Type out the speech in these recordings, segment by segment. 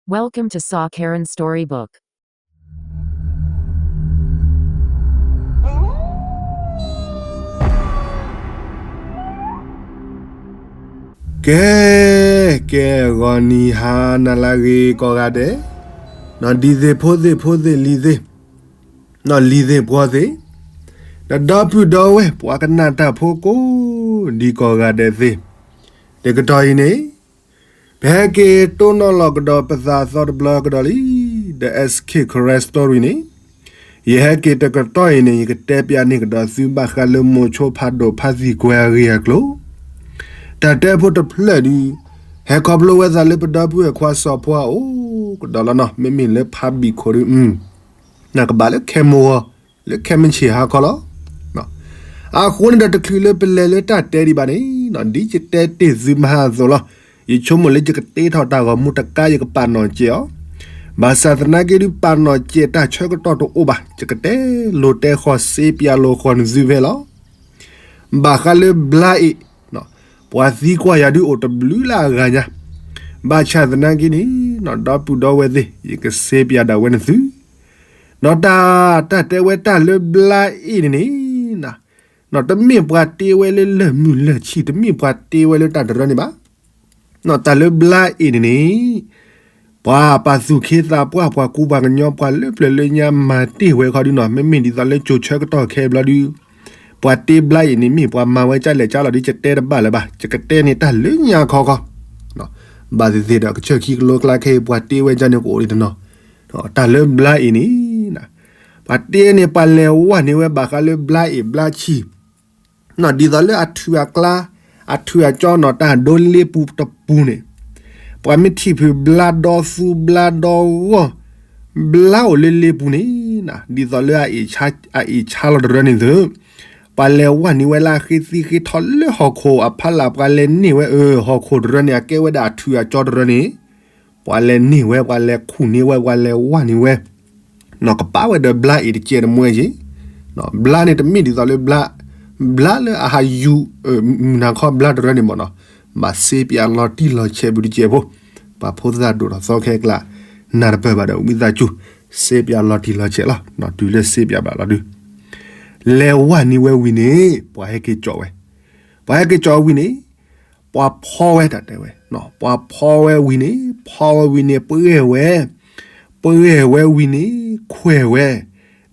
Welcome to Saw Karen Storybook. ကဲ, ကဲဂီၤနံၤဟါနၤလၢအဂ့ၤကိးဂၤဒဲး, နီၢ်ဒံသ့ၣ်ဖိသ့ၣ်ဖိသ့ၣ်လံၤသ့ၣ်, နီၢ်လံၤသ့ၣ်ပှီၤသ့ၣ်, ဒီပုၢ်ဒီဝဲၢ်ပှၤကနၣ်တၢ်ဖိကိးဒံးကိးဂၤဒဲးသ့ၣ်, တကတီၢ်အံၤန့ၣ် ပဟဲက့ၤတိၢ်နီၣ်လီၤကဒီးပသးသီတဘျီကဒီးလံ, The S K Karen Story န့ၣ်, ယဟဲက့ၤတကတီၢ်အံၤန့ၣ် ယကတဲပျးန့ၢ်ကဒီးသုဘၣ်ဃးလၢမိၤဆိဖးဒိၣ်ဖးသံၣ်ကွဲၤအဂ့ၢ်အကျိၤ, တၢ်တဲဖိတဖျၢၣ်ဒုး, ဟဲခီဖျိဝဲသးလၢပဒီပုၢ်ဝဲၢ်ခွါစီၤဖိအအိၣ်ကဒီးလီၤနီၤ, မ့မ့ၢ်လၢဖးဘံၣ်ခိၣ်ဒုး နကဘၣ်လၢခဲမိၢ်ဂီၤ, လၢခဲမုၢ်ဆ့ၣ်ဟါခီလီၤ. အဃိန့ၣ်ဒီးတချုးလၢပလဲၤလၢတၢ်တဲဒံးဘၣ်န့ၣ်, ဒ်ယတဲတ့ၢ်သုမဟါအသိးလီၤ. ယဆိကမိၣ်လၢယကတ့ထီၣ်တၢ်ဂီၤမူတကါ ယကပာ်နီၣ်စဲးအီၤ, ဘၣ်ဆၣ်သနာ်က့ဒုးပာ်နီၣ်စဲးတၢ်ဆၢကတီၢ်တအိၣ်ဘၣ်, ယကတဲလိၤတဲဃီၤစ့ပျးလိၤဃီၤနသုဖဲလီၤ. ဘၣ်ဃးလၢဘျါအ့ၣ်, ပှၤသံကွၢ်ယၤဒုးအိၣ်တဘျုးလၢအဂၤညါ, ဘၣ်ဆၣ်သနာ်က့န့ၣ်, ဒီပုၢ်ဒီဝဲၢ်သ့ၣ် ယကစ့ပျးဒၣ်ဝဲနသု ဒီးတၢ်, တၢ်တဲဝဲတၢ်လၢဘျါအ့ၣ်န့ၣ်န့ၣ်, တမ့ၢ်ပှၤတ့ဝဲလၢလၢၢ်မုၢ်လၢၢ်ဆံၣ်, တမ့ၢ်ပှၤတ့ဝဲလၢတၢ်တရၢန့ၣ်ဘၣ်. တၢ်လၢဘျါအ့ၣ်န့ၣ်န့ၣ်, ပှၤပာ်သူၣ်ခ့သးပှၢ် ပှၤကူပှၤကညီ ပှၤလၢပျၢၤလၢညါမၤတ့ၢ်ဝဲခီဒုးနီၤ, မ့မ့ၢ်ဒ်သိးလၢကၠိၤဆၢကတီၢ်ခဲဘျီဒုး, ပှၤတ့ဘျါအ့ၣ်န့ၣ် မ့ၢ်ပှၤမၤဝဲကၢ်လဲၣ်ကၢ်လီၤဒုး ယတဲတဘၣ်လၢၤဘၣ်, ယကတဲန့ၣ်တၢ်လၢညါခီခီ ဘၣ်သ့ၣ်သ့ၣ်ဒီး ကစၢၢ်ခံကလိကျါခဲအံၤ ပှၤတ့ဝဲဒ်န့ၣ်ကအိၣ်ဒံးတနီၤ, တၢ်လၢဘျါအ့ၣ်န့ၣ်, ပှၤတ့န့ၣ် ပှၤလဲၤဝၢ်န့ၢ်ဝဲဘၣ်ဃးလၢဘျါအ့ၣ်ဘျါဆံၣ်, ဒ်သိးလၢအထုးအကျါ, အထုးအကၠီနီၤ တၢ်ဒိလ့ပူၤတပူၤန့ၣ်, ပှၤမ့ၢ်ထံၣ်ဖုးဘျါဒီသူဘျါဒီဂီၢ်, ဘျါအိၣ်လၢလ့ပူၤန့ၣ်, ဒ်သိးလၢ အအ့ၣ်ဆါလီၤတရၢန့ၣ်သု, ပှၤလဲၤဝၢ်န့ၢ်ဝဲလၢအဃ့သံဃ့ထီၣ်လၢဟီၣ်ခိၣ်အဖီလာ် ပှၤလဲၤန့ၢ်ဝဲအၢ ဟီၣ်ခိၣ်တရၢန့ၣ် အကဲဝဲဒၣ်အထုးအကၠီတရၢန့ၣ်, ပှၤလဲၤန့ၢ်ဝဲ ပှၤလဲၤခူၣ်န့ၢ်ဝဲ ပှၤလဲၤဝၢ်န့ၢ်ဝဲ, ကပာ်ဝဲဒီးဘျါအ့ၣ်တကဲးတမှဲယ့ၢ်, ဘျါန့ၣ်တမ့ၢ်ဒ်သိးလၢဘျါ, ဘျါလၢအဟးယူၤ, မုၢ်နၤခီဘျါတရၢန့ၣ်မ့ၢ်နီၤ, ဘၣ်စ့ပၠးလီၤတံၢ်လီၤဆဲးပူၤတကဲးဖိ, ပှၤဖိသၣ်ဒိၣ်ထီၣ်သီခဲကျါ, နၢ်တပၢၢ်ဘၣ်ဒီးဝံသးစူၤ, စ့ပၠးလီၤတံၢ်လီၤဆဲးလီၤ, တုၤလၢစ့ပၠးဘၣ်လီၤဒုး, လဲၤဝဲန့ၢ်ဝဲဝံၤန့ၣ် ပှၤဟဲက့ၤကၠီဝဲ, ပှၤဟဲက့ၤကၠီဝဲဝံၤန့ၣ်, ပှၤဖီဝဲတၢ်တဲဝဲ, ပှၤဖီဝဲဝံၤန့ၣ် ဖီဝဲဝံၤန့ၣ် ပှဲၤဝဲ, ပှဲၤဝဲဝံၤန့ၣ် ခွဲးဝဲ,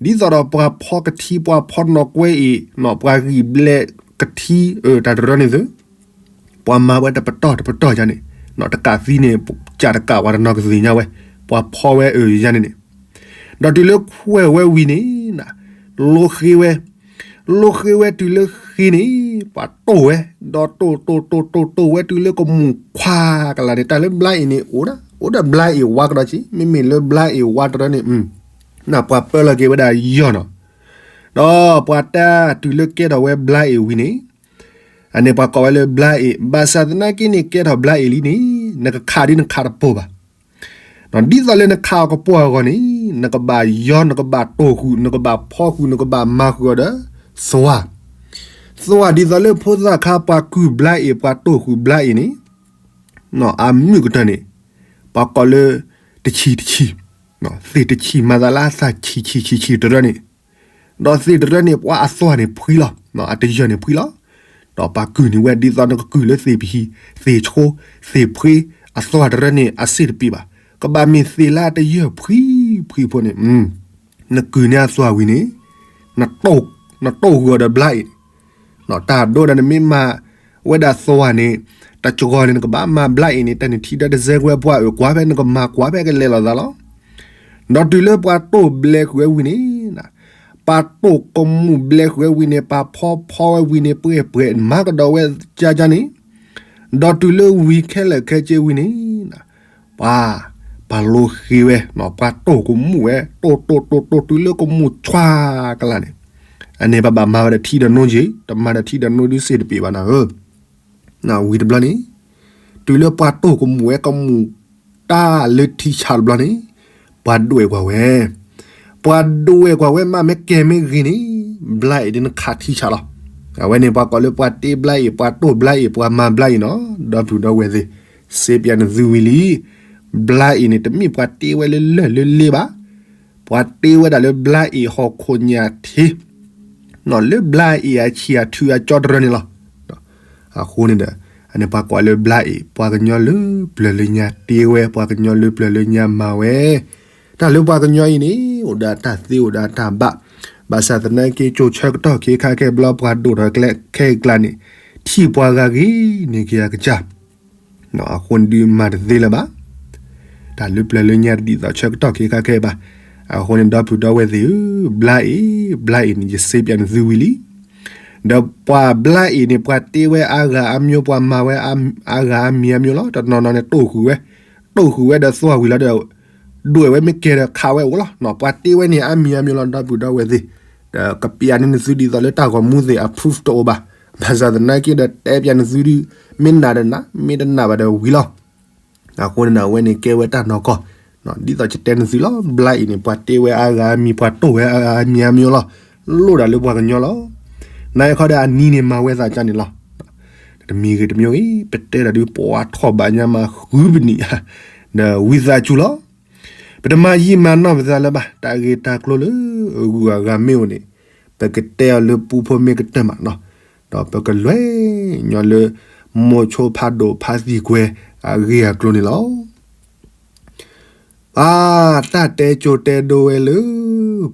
ဒ်သိးဒီးပှၤဖီကထံ ပှၤဖီနီၢ်ကွဲအ့ၣ်, ပှၤဂံၢ်ဘျဲးကထံ, တၢ်တရၢန့ၣ်သု, ပှၤမၤဝဲတပတီၢ်တပတီၢ်ယါန့ၣ်, တကးသံန့ၣ်, ကးတကးပှၤတနီၤကသ့ၣ်ညါဝဲ, ပှၤဖီဝဲအၢယါန့ၣ်န့ၣ်, ဒီးတုၤလၢခွဲးဝဲဝံၤန့ၣ်, လိဃ့ဝဲ, လိဃ့ဝဲတုၤလၢဃ့န့ၣ်, ပှၤတိၢ်ဝဲ, ဒီးတိၢ်တိၢ်တိၢ်တိၢ်တိၢ်ဝဲတုၤလၢကမူၣ်ခွါကလးန့ၣ်, တၢ်လၢဘျါအ့ၣ်န့ၣ် အိၣ်ဒၣ်, အိၣ်ဒၣ်ဘျါအ့ၣ်ဝါကဒီးက့, မ့မ့ၢ်လၢဘျါအ့ၣ်ဝါတရၢန့ၣ်, ပှၤပၢလီၤက့ၤဝဲဒၣ်ယီၢ်နီၤ, ဒီးပှၤတၢ်တုၤလၢကဲထီၣ်ဝဲဘျါအ့ၣ်ဝံၤန့ၣ်, အန့ၣ်ပှၤကိးဝဲလၢဘျါအ့ၣ်, ဘၣ်ဆၣ်သနာ်က့န့ၣ် ကဲထီၣ်ဘျါအ့ၣ်လံန့ၣ်, နကခးဒ်နခးတပိၢ်ဘၣ်. ဒ်သိးလၢနခးအီၤကပိၢ်အဂီၢ်န့ၣ်, နကဘၣ်ယီၢ် နကဘၣ်တိၢ်ဃုာ် နကဘၣ်ဖီဃုာ် နကဘၣ်မၤဃုာ်အီၤဒီး, သွၣ်, သွၣ်ဒ်သိးလၢဖိသၣ်ခါ ပှၤကုၢ်ဘျါအ့ၣ် ပှၤတိၢ်ဃုာ်ဘျါအ့ၣ်န့ၣ်, အမုၢ်ကတၢၢ်န့ၣ်, ပှၤကိးလၢ, တဆံးတဆံး, သ့ၣ်တဆံးမၤသးလၢအသၣ်ဆံးဆံးဆံးဆံးတရၢန့ၣ်, ဒီးသ့ၣ်တရၢန့ၣ် ပှၤအသွၣ်န့ၣ်ဖှံလီၤ, အတယၢၢ်န့ၣ်ဖှံလီၤ. ဒီးပှၤကုၢ်န့ၢ်ဝဲဒ်သိးနကကုၢ်လၢသ့ၣ်ပဟံၣ်, သ့ၣ်ဆိ, သ့ၣ်ဖှ့, အသွၣ်တရၢန့ၣ် အစ့ၣ်တပ့ၢ်ဘၣ်. ကဘၣ်မ့ၢ်သ့ၣ်လၢအတယၢၢ်ဖှံဖှံဖိန့ၣ်, နကုၢ်န့ၢ်အသွၣ်ဝံၤန့ၣ်, နတိၢ်ဃုာ်အီၤဒီးဘျါအ့ၣ်, တၢ်ဒိဒီးနမ့ၢ်မၤဝဲဒၣ်သွၣ်န့ၣ်, တၢ်စှီၤန့ၣ် နကဘၣ်မၤဘျါအ့ၣ်န့ၣ် တၢ်နထံၣ်ဒီးတစဲးကွဲပှၤအၢၣ်ကွၢ်ဖဲနကမၤကွၢ်ဖဲကလဲၤလိာ်သးလီၤ. ဒီးတုၤလၢပှၤတိၢ်ဘျဲးဃုာ်ဝဲဝံၤန့ၣ်, ပှၤတိၢ်ကမူၣ်ဘျဲးဃုာ်ဝဲဝံၤန့ၣ် ပှၤဖီဖီဝဲဝံၤန့ၣ် ပှဲၤပှဲၤမၤကဒီးဝဲကၢ်ကၢ်န့ၣ်, ဒီးတုၤလၢဝံၤခဲလၢာ်ခဲဆ့ဝံၤန့ၣ်, ပှၤ, ပှၤလိဃ့ဝဲ, ပှၤတိၢ်ကမူၣ်ဝဲ တိၢ်တိၢ်တိၢ်တိၢ်တုၤလၢကမူၣ်ဆွါကလးန့ၣ်, အန့ၣ်ပဘၣ်မၤဝဲဒီးထံဒီးနိက့ၤ, တမၤဒီးထံဒီးနိဒုးစ့ၣ်တပ့ၢ်ဘၣ်နၤဧၢ. ဝံၤတဘျီန့ၣ်, တုၤလၢပှၤတိၢ်ကမူၣ်ဝဲကမူၣ်တၢ်လၢထံဆးတဘျီန့ၣ်, ပှၤဒွဲၣ်ကွၢ်ဝဲ, ပှၤဒွဲၣ်ကွၢ်ဝဲမးမ့ၢ်ကဲၤမ့ၢ်ဂ့ၤန့ၣ်, ဘျါအ့ၣ်ဒ်နခးထံဆးလီၤ. အဝဲန့ၣ်ပှၤကိးလၢပှၤတ့ဘျါအ့ၣ် ပှၤတိၢ်ဘျါအ့ၣ် ပှၤမၤဘျါအ့ၣ်နီၤ, ဒီပုၢ်ဒီဝဲၢ်သ့ၣ်, စ့ပၠးနသုဝံၤလံ. ဘျါအံၤန့ၣ် တမ့ၢ်ပှၤတ့ဝဲလၢလၢၢ်လၢလ့ဘၣ်. ပှၤတ့ဝဲဒၣ်လၢဘျါအံၤဟီၣ်ခိၣ်ညၣ်ထံ လၢဘျါအံၤအဆံၣ်အထုအကၠီတရၢန့ၣ်လီၤ. အဃိန့ၣ်ဒီး အန့ၣ်ပှၤကိးလၢဘျါအံၤ ပှၤကညီလၢပျၢၤလၢညါတ့ဝဲ ပှၤကညီလၢပျၢၤလၢညါမၤဝဲ တၢ်လၢပှၤကညီအံၤန့ၣ် အိၣ်ဒီးအတၢ်သ့ အိၣ်ဒီးအတၢ်ဘၣ်, ဘၣ်ဆၣ်သနာ်က့ ကၠိဆၢကတီၢ်ခဲခါခဲဘျီ ပှၤဒိၣ်ထီၣ်ကျဲခဲအံၤကျါန့ၣ် ထံၣ်ပှၤဂၤဂ့ၤန့ၢ်က့ၤအကစၢ် အဃိန့ၣ်ဒုးမၤတသ့လၢၤဘၣ်. တၢ်လၢပျၢၤလၢညါတဒ်သိးဆၢကတီၢ်ခဲခါခဲဘၣ်. အဃိန့ၣ် ဒီပုၢ်ဒီဝဲၢ်သ့ၣ်ဧၢ, ဘျါအံၤ, ဘျါအံၤန့ၣ် ယစ့ပၠးနသုဝံၤလံ. ဒီးပှၤဘျါအံၤန့ၣ် ပှၤတ့ဝဲအါဂၤအါမျိၤ ပှၤမၤဝဲအါဂၤအါမံၤအါမျိၤလီၤ. တနီၤနီၤန့ၣ် တိၢ်ဃုာ်ဝဲ, တိၢ်ဃုာ်ဝဲဒီးသွၣ်ဝံၤလီၤဒီး ဒွဲၣ်ဝဲမ့ၢ်ကဲဒီးခးဝဲအိၣ်လီၤ. ပှၤတ့ဝဲန့ၣ်အါမံၤအါမျိၤလီၤ ဒီပုၢ်ဒီဝဲၢ်သ့ၣ်. ဒီးကပျးန့ၢ်နသုဒ်သိးလၢတၢ်ဂီၤမူသ့ၣ်အ proof တအိၣ်ဘၣ်. ဘၣ်ဆၣ်သနာ်က့ဒီးတဲပၠးနသုဒုး မ့ၢ်နာ်ဒီးနာ် မ့ၢ်တနာ်ဘၣ်ဒီးဝံၤလီၤ. အဃိန့ၣ် အဝဲန့ၣ်ကဲဝဲတၢ်နီၢ်ကီၢ်, ဒ်သိးယတဲနသုလီၤ. ဘျါအံၤန့ၣ် ပှၤတ့ဝဲအါဂၤအါမံၤ ပှၤတိၢ်ဝဲအါဂၤအါမံၤအါမျိၤလီၤ. လိၣ်ဒၣ်လၢပှၤကညီလီၤ. နာ်ယခီဒီးအနံၤန့ၣ် မၤဝဲသးကန့ၣ်လီၤ. တမံၤဂ့ၤတမံၤဂ့ၤ ပတဲဒၣ်ဒုးပှၤထီၣ်ဘၣ်ညါမးဃုပနံၣ်, ဒီးဝံသးစူၤလီၤ. ပတမၤယံာ်မၤနီၢ်ပသးလၢၤဘၣ်. တၢ်ဂ့ၢ်တၢ်ကျိၤလၢအဂုၤအဂၤမ့ၢ်အိၣ်န့ၣ် ပကတဲအီၤလၢပူဖိမ့ၢ်ကတၢၢ်မးနီၤ, ဒီးပကလဲၤညီလၢ မိၤဆိဖးဒိၣ်ဖးသံၣ်ကွဲၤအဂ့ၢ်အကျိၤန့ၣ်လီၤ. ပှၤတၢ်တဲကၠိတဲဒိဝဲလၢ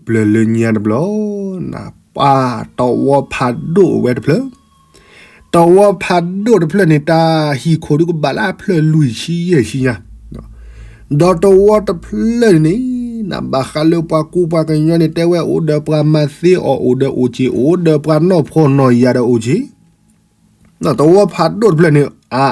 ပျၢၤလၢညါတဘျီ, ပှၤတဝီဖးဒိၣ်ဝဲတဖျၢၣ်, တဝီဖးဒိၣ်တဖျၢၣ်န့ၣ် တၢ်ဟံၣ်ခိၣ်ဒုးကဘၣ်လၢအဖျၢၣ်လွံၢ်ဆံယဲၢ်ဆံညါ, ဒီးတဝီတဖျၢၣ်န့ၣ် နဘၣ်ဃးလၢပှၤကူပှၤကညီန့ၣ် တဲဝဲအိၣ်ဒီးပှၤမၤသ့အီၤအိၣ်ဒီးအိၣ်က့ၤ, အိၣ်ဒီးပှၤနီၢ်ဖှီၣ်နီၢ်ယာ်ဒီးအိၣ်က့ၤ, တဝီဖးဒိၣ်တဖျၢၣ်န့ၣ် အ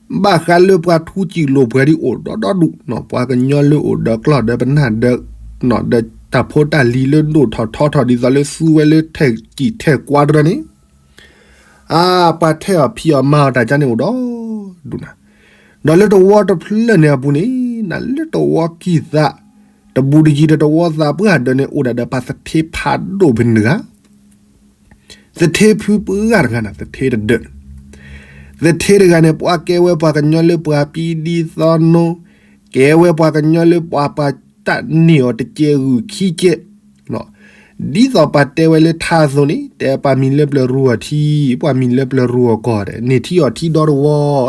ဘၣ်ဃးလၢပှၤထူစံာ်လိာ်ပှဲၤဒ်အိၣ်ဒီဒူၣ်, ပှၤကညီလၢအိၣ်ဒီးကျီၢ်ဒီးပနၢ်ဒီး ဒီးတၢ်ဖိတၢ်လံၤလၢဒိၣ်ထီၣ်ထီထီၣ်ဒ်သိးလၢသူဝဲလၢထဲၣ်စံာ်ထဲၣ်ကွါတရၢန့ၣ်, အါ ပှၤထဲအီၤဖံးအီၤမၤအီၤတၢ်ကါန့ၣ်အိၣ်ဒီဒူၣ်နၤ, ဒီးလၢတဝီတဖျၢၣ်န့ၣ်အပူၤန့ၣ် နလၢတဝီကံၢ်သး တဘူးတယံၤဒီးတဝီသးပှၢ်ဒၢးန့ၣ် အိၣ်ဒၣ်ဒီးပှၤသထ့ဖးဒိၣ်ဖဲန့ၣ်တဂၤ သထ့ဖုပှၢ်တဂၤန့ၣ် သထ့တဒၢး, သထ့တဂၤန့ၣ် ပှၤကဲဝဲပှၤကညီလၢပှၤပံဒံသီနိ, ကဲဝဲပှၤကညီလၢပှၤပှၤတၢ်န့ၢ်အီၤတကဲဂုာ်ခံကဲ, ဒ်သိးပှၤတဲဝဲလၢထါအသိးန့ၣ် တဲပှၤမံၤလၢပျၢၤရူအီၤထံ, ပှၤမံၤလၢပျၢၤရူအီၤကီၢ်ဒီး န့ၢ်ထံအီၤထံဒီတဝီ, န့ၢ်ကီၢ်ကီၢ်ဒီတဝ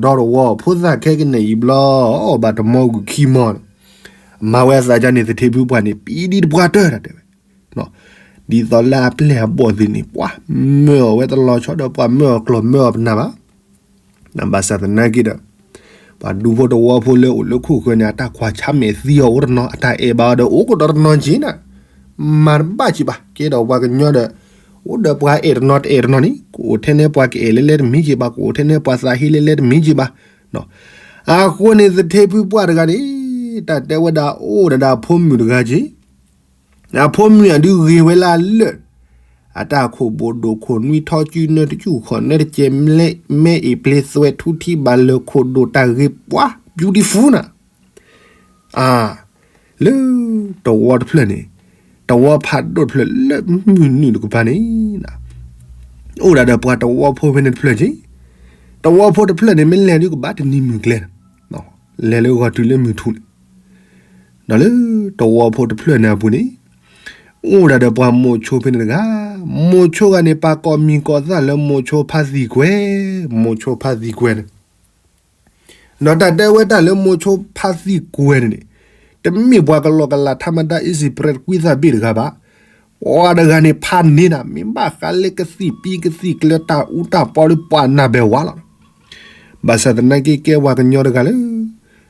ီ, ဖိသၣ်ခဲကနံၣ်အံၤဘျီ အီၣ်ဘၣ်တမီဂုာ်ခံမီန့ၣ်, မၤဝဲအသးကါန့ၣ် သထ့ဖုပှၢ်န့ၣ် ပံဒံတပှၢ်တၢၢ်တၢ်တဲဝဲ ဒ်သိးလၢအပျဲၢ်အဘီၣ်သ့ၣ်န့ၣ် ပှၤမၢအီၤဝဲတလီၤဆီဒီး ပှၤမၢအီၤကျီၢ်မၢအီၤပနၢ်ဘၣ်. ဘၣ်ဆၣ်သနာ်က့ဒီး ပှၤဒူဖိတဝီဖိလၢအိၣ်လၢခိၣ်ဃၢၤန့ၣ် အတၢ်ကွၢ်ဆါမဲာ်သံအီၤအိၣ်တနီၤ, အတၢ်အဲၣ်ဘၣ်အီၤဒီးအိၣ်ကဒီးတနီၤက့ၤနၤ, မၤတဘၣ်က့ၤဘၣ်. ကဲဒီးပှၤကညီဒီး အိၣ်ဒီးပှၤအဲၣ်တနီၤတအဲၣ်တနီၤန့ၣ် ကအိၣ်ထဲန့ၣ်ပှၤကအဲၣ်လဲလဲတမ့ၢ်က့ၤဘၣ်, ကအိၣ်ထဲန့ၣ်ပှၤသးဟ့လဲလဲတမ့ၢ်က့ၤဘၣ်. အဃိန့ၣ် သထ့ဖုပှၢ်တဂၤန့ၣ် တၢ်တဲဝဲဒၣ်အိၣ်ဒၣ်ဒီးအဖိမုၣ်တဂၤက့ၤ အဖိမုၣ်အဒုးဂ့ၤဝဲလၢအလၢာ်, အတၢ်ခိၣ်ဘိၣ်ဒိၣ်ခိၣ်နွံထီကုနၢတကူၣ်ခီၣ်နၢတကဲး မဲအ့ၣ်ပျ့သွဲၣ်ထူထံဘၣ်လၢခိၣ်ဒိၣ်တၢ်ဂ့ၤပှၤ beautiful နၤ, အါ လၢတဝီတဖျၢၣ်န့ၣ် တဝီဖးဒိၣ်တဖျၢၣ်လၢမုၢ်နုာ်တကပၤန့ၣ် အိၣ်ဒၣ်ဒီးပှၤတဝီဖိဖဲန့ၣ်တဖျၢၣ်က့ၤ, တဝီဖိတဖျၢၣ်န့ၣ် မ့ၢ်လဲၤဒုးကဘၣ်တနံၤမုၢ်ကျဲ, လဲၤလၢဂီၤတုၤလၢမုၢ်ထူၣ်န့ၣ် ဒီးလၢတဝီဖိတဖျၢၣ်န့ၣ်အပူၤန့ၣ် အိၣ်ဒၣ်ဒီးပှၤမိၤဆိဖဲန့ၣ်တဂၤ, မိၤဆိဂၤန့ၣ် ပာ်ကိးမံၤကိးသၣ်လၢမိၤဆိဖးသံၣ်ကွဲၤ, မိၤဆိဖးသံၣ်ကွဲၤန့ၣ်, ဒီးတၢ်တဲဝဲတၢ်လၢမိၤဆိဖးသံၣ်ကွဲၤန့ၣ်န့ၣ် တမ့ၢ်ပှၤကလီကလး ထါမတၢ် easy bread ကွံသးဘ့ၣ်တဂၤဘၣ်. ပှၤတဂၤန့ၣ် ဖးန့ၢ်နၤ မ့ၢ်ဘၣ်ဃးလၢကသံၣ်ပံကသံၣ်ကျၢၤတၢ်အူတၢ်ပီဒီးပှၤနၢ်ဘဲဝါလီၤ. ဘၣ်ဆၣ်သနာ်က့ ကဲပှၤကညီတဂၤလၢ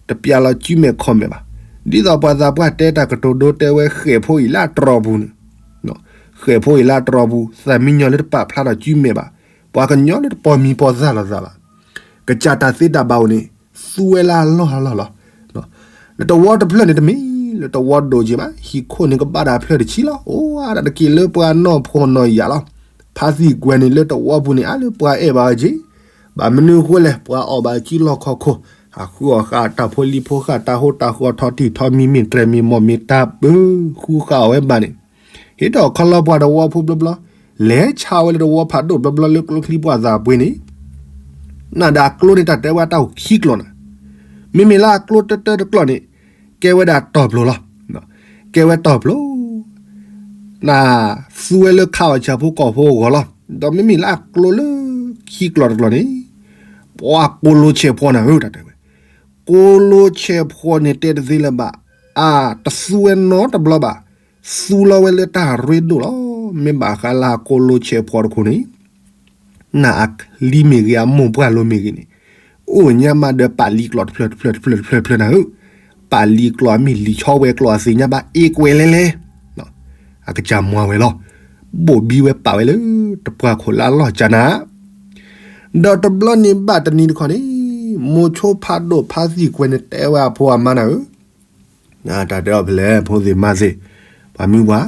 တပျးလီၤစုမဲာ်ခီၣ်မဲာ်ဘၣ်. ဒ်သိးပှၤသးပှၢ်တဲတၢ်ကတိၤဒိတဲဝဲ ဃဲၣ်ဖိအံၤလၢအတြီပူၤန့ၣ်, ဃဲၣ်ဖိအံၤလၢအတြီပူၤ သးမံညီၤလၢတပာ်ဖျါထီၣ်စုမဲာ်ဘၣ်. ပှၤကညီလၢတပိာ်မံၤပိာ်သၣ်လိာ်သးဘၣ်. ကစၢ်တၢ်သ့တၢ်ဘၣ်အိၣ်န့ၣ် သူဝဲလၢအလီၢ်အလီၢ်လီၤ. လၢတဝီတဖျၢၣ်န့ၣ်တမ့ၢ်လၢတဝီဒိၣ်က့ၤဘၣ်, ဟံၣ်ခိၣ်န့ၣ်ကဘၣ်ဒၣ်ဖျၢၣ်တဆံလီၤ. အိၣ်ဒၣ်တက့ၢ်လၢပှၤနီၢ်ဖှီၣ်နီၢ်ယာ်လီၤ. ဖးသံၣ်ကွဲၤန့ၣ်လၢတဝီပူၤန့ၣ် အါလၢပှၤအဲၣ်ဘၣ်အီၤက့ၤ, ဘၣ်မနုၤအဃိလဲၣ် ပှၤအီၣ်ဘၣ်စုလီၢ်ခီၣ်ခိၣ်, အဃုအီၣ်ဃာ်တၢ်ဖိလံၤဖိဃာ်တၢ်ဟိတၢ်ဃီထီၣ်တံၢ်ထီမံၤမ့ၢ်တြဲၤမ့ၢ်မီၢ်မ့ၢ်တၢ်ပၢ ဃုဃာ်အီၣ်ဝဲဘၣ်န့ၣ်, ဟ့ၣ်ထီၣ်ခီလီပှၤတဝီဖိဘျီဘျီ, လဲၤဆါဝဲလၢတဝီဖးဒိၣ်ဘျီဘျီလၢကျိချံပှၢ်သးပှ့ၤန့ၣ်, နဒၣ်ကျိန့ၣ်တၢ်တဲဝဲတၢ်အိၣ်ခံကျိၤနၤ, မ့မ့ၢ်လၢအကျိတၢတၢတကျိာ်န့ၣ် ကဲဝဲဒၣ်တီၢ်ပျိလီၤ. ကဲဝဲတီၢ်ပျိ နသူဝဲလၢခးအီၣ်ဆၣ်ဖိကီၢ်ဖိအဂီၢ်လီၤ. ဒီးမ့မ့ၢ်လၢအကျိလၢခံကျိာ်တကျိာ်န့ၣ် ပှၤကိးလိဆဲးဖီနၤဧၢ တၢ်တဲဝဲ ကိးလိဆဲးဖီန့ၣ်တဲတသ့လၢၤဘၣ်, အတသူဝဲနီတဘျီဘၣ်, သူလီၤဝဲလၢတၢ်ရ့ဒိၣ်လီၤ. မ့ၢ်ဘၣ်ဃးလၢအကိးလိဆဲးဖီတခိၣ်န့ၣ် နအချံမ့ၢ်ဂ့ၤ အမိၢ်ပှၢ်လိမ့ၢ်ဂ့ၤန့ၣ် အိၣ်ညါမးဒီးပာ်လံကျိာ်တဖျၢၣ်တဖျၢၣ်တဖျၢၣ်တဖျၢၣ်တဖျၢၣ်နၤဧၢ, ပာ်လံကျိာ်အမ့ၢ်လံာ်ဆီဝဲကျိာ်အသ့ၣ်ညါဘၣ်အ့ၣ်ကွဲလဲလဲ အကစၢ်မွၤဝဲလီၤ. ဘိၣ်ဘံဝဲပာ်ဝဲလၢတပှၢ်ခိၣ်လၢအလီၢ်ကၢနၤ, ဒီးတဘျီန့ၣ်ဘၣ်တနံၤတခီန့ၣ် မိၤဆိဖးဒိၣ်ဖါသံၣ်ကွဲန့ၣ်တဲဝဲအဖိအမါနၤဧၢ, တၢ်တဲအီၤဖဲလဲၣ် ဖိသ့ၣ်မါသ့ၣ်, ပှၤမုၢ်ပှၢ်,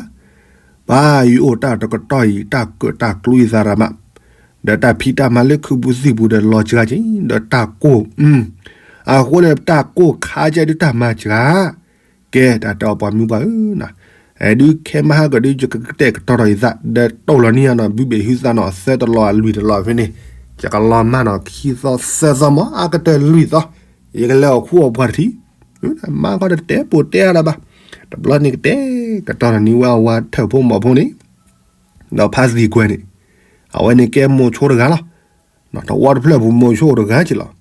ပှၤယအိၣ်တၢ်တကတီၢ်အံၤ တၢ်ကၢးတၢ်ကျူအံၤသရၣ်မး, ဒီးတၢ်ဖံးတၢ်မၤလၢခုးပူၤသံၣ်ပူၤဒီးလီၤစှၤက့ၤ ဒီးတၢ်ကိၢ်, အဃိန့ၣ် တၢ်ကိၢ်ခါကဲဒုးတၢ်မၤစှၤ, ကဲ တၢ်တဲအီၤပှၤမုၢ်ပှၢ်ဧၢ, အဲဒုးခဲမဟါကဒုးယကကတဲာ်ကတီၤထီၣ်ယသး ဒီးတိၢ်လီၤနံၢ်ယါနီၤ ဘုဘ့ၣ်ဟုသးနီၤ သၢတလီၤအလွံၢ်တလီၤဖဲန့ၣ်, ယကလီၤမၢ်နီၤ ခံသီသၢသီမး အကတၢၢ်လွံၢ်သီ, ယကလဲၤအီၣ်ခူအီၣ်ပှၢ်တထံး, မၤဃီဒီးတဲပိာ်တဲအါဒၣ်ဘၣ်, တဘျီန့ၣ်ကတဲာ်ကတီၤထီၣ်န့ၢ်ဝဲအဝၤထၢၣ်ဖိမီၤဖိန့ၣ်, ဒီးဖါသံၣ်ကွဲန့ၣ်, အဝဲန့ၣ်ကဲမိၤဆိတဂၤလီၤ, တဝီတဖျၢၣ်ပူၤမိၤဆိတဂၤက့ၤလီၤ.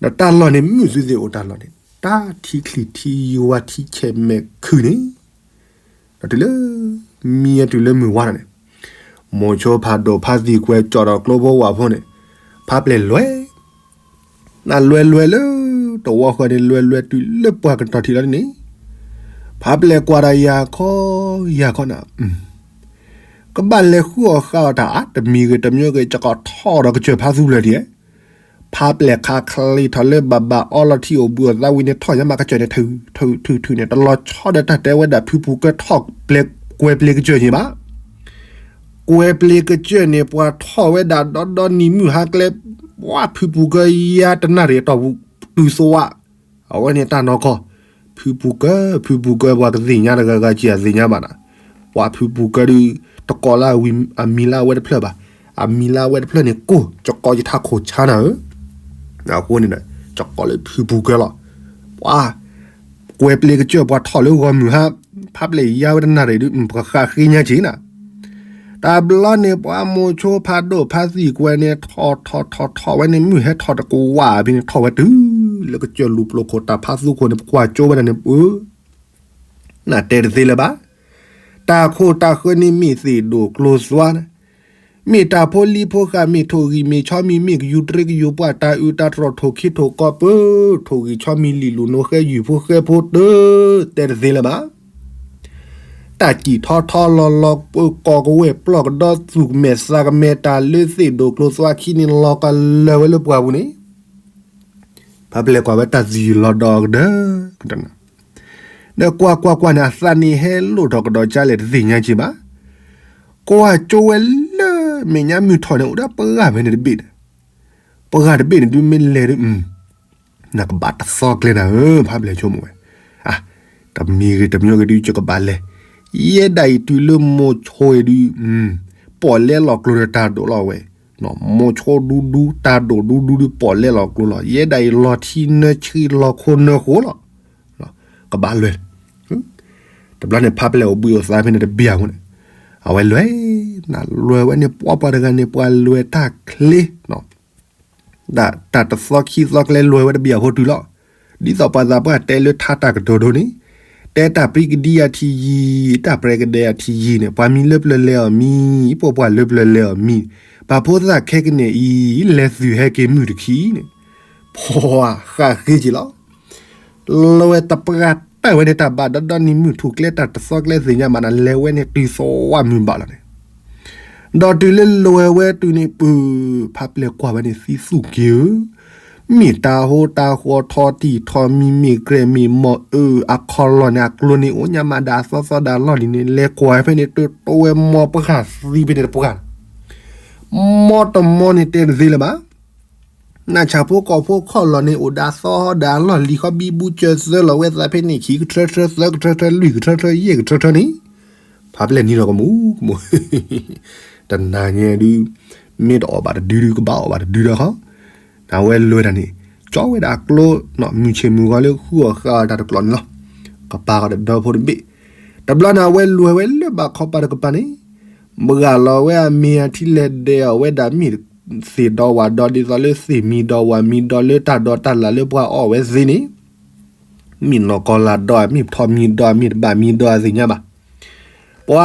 ဒီးတၢ်လီၢ်န့ၣ် မုၢ်သုသ့ၣ်အိၣ်တၢ်လီၢ်န့ၣ် တၢ်ထံချံထံယွၤထံဆဲးမဲာ်ခုၣ်န့ၣ်, ဒီးတုၤလၢ မံအတုၤလၢမုၢ်ဝါထီၣ်န့ၣ်, မိၤဆိဖးဒိၣ်ဖါသံၣ်ကွဲကၠီၣ်ဒီးကျိဖိဝၣ်ဖိန့ၣ်, ဖါပျဲၢ်လွဲ, နလွဲလွဲလၢ တဝီဃီန့ၣ် လွဲလွဲတုၤလၢပှၢ်ကတီၢ်ထံးလီၤန့ၣ်, ဖါပျဲၢ်ကွၢ်ဒီးယၤခီ ယၤခီနၤ ကဘၣ်လဲၤဃုအီၣ်ဃုအီတၢ်အါ တမံၤဂ့ၤတမံၤဂ့ၤ ကကီထီၣ်ဒီးကစၢၢ်ဖါသူဖျၢၣ်ဒံး, ဖါပျဲၢ်ခးချံထီၣ်လၢဘၣ်ဘၣ်အီလီၤထံအိၣ်ဘှံးအိၣ်သါဝံၤန့ၣ် ထီၣ်ညါမးကစၢၢ်န့ၣ် ထုထုထုန့ၣ် တလီၤဆီဒီးတၢ်တဲဝဲဒၣ်ဖုပူၤကၢထီၣ်ပျဲၢ်ကွဲၤပျဲၢ်ကစၢၢ်န့ၣ်ဘၣ်. ကွဲၤပျဲၢ်ကစၢၢ်န့ၣ် ပှၤထီၣ်ဝဲဒၣ်ဒီဒီနံၤမုၢ်ဟါကျဲ, ပှၤဖုပူၤကၢယါတနၣ်ရံၣ်အတီၢ်ပူၤတုၤသဝး အဝဲန့ၣ်တၢ်နီၢ်ကီၢ်, ဖုပူၤကၢ ဖုပူၤကၢ ပှၤကသ့ၣ်ညါတဂၤဂၤက့ၤအသ့ၣ်ညါဘၣ်နၤ, ပှၤဖုပူၤကၢဒုး တကိးလၢအမံၤလၢအဝဲတဖျၢၣ်ဘၣ်, အမံၤလၢအဝဲတဖျၢၣ်န့ၣ် ကိၢ် ကကိးယထးခိၣ်ဆါနၤဧၢ, အဃိန့ၣ်ဒီး ကကိးလၢဖုပူၤကၢလီၤ. ပှၤ ကွဲၤပျဲၢ်ကစၢၢ်ပှၤထီၣ်လၢဂီၤမုၢ်ဟါ, ဖါပျဲၢ်ယါဝဲတနၣ်ရံၣ်ဒုး ပဃးဃ့ညါက့ၤနၤ တဘျီန့ၣ် ပှၤမိၤဆိဖးဒိၣ်ဖါသံၣ်ကွဲန့ၣ် ထီၣ်ထီၣ်ထီၣ်ထီၣ်ဝဲန့ၣ် မုၢ်ဟဲထီၣ်တကဝၢ်ဖဲန့ၣ် ထီၣ်ဝဲတုၤလၢကစၢၢ်လူၤပျိၤခိၣ်တၢ်ဖါသူခိၣ်န့ၣ် ပကွၢ်ကၠိဝဲဒၣ်န့ၣ် ပ နတဲတသ့လၢၤဘၣ်. တၢ်ခိၣ်တၢ်ဃၢန့ၣ်မ့ၢ်သ့ၣ်ဒိၣ်ကျိၤသွါ, မ့ၢ်တၢ်ဖိလံၤဖိဃာ် မ့ၢ်ထိၣ်ဂံၢ်မ့ၢ်ဆီမံၤ မ့ၢ်ကယူၤတြ့ကယူၤပှၢ် တၢ်အုးတၢ်တြီၢ် ထိၣ်ခ့ထိၣ်ကီၢ်ပၢ, ထိၣ်ဂံၢ်ဆီမံၤလံာ်လူၤနိဃဲ ယုၢ်ဖိဃဲဖိတၢ် တဲတသ့လၢၤဘၣ်. တၢ်စံၣ်ထီထီလီၤလီၤ ပၢၤကီၢ်ကဝဲၢ် ပျီၢ်ကဒီသူၣ်ကမဲာ်သးကမဲာ် တၢ်လၢသ့ၣ်ဒိၣ်ကျိၤသွါခံန့ၣ် လီၤကလၢာ်ဝဲလၢပှၢ်ပူၤန့ၣ်, ဖါပျဲၢ်ကွၢ်ဝဲတၢ်သံၣ်လီၤဒီးကဒၢကဒၢနၤ, ဒီးကွၢ်ကွၢ်ကွၢ်န့ၣ် အသးန့ၣ် ဟဲလိၣ်ထီၣ်ကဒီးကၢ်လဲၣ်တသ့ၣ်ညါက့ၤဘၣ်. ကွၢ်ကၠိဝဲလၢမဲာ်ညါမုၢ်ထီၣ်န့ၣ် အိၣ်ဒီးပှၤဂၤဖဲန့ၣ်တဘ့ၣ်န့ၣ်, ပှၤဂၤတဘ့ၣ်န့ၣ် ဒုးမ့ၢ်လဲၤဒုး နကဘၣ်တသီကျဲနၤဧၢ, ဖါပျဲၢ်ဆိကမိၣ်ဝဲ, တမံၤဂ့ၤတမံၤဂ့ၤဒုး ယကဘၣ်လဲၤ, ယဲဒၣ်အံၤတုၤလၢမိၤဆိဒုး, ပီၣ်လဲလီၤကျိၤဒီးတၢ်ဒိၣ်လီၤဝဲ, မိၤဆိဒူဒူ တၢ်ဒိၣ်ဒူဒူဒုး ပီၣ်လဲလီၤကျိၤလီၤ. ယဲဒၣ်အံၤ လီၤထံနၢဆှံ လီၤခိနၢဃိလီၤ. ကဘၣ်လဲၤ, တဘျီန့ၣ် ဖါပျဲၢ်အိၣ်ဘှံးအိၣ်သါဖဲန့ၣ်တဘျီအဃိန့ၣ်, အဝဲလဲၤ, နလဲၤဝဲန့ၣ် ပှၤပှၤတဂၤန့ၣ် ပှၤလဲၤတၢ်ချ့ တၢ်တသီခံသီကျဲ လဲၤဝဲတဘ့ၣ်အဃိတုၤလီၤ. ဒ်သိးပှၤသးပှၢ်တဲလၢထါတၢ်ကတိၤဒိန့ၣ်, တဲတၢ်ပြံကဒံအထံယံၤ, တၢ်ပြဲကဒဲအထံယံၤန့ၣ်, ပှၤမံၤလၢပျၢၤလဲၤအီၤမံၤ, ပှၤပှၢ်လၢပျၢၤလဲၤအီၤမံၤ, ပှၤဖိသၣ်ခဲကနံၣ်အံၤ လဲၤသုးဟဲက့ၤမုၢ်တခံန့ၣ်, ပှၤဃးဃ့က့ၤလီၤ. လီၤဝဲတပှၢ်တၢၢ်ဝဲန့ၣ် တၢ်ဘၣ်ဒီဒီနံၤမုၢ်ထူၣ်ကျဲ တၢ်တသီကျဲသ့ၣ်ညါဘၣ်နၤ လဲၤဝဲန့ၣ်တုၤသဝးမုၢ်ဘၣ်လီၤန့ၣ်, ဒီးတုၤလၢလီၤဝဲတုၤန့ၣ် ပၢ်ဖါပျဲၢ်ကွၢ်ဝဲန့ၣ် သံသူၣ်က့ၤဧၢ, မ့ၢ်တၢ်ဟိတၢ်ဃီထီတံၢ်ထီမံၤ မ့ၢ်ကြဲးမ့ၢ်မီၢ်အၢ အခီၣ်လီၢ်န့ၣ် အကျိၤန့ၣ်အိၣ်ညါမးဒၣ်အသီသီဒၣ်လီၢ်လံၤန့ၣ် လဲၤကွၢ်ဖဲန့ၣ် တတိဝဲမိၢ်ပှၢ်သံဖဲန့ၣ်တပှၢ် မိၢ်တမိၢ်န့ၣ်တဲတသ့လၢၤဘၣ်. နဆၣ်ဖိကီၢ်ဖိခီၣ်လီၢ်န့ၣ် အိၣ်ဒၣ်သီဒၣ်လီၢ်လံၤဃီ ဘံဘူစၢၤသၢလီၤဝဲသးဖဲန့ၣ် ခံကထၢထၢ သၢကထၢထၢ လွံၢ်ကထၢထၢယဲၢ်ကထၢထၢန့ၣ်, ဖါပျဲၢ်နံၤလီၤကမူးကမူး, တနၤညါဒုး မ့ၢ်တအီၣ်ဘၣ်တဒုဒုး ကဘၣ်အီၣ်ဘၣ်တဒုဒီးဃီ, နဝဲလဲၤတၢ်န့ၣ် ကၠီဝဲဒၣ်အကျိ မုၢ်ဆ့ၣ်မုၢ်ဂီၤလၢဃုအီၣ်ဃုအီတၢ်တကျိၤန့ၣ်လီၤ. ကပၤဃီဒီးဒီဖိတဘ့ၣ်, တဘျီန့ၣ်အဝဲလဲၤဝဲလၢဘၣ်ခီပၤတကပၤန့ၣ်, ဘှၣ်လီၤဝဲအမ့ၤအထံလဲၤဒဲးအီၣ်ဝဲဒၣ်မ့ၢ်သ့ၣ်ဒီဝၣ်ဒီ ဒ်သိးလၢသ့ၣ်မံဒီဝၣ်မံဒီလၢတၢ်ဒီတၢ်လၢ်လၢပှၤအီၣ်ဝဲသ့န့ၣ်, မ့ၢ်နီၢ်ကီၢ်လၢ်ဒီ မ့ၢ်ထီၣ်မံဒီ မ့ၢ်တဘၣ်မံဒီအသ့ၣ်ညါဘၣ်. ပှၤ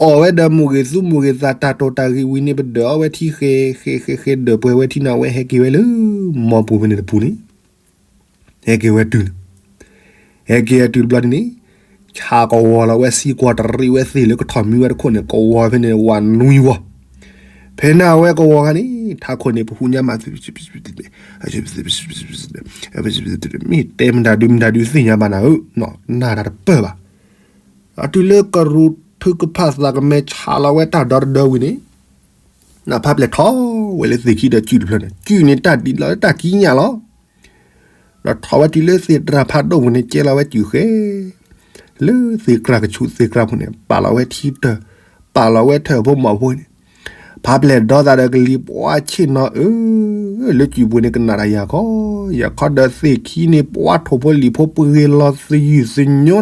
အီၣ်ဝဲဒီးမိၢ်ဂ့ၤသူမိၢ်ဂ့ၤသး တၢ်တိာ်တၢ်ဂ့ၤဝံၤန့ၣ် ပဒၢးအီၣ်ဝဲထံဃဲၤဃဲၤဃဲၤဃဲၤ ဒၢးပှဲၤဝဲထံန့ၣ် အဝဲဟဲက့ၤဝဲလၢမီၢ်ပူၤဖဲန့ၣ်တပူၤန့ၣ်, ဟဲက့ၤဝဲတုၤန့ၣ်, ဟဲက့ၤဝဲတုၤတဘျီန့ၣ်, ဆၣ်ကဝီၤလီၤဝဲ စံကွၢ်တရံးဝဲသ့ၣ်လၢကထီၣ်မံဝဲတခိၣ်န့ၣ် ကဝီၤဖဲန့ၣ် ဝးနွံဝီၤ, ဖဲန့ၣ်အဝဲကဝီၤခါန့ၣ် ထးခိၣ်န့ၣ် ပဟူညါမး မ့ၢ်တဲမတၤဒုမတၤဒုသ့ၣ်ညါဘၣ်နၤဧၢ, နၢ်တၢ်တပၢၢ်ဘၣ်. အတုၤလၢကရူၢ်ထုကဖၣ်သးကမဲ ဆးလီၤဝဲတၢ်ဒီတဒၢဝံၤန့ၣ်, နဖးပျဲၢ်ထီၣ်ဝဲလၢသ့ၣ်ခံဒီးစုၣ်တဖျၢၣ်န့ၣ် စုၣ်န့ၣ်တၢ်ဒ်လီၤလၢတၢ်ကံးညာ်လီၤ. ဒီးထီၣ်ဝဲတုၤလၢသ့ၣ်တြၢ်ဖးဒိၣ်ပူၤန့ၣ် ကဲလီၤဝဲစုၣ်ဃဲ လၢသ့ၣ်ကြၢ်ကဆူးသ့ၣ်ကြၢ်ပူၤန့ၣ် ပာ်လီၤဝဲထံတၢၢ်, ပာ်လီၤဝဲထၢၣ်ဖိမီၤဖိန့ၣ်, ဖးပျဲၢ်ဒီသးဒီးကလံၤပှၤဆ့ၣ်နီၤဧၢ, လၢစုၣ်ပူၤန့ၣ်ကနၣ်တၢ်ယၤခီ, ယၤခီဒီးသ့ၣ်ခံန့ၣ် ပှၤထိၣ်ဖိလံၣ်ဖိပှ့ၤလီၤသယုၢ်သညိနၤ,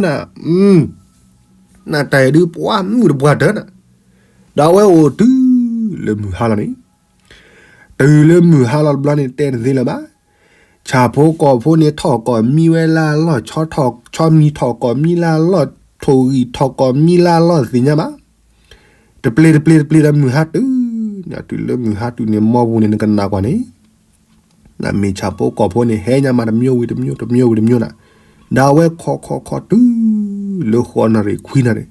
နၢ်တၢ်အံၤဒုပှၤမုၣ်တပှၢ်တၢၢ်နၤ, ဒီးအဝဲအိၣ်တုၤလၢမုၢ်ဟါလီၤန့ၣ် တုၤလၢမုၢ်ဟါလီၤတဘျီန့ၣ် တဲတသ့လၢၤဘၣ်. ဆၣ်ဖိကီၢ်ဖိန့ၣ် ထီၣ်ကီၢ်မံဝဲလၢအလီၢ်, ဆီထီၣ်ဆီမံထီၣ်ကီၢ်မံလၢအလီၢ်, ထိၣ်ဂံၢ်ထီၣ်ကီၢ်မံလၢအလီၢ်သ့ၣ်ညါဘၣ်. တပျ့ၤတပျ့ၤတပျ့ၤဒီးမုၢ်ဟါတုၤ, တုၤလၢမုၢ်ဟါတုၤန့ၣ် မီၢ်ပူၤန့ၣ် နကနၣ်ကွၢ်န့ၣ် နမ့ၢ်ဆၣ်ဖိကီၢ်ဖိန့ၣ် ဟဲညါမးတမျိုးဝံၤတမျိုး တမျိုးဝံၤတမျိုးနၤ, ဒီးအဝဲခိးခိးခိးတုၤလၢဃိးနၣ်ရံၣ်ခွံနၣ်ရံၣ်,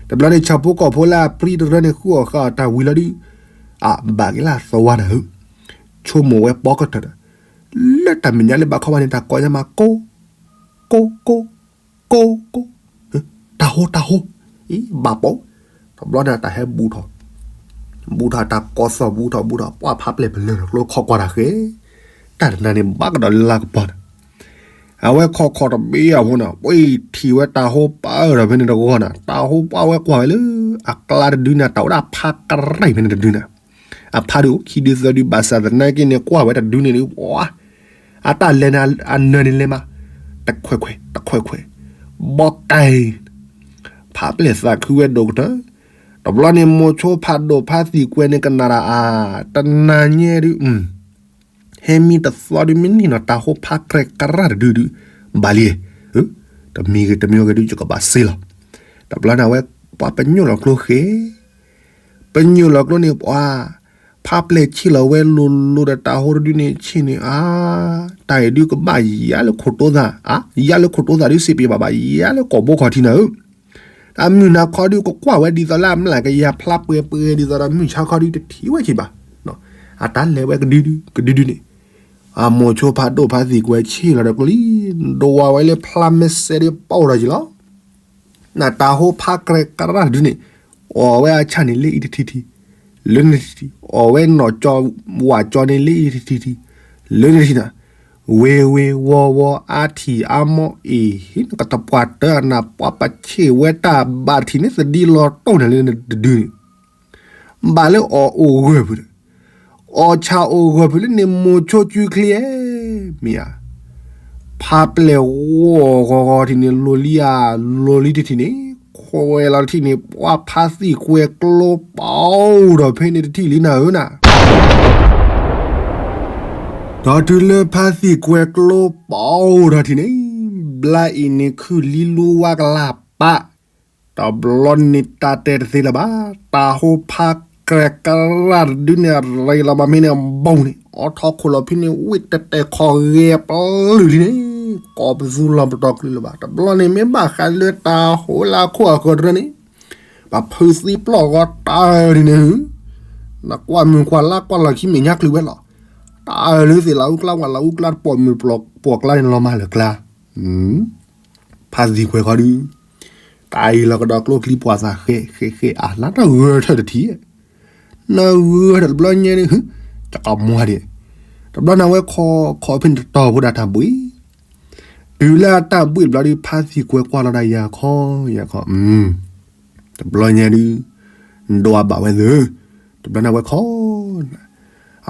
တဘျီန့ၣ် ဆၣ်ဖိကီၢ်ဖိလၢအပြံတရၢန့ၣ် ဃုအီၣ်ဃုအီတၢ်ဝံၤလီၤဒုး, အဘၣ်က့ၤလၢအသဝါနၤဧၢ, ဆိကမိၣ်ဝဲပိာ်ကတၢၢ်ဒီး, လၢတၢ်မဲာ်ညါလၢဘၣ်ခီဘၣ်န့ၣ် တၢ်ကိးညါမးကိး, ကိးကိး ကိးကိး, တၢ်ဟိတၢ်ဟိ, အံၤဘၣ်ပိာ်, တဘျီန့ၣ်တၢ်ဟဲဘူးထီၣ်, ဘူးထီၣ်တၢ်ကိးသီၣ်ဘူးထီၣ်ဘူးထီၣ် ပှၤဖးပျဲၢ်ပလၢၢ်ထီၣ်ကျိခီကွၢ်တၢ်ဃဲ, တၢ်တနၤန့ၣ် ဘၣ်ကဒီးလၢလါကပီၤန့ၣ်, အဝဲခိးခိးတဘ့ၣ်အဖိန့ၣ် ပှၤထံၣ်ဝဲတၢ်ဟိပာ်အၢၣ်ဒီးဖဲန့ၣ်တဂီၢ်န့ၣ် တၢ်ဟိပာ်ဝဲကွၢ်ဝဲလၢ အကျါတဒုန့ၣ် တၢ်အိၣ်ဒၣ်ဖးကရံၣ်ဖဲန့ၣ်တဒုန့ၣ်, အဖးဒုအိၣ်ခံဒုသၢဒု ဘၣ်ဆၣ်သနာ်က့န့ၣ် ကွၢ်ဝဲတဒုန့ၣ်ဒုး ပှၤ အတၢ်လဲၤန့ၣ် အနၢၤန့ၣ်လဲၤမး, တခွဲးခွဲး တခွဲးခွဲး, ဘီကဲ ဖးပျဲၢ်သးခုဝဲဒိၣ်ကတၢၢ်, တဘျီန့ၣ် မိၤဆိဖးဒိၣ်ဖးသံၣ်ကွဲးန့ၣ် ကနၣ်တၢ်အါ, တနၤညါဒုး, ဟဲမံတသီဒုး မ့ၢ်န့ၢ်နီၤ တၢ်ဟိဖးကြဲကရၢ်တဒုဒုး, ဘၣ်လံ, တမံၤဂ့ၤတမံၤဂ့ၤဒုး ယကဘၣ်စ့လီၤ, တဘျီန့ၣ် အဝဲပှၤပညိၣ်လီၤကျိဃဲ ပညိၣ်လီၤကျိန့ၣ် ပှၤ ဖးပျဲၢ်ဆ့ၣ်လီၤဝဲလိၤလိၤဒီးတၢ်ဟိတဒုန့ၣ်ဆ့ၣ်န့ၣ် အါ, တၢ်အံၤဒုးကဘၣ်ယၤလၢခိၣ်တိသး, အါ, ယၤလၢခိၣ်တိသးဒုး စ့ပ့ၤဘၣ်ဘၣ် ယၤလၢကိာ်ဘိခီၣ်ထံးနၤဧၢ, တၢ်မုၢ်နၤခီဒုး ကကွၢ်ဝဲဒ်သိးလၢအမျၢ်ကယၤဖျါပှဲၤပှဲၤ ဒ်သိးဒီးမုၢ်ဆါခီဒုး တထံၣ်ဝဲက့ၤဘၣ်, အတၢ်လဲၤဝဲကဒုဒုး ကဒုဒုန့ၣ်, အမိၤဆိဖးဒိၣ်ဖးသံၣ်ကွဲးဆ့ၣ်လီၤဒီးကျိလံ, ဒိဝါဝဲလၢဖျါမဲစဲးဒုးပအိၣ်ဒီးက့ၤလီၤ နတၢ်ဟိဖးကြဲကရၢ်တဒုန့ၣ်, အီၣ်ဝဲအဆၣ်န့ၣ်လၢအံၤတထံထံ, လၢန့ၣ်တထံထံ, အီၣ်ဝဲနီၢ်ကၠီဝၣ်ကၠီန့ၣ်လၢအံၤတထံထံ, လၢန့ၣ်တထံနၤ, ဝ့ၤဝ့ၤဝီၤဝီၤ အါထံၣ်အါမီၢ်အ့ၣ်, နကတပှၢ်တၢၢ်နၤ ပှၤပဆ့ၣ်ဝဲတၢ်ဘၣ်ထံၣ်န့ၣ် သဒံလီၤတိၢ်န့ၣ်လၢနတဒုန့ၣ် ဘၣ်လၢအီၣ်အိၣ်ဂၢၢ်ဖုး, အီၣ်ဆၣ်အိၣ်ဂၢၢ်ဖုးလၢန့ၣ်မိၤဆိကုချ့ဧဲ, မ့ၢ်ဧါ, ဖးပျဲၢ်ဂီၤဂီၤဂီၤထံးန့ၣ် လိၤလံဧါ, လိၤလံတထံၣ်န့ၣ်, ခွဲးလီၤတထံၣ်န့ၣ် ပှၤဖးသံၣ်ကွဲးကျိပအိၣ်ဒီးဖဲန့ၣ်တထံၣ်လံနၤဧၢနၤ ဒီးတုၤလၢဖးသံၣ်ကွဲးကျိပအိၣ်ဒီးထံၣ်န့ၣ်, ဘျါအံၤန့ၣ်ခုၣ်လံလူဝါကလၢ်ပာ်, တဘျီန့ၣ်တၢ်တဲတသ့လၢၤဘၣ်, တၢ်ဟိဖးကြဲကရၢ်တဒုန့ၣ် ရ့လီၤဘၣ်မ့ၢ်န့ၣ် ဘီန့ၣ် အိးထီၣ်ခိၣ်လီၤဖဲန့ၣ် ဝ့ၢ်တဲာ်တဲာ်ခီၣ်ဂဲၤပျုၢ်လံန့ၣ်, ကိးပသူလီၤပတီၢ်ကလုာ်လၢၤဘၣ်, တဘျီန့ၣ်မ့ၢ်ဘၣ်ဃးလၢတၢ်ဟိလၢအခိၣ်အဃၢၤတရၢန့ၣ်, ပဖုးသံပျီၢ်ဂီၤတၢ်ဒ်န့ၣ် နကွၢ်မုၢ်ကွၢ်လါကွၢ်လီၤခံမဲာ်ညါချုးဝဲလီၤ, တၢ်လၢသ့ၣ်လၢအူကျါဝဲလၢအူကျါ တပိာ်မုၢ်ပိာ်ကျါန့ၣ်လီၤမၢ်လၢၤကျါ, ဖးသံၣ်ကွဲးခီဒုး, တၢ်အံၤလီၤကဒီးကျိချံပှၤသးဃဲဃဲဃဲ အလါတၢ်ဂၢၢ်ထၢၣ်တထံၣ်, နဂၢၢ်ထၢၣ်တဘျီညါန့ၣ်, တကမွၤဒံး, တဘျီန့ၣ်ဝဲခိးခိးဖဲန့ၣ်တတီၤဖိဒၣ်တၢ်ဘှံး, တုၤလၢအတၢ်ဘှံးတဘျီဒုး ဖးသံၣ်ကွဲးကွၢ်လီၤဒၣ်ယၤခီယၤခီ, တဘျီညါဒုး, နဒိးအဘၣ်ဝဲသၢ, တဘျီန့ၣ်ဝဲခိး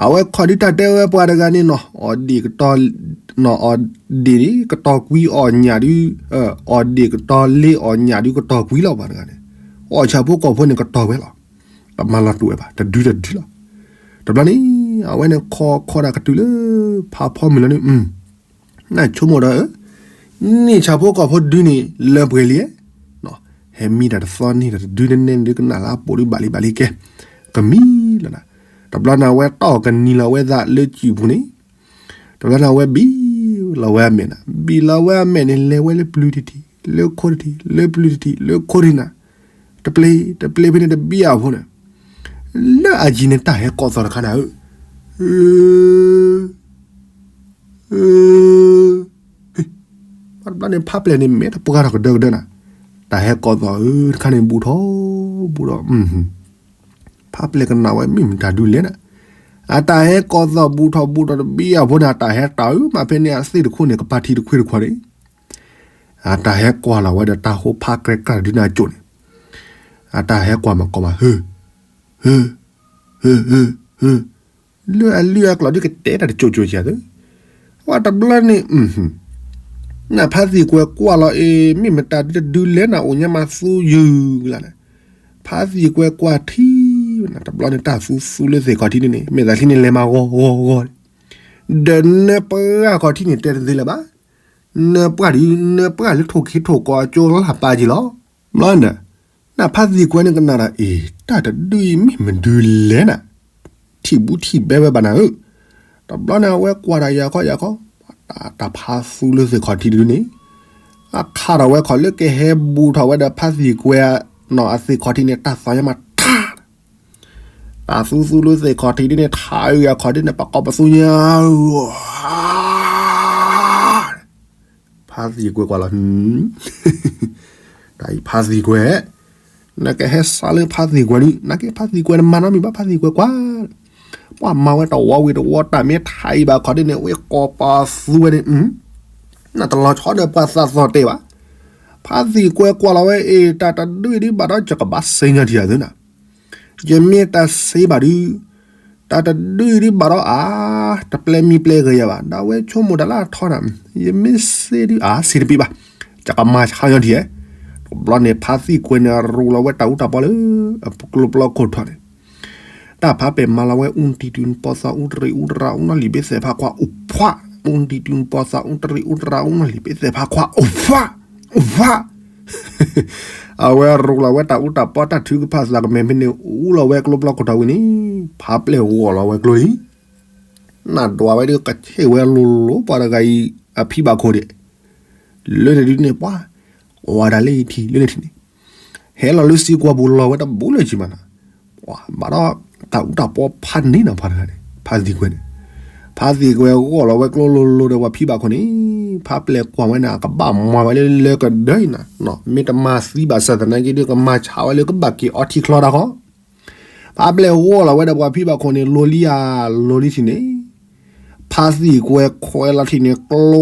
အဝဲခီဒုတၢ်တဲဝဲပှၤတဂၤန့ၣ်နီၤ, အီၣ်ဒ့ၣ်ကတီၤ, အီၣ်ဒ့ၣ်န့ၣ် ကတီၤကွံအီၣ်ညၣ်ဒု, အီၣ်ဒ့ၣ်ကတီၤလ့အီၣ်ညၣ်ဒု ကတီၤကွံလီၤပှၤတဂၤန့ၣ်, အီၣ်ဆၣ်ဖိကီၢ်ဖိန့ၣ် ကတီၤဝဲလီၤ. တမၤလီၤတူာ်ဝဲဘၣ်, တဒုတဒုလီၤ. တဘျီန့ၣ် အဝဲန့ၣ်ခီခီဒၣ်ကတုၤလၢ ဖးဖီမုၢ်လီၤန့ၣ်, နဆိကမိၣ်ဒီး, န့ၢ်ဆၣ်ဖိကီၢ်ဖိဒုန့ၣ် လၢပှဲၤလံ, ဟဲမံတၢ်တသီန့ၣ်ဒီး တဒုန့ၣ်န့ၣ်ဒုကနၣ်လၢအပိာ်ဒုဘၣ်လံဘၣ်လံကဲ, ကမံလီၤနၤ. တဘျီန့ၣ် အဝဲတီၢ်ကနံၤလီၤဝဲသးလၢစုပူၤန့ၣ်, တဘျီန့ၣ် အဝဲဘံၣ်လီၤဝဲအမဲာ်နၤ, ဘံၣ်လီၤဝဲအမဲာ်န့ၣ် လဲၤဝဲလၢပျုၤတထံၣ်, လၢခိတထံၣ်, လၢပျုၤတထံၣ်, လၢခိတထံၣ်နၤ, တပျ့ၤတပျ့ၤဖဲန့ၣ်တဘံၣ်အဖိန့ၣ်, လၢအယံၤန့ၣ်တၢ်ဟဲကိးသီၣ်တခါနၤဧၢ, တဘျီန့ၣ် ဖးပျဲၢ်န့ၣ် မ့ၢ်တပှၢ်ထီၣ်ကဒၢကဒၢနၤ, တၢ်ဟဲကိးသီၣ်ဧၢတခါန့ၣ် ဘူးထီၣ်ဘူးထီၣ်, ဖးပျဲၢ်ကနၣ်ဝဲ မ့ၢ်မတၤဒုလဲၣ်နၤ, အတၢ်ဟဲကိးသီၣ်ဘူးထီၣ်ဘူးထီၣ်တဘံၣ်အဖိန့ၣ် အတၢ်ဟဲတၢ်အုးမးဖဲန့ၣ် အသ့ၣ်တခိၣ်န့ၣ် ကပၤထံတခွ့တခွါန့ၣ်, အတၢ်ဟဲကွၢ်လီၤဝဲဒီးတၢ်ဟိဖးကြဲးကြၢ်ဒုန့ၣ်အကိာ်န့ၣ်, အတၢ်ဟဲကွၢ်မၤကိးမး ဟု, ဟု, ဟု, ဟု, ဟု, လၢအလုၢ်အကျိၤဒုကတဲတၢ်တကၠိကၠိကၢ်သၢ, ဝဲတဘျီန့ၣ်, နဖးသံၣ်ကွဲၤကွၢ်လီၤအ့ၤ မ့ၢ်မတၤဒုတဒုလဲၣ်နၤ အိၣ်ညါမးသူယုၢ်လၢ်န့ၣ်, ဖးသံၣ်ကွဲၤကွၢ်ထံဝဲနၤ တဘျီန့ၣ် တၢ်သူသူလၢသ့ၣ်ခီၣ်ထံးန့ၣ်န့ၣ် မ့ၢ်သးထံန့ၣ်လဲၤမးဂီၤဂီၤဂီၤ, ဒီးနၢပှၢ်ခီၣ်ထံးန့ၣ်တဲတသ့လၢၤဘၣ်, နၢပှၢ်ဒု နၢပှၢ်လၢထိၣ်ခ့ထိၣ်ကီအကၠိလၢပၢ်က့ၤလီၤ, ဘျီဒီး နဖးသံၣ်ကွဲၤန့ၣ်ကနၣ်ဒီး အ့ၤ တၢ်တဒုအံၤမ့ၢ်မဒုလဲၣ်နၤ, ထံၣ်ဘူးထံၣ်ဘဲဝဲဘၣ်နၤဧၢ, တဘျီန့ၣ် အဝဲကွၢ်တၢ်ယၤခီယၤခီ, တၢ်ဖးသူလၢသ့ၣ်ခီၣ်ထံးဒုန့ၣ်, အခးထီၣ်ဝဲခီၣ်လၢကဟဲဘူးထီၣ်ဝဲဒီးဖးသံၣ်ကွဲၤနီၤ အသ့ၣ်ခီၣ်ထံးန့ၣ် တၢ်သီၣ်ညါမးထါ တၢ်သူသူလၢသ့ၣ်ခီၣ်ထံးဒ်န့ၣ် ထါအုးအခီၣ်ဒ်န့ၣ် ပကိးပသူညါဧၢ, ဖးသံၣ်ကွဲၤကွၢ်လီၤ, တၢ်အံၤဖးသံၣ်ကွဲၤ, နကဟဲစးလၢဖးသံၣ်ကွဲၤဒု နကဟဲဖးသံၣ်ကွဲၤနမၤနီတမံၤဘၣ် ဖးသံၣ်ကွဲၤကွၢ်, ပှၤမၤဝဲတဝီဝံၤတဝီ တၢ်မ့ၢ်ထါအံၤဘၣ်ခီဒ်န့ၣ် ဝဲကိးပသူဝဲန့ၣ်, နတလီၤဆီဒီးပှၤသးသီၣ်တဲာ်ဘၣ်, ဖးသံၣ်ကွဲၤကွၢ်လီၤဝဲ အ့ၣ် တၢ်တဒုအံၤဒုဘၣ်ဒီး ယကဘၣ်စ့ညါထံၣ်အသးနၤ ယမ့ၢ်တၢ်စ့ဘၣ်ဒု, တၢ်တဒုအံၤဒုဘၣ်ဒီးအါ, တပျဲမံပျဲဂ့ၤယၤဘၣ်, ဒီးအဝဲဆိကမိၣ်တၢ်လၢအထီနၤ, ယမ့ၢ်စ့ဒုအါ စ့တပ့ၤဘၣ်, ယကမၤဆါညီထံၣ်ဧါ, တဘျီန့ၣ် ဖးသံၣ်ကွဲၤန့ၣ် ရူးလီၤဝဲတၢ်အူတၢ်ပီလၢ အကျိပျီခိၣ်ထီၣ်န့ၣ် တၢ်ဖးပဲာ်မၤလီၤဝဲ အူတံၢ်တုၤပီသး အူတရံးအူတရၣ် အူနီၢ်လံာ်ဘ့သဲးဖးခွါအိၣ်ဖှၣ်, အူတံၢ်တုၤပီသး အူတရံးအူတရၣ် အူနီၢ်လံာ်ဘ့သဲးဖးခွါအိၣ်ဖှၣ်, အိၣ်ဖှၣ် အဝဲရူးလီၤဝဲတၢ်အူတၢ်ပီ တၢ်ထုကဖၣ်သးကမဲာ်ဖဲန့ၣ် အူလီၤဝဲကျိပျီခိၣ်ထီၣ်ဝံၤန့ၣ် ဖးပျဲၢ်ဂီၢ်လီၤဝဲကျိလံ နဒွးဝဲဒုးကဆ့ၣ်ဝဲလိၤလိၤ ပှၤတဂၤအံၤ အဖံဘၣ်ခိၣ်ဒဲး, လၢန့ၣ်ဒုးန့ၣ် ပှၤ ကွၢ်ဒၣ်လၢယထံၣ်လၢန့ၣ်ထံၣ်န့ၣ်, ဟဲလီၤလၢစံကွၢ်ပူၤလီၤဝဲတဘိလၢၤကံမးနီၤ, ပှၤဘၣ်ဒီး တၢ်အူတၢ်ပီဖးန့ၢ်နီၤ ပှၤတဂၤန့ၣ် ဖးသံၣ်ကွဲၤန့ၣ်, ဖးသံၣ်ကွဲၤဂီၢ်လီၤဝဲကျိလိၤလိၤဒီးပှၤဖံဘၣ်ခိၣ်န့ၣ်, ဖးပျဲၢ်ကွၢ်ဝဲန့ၣ် အကဘၣ်မၤဝဲလၢလၢကဒၢအံၤနီၤ, မ့ၢ်တမၤသံဘၣ်ဆၣ်သနာ်က့ဒုး ကမၤဆါဝဲလၢကဘၣ်က့ၤအီထံချီတၢ်ဃီ ဖးပျဲၢ်ဂီၢ်လီၤဝဲဒီးပှၤဖံဘၣ်ခိၣ်န့ၣ် လိၤလံဧါ လိၤလံထံၣ်န့ၣ်, ဖးသံၣ်ကွဲၤခွဲးလီၤထံၣ်န့ၣ် ကျိ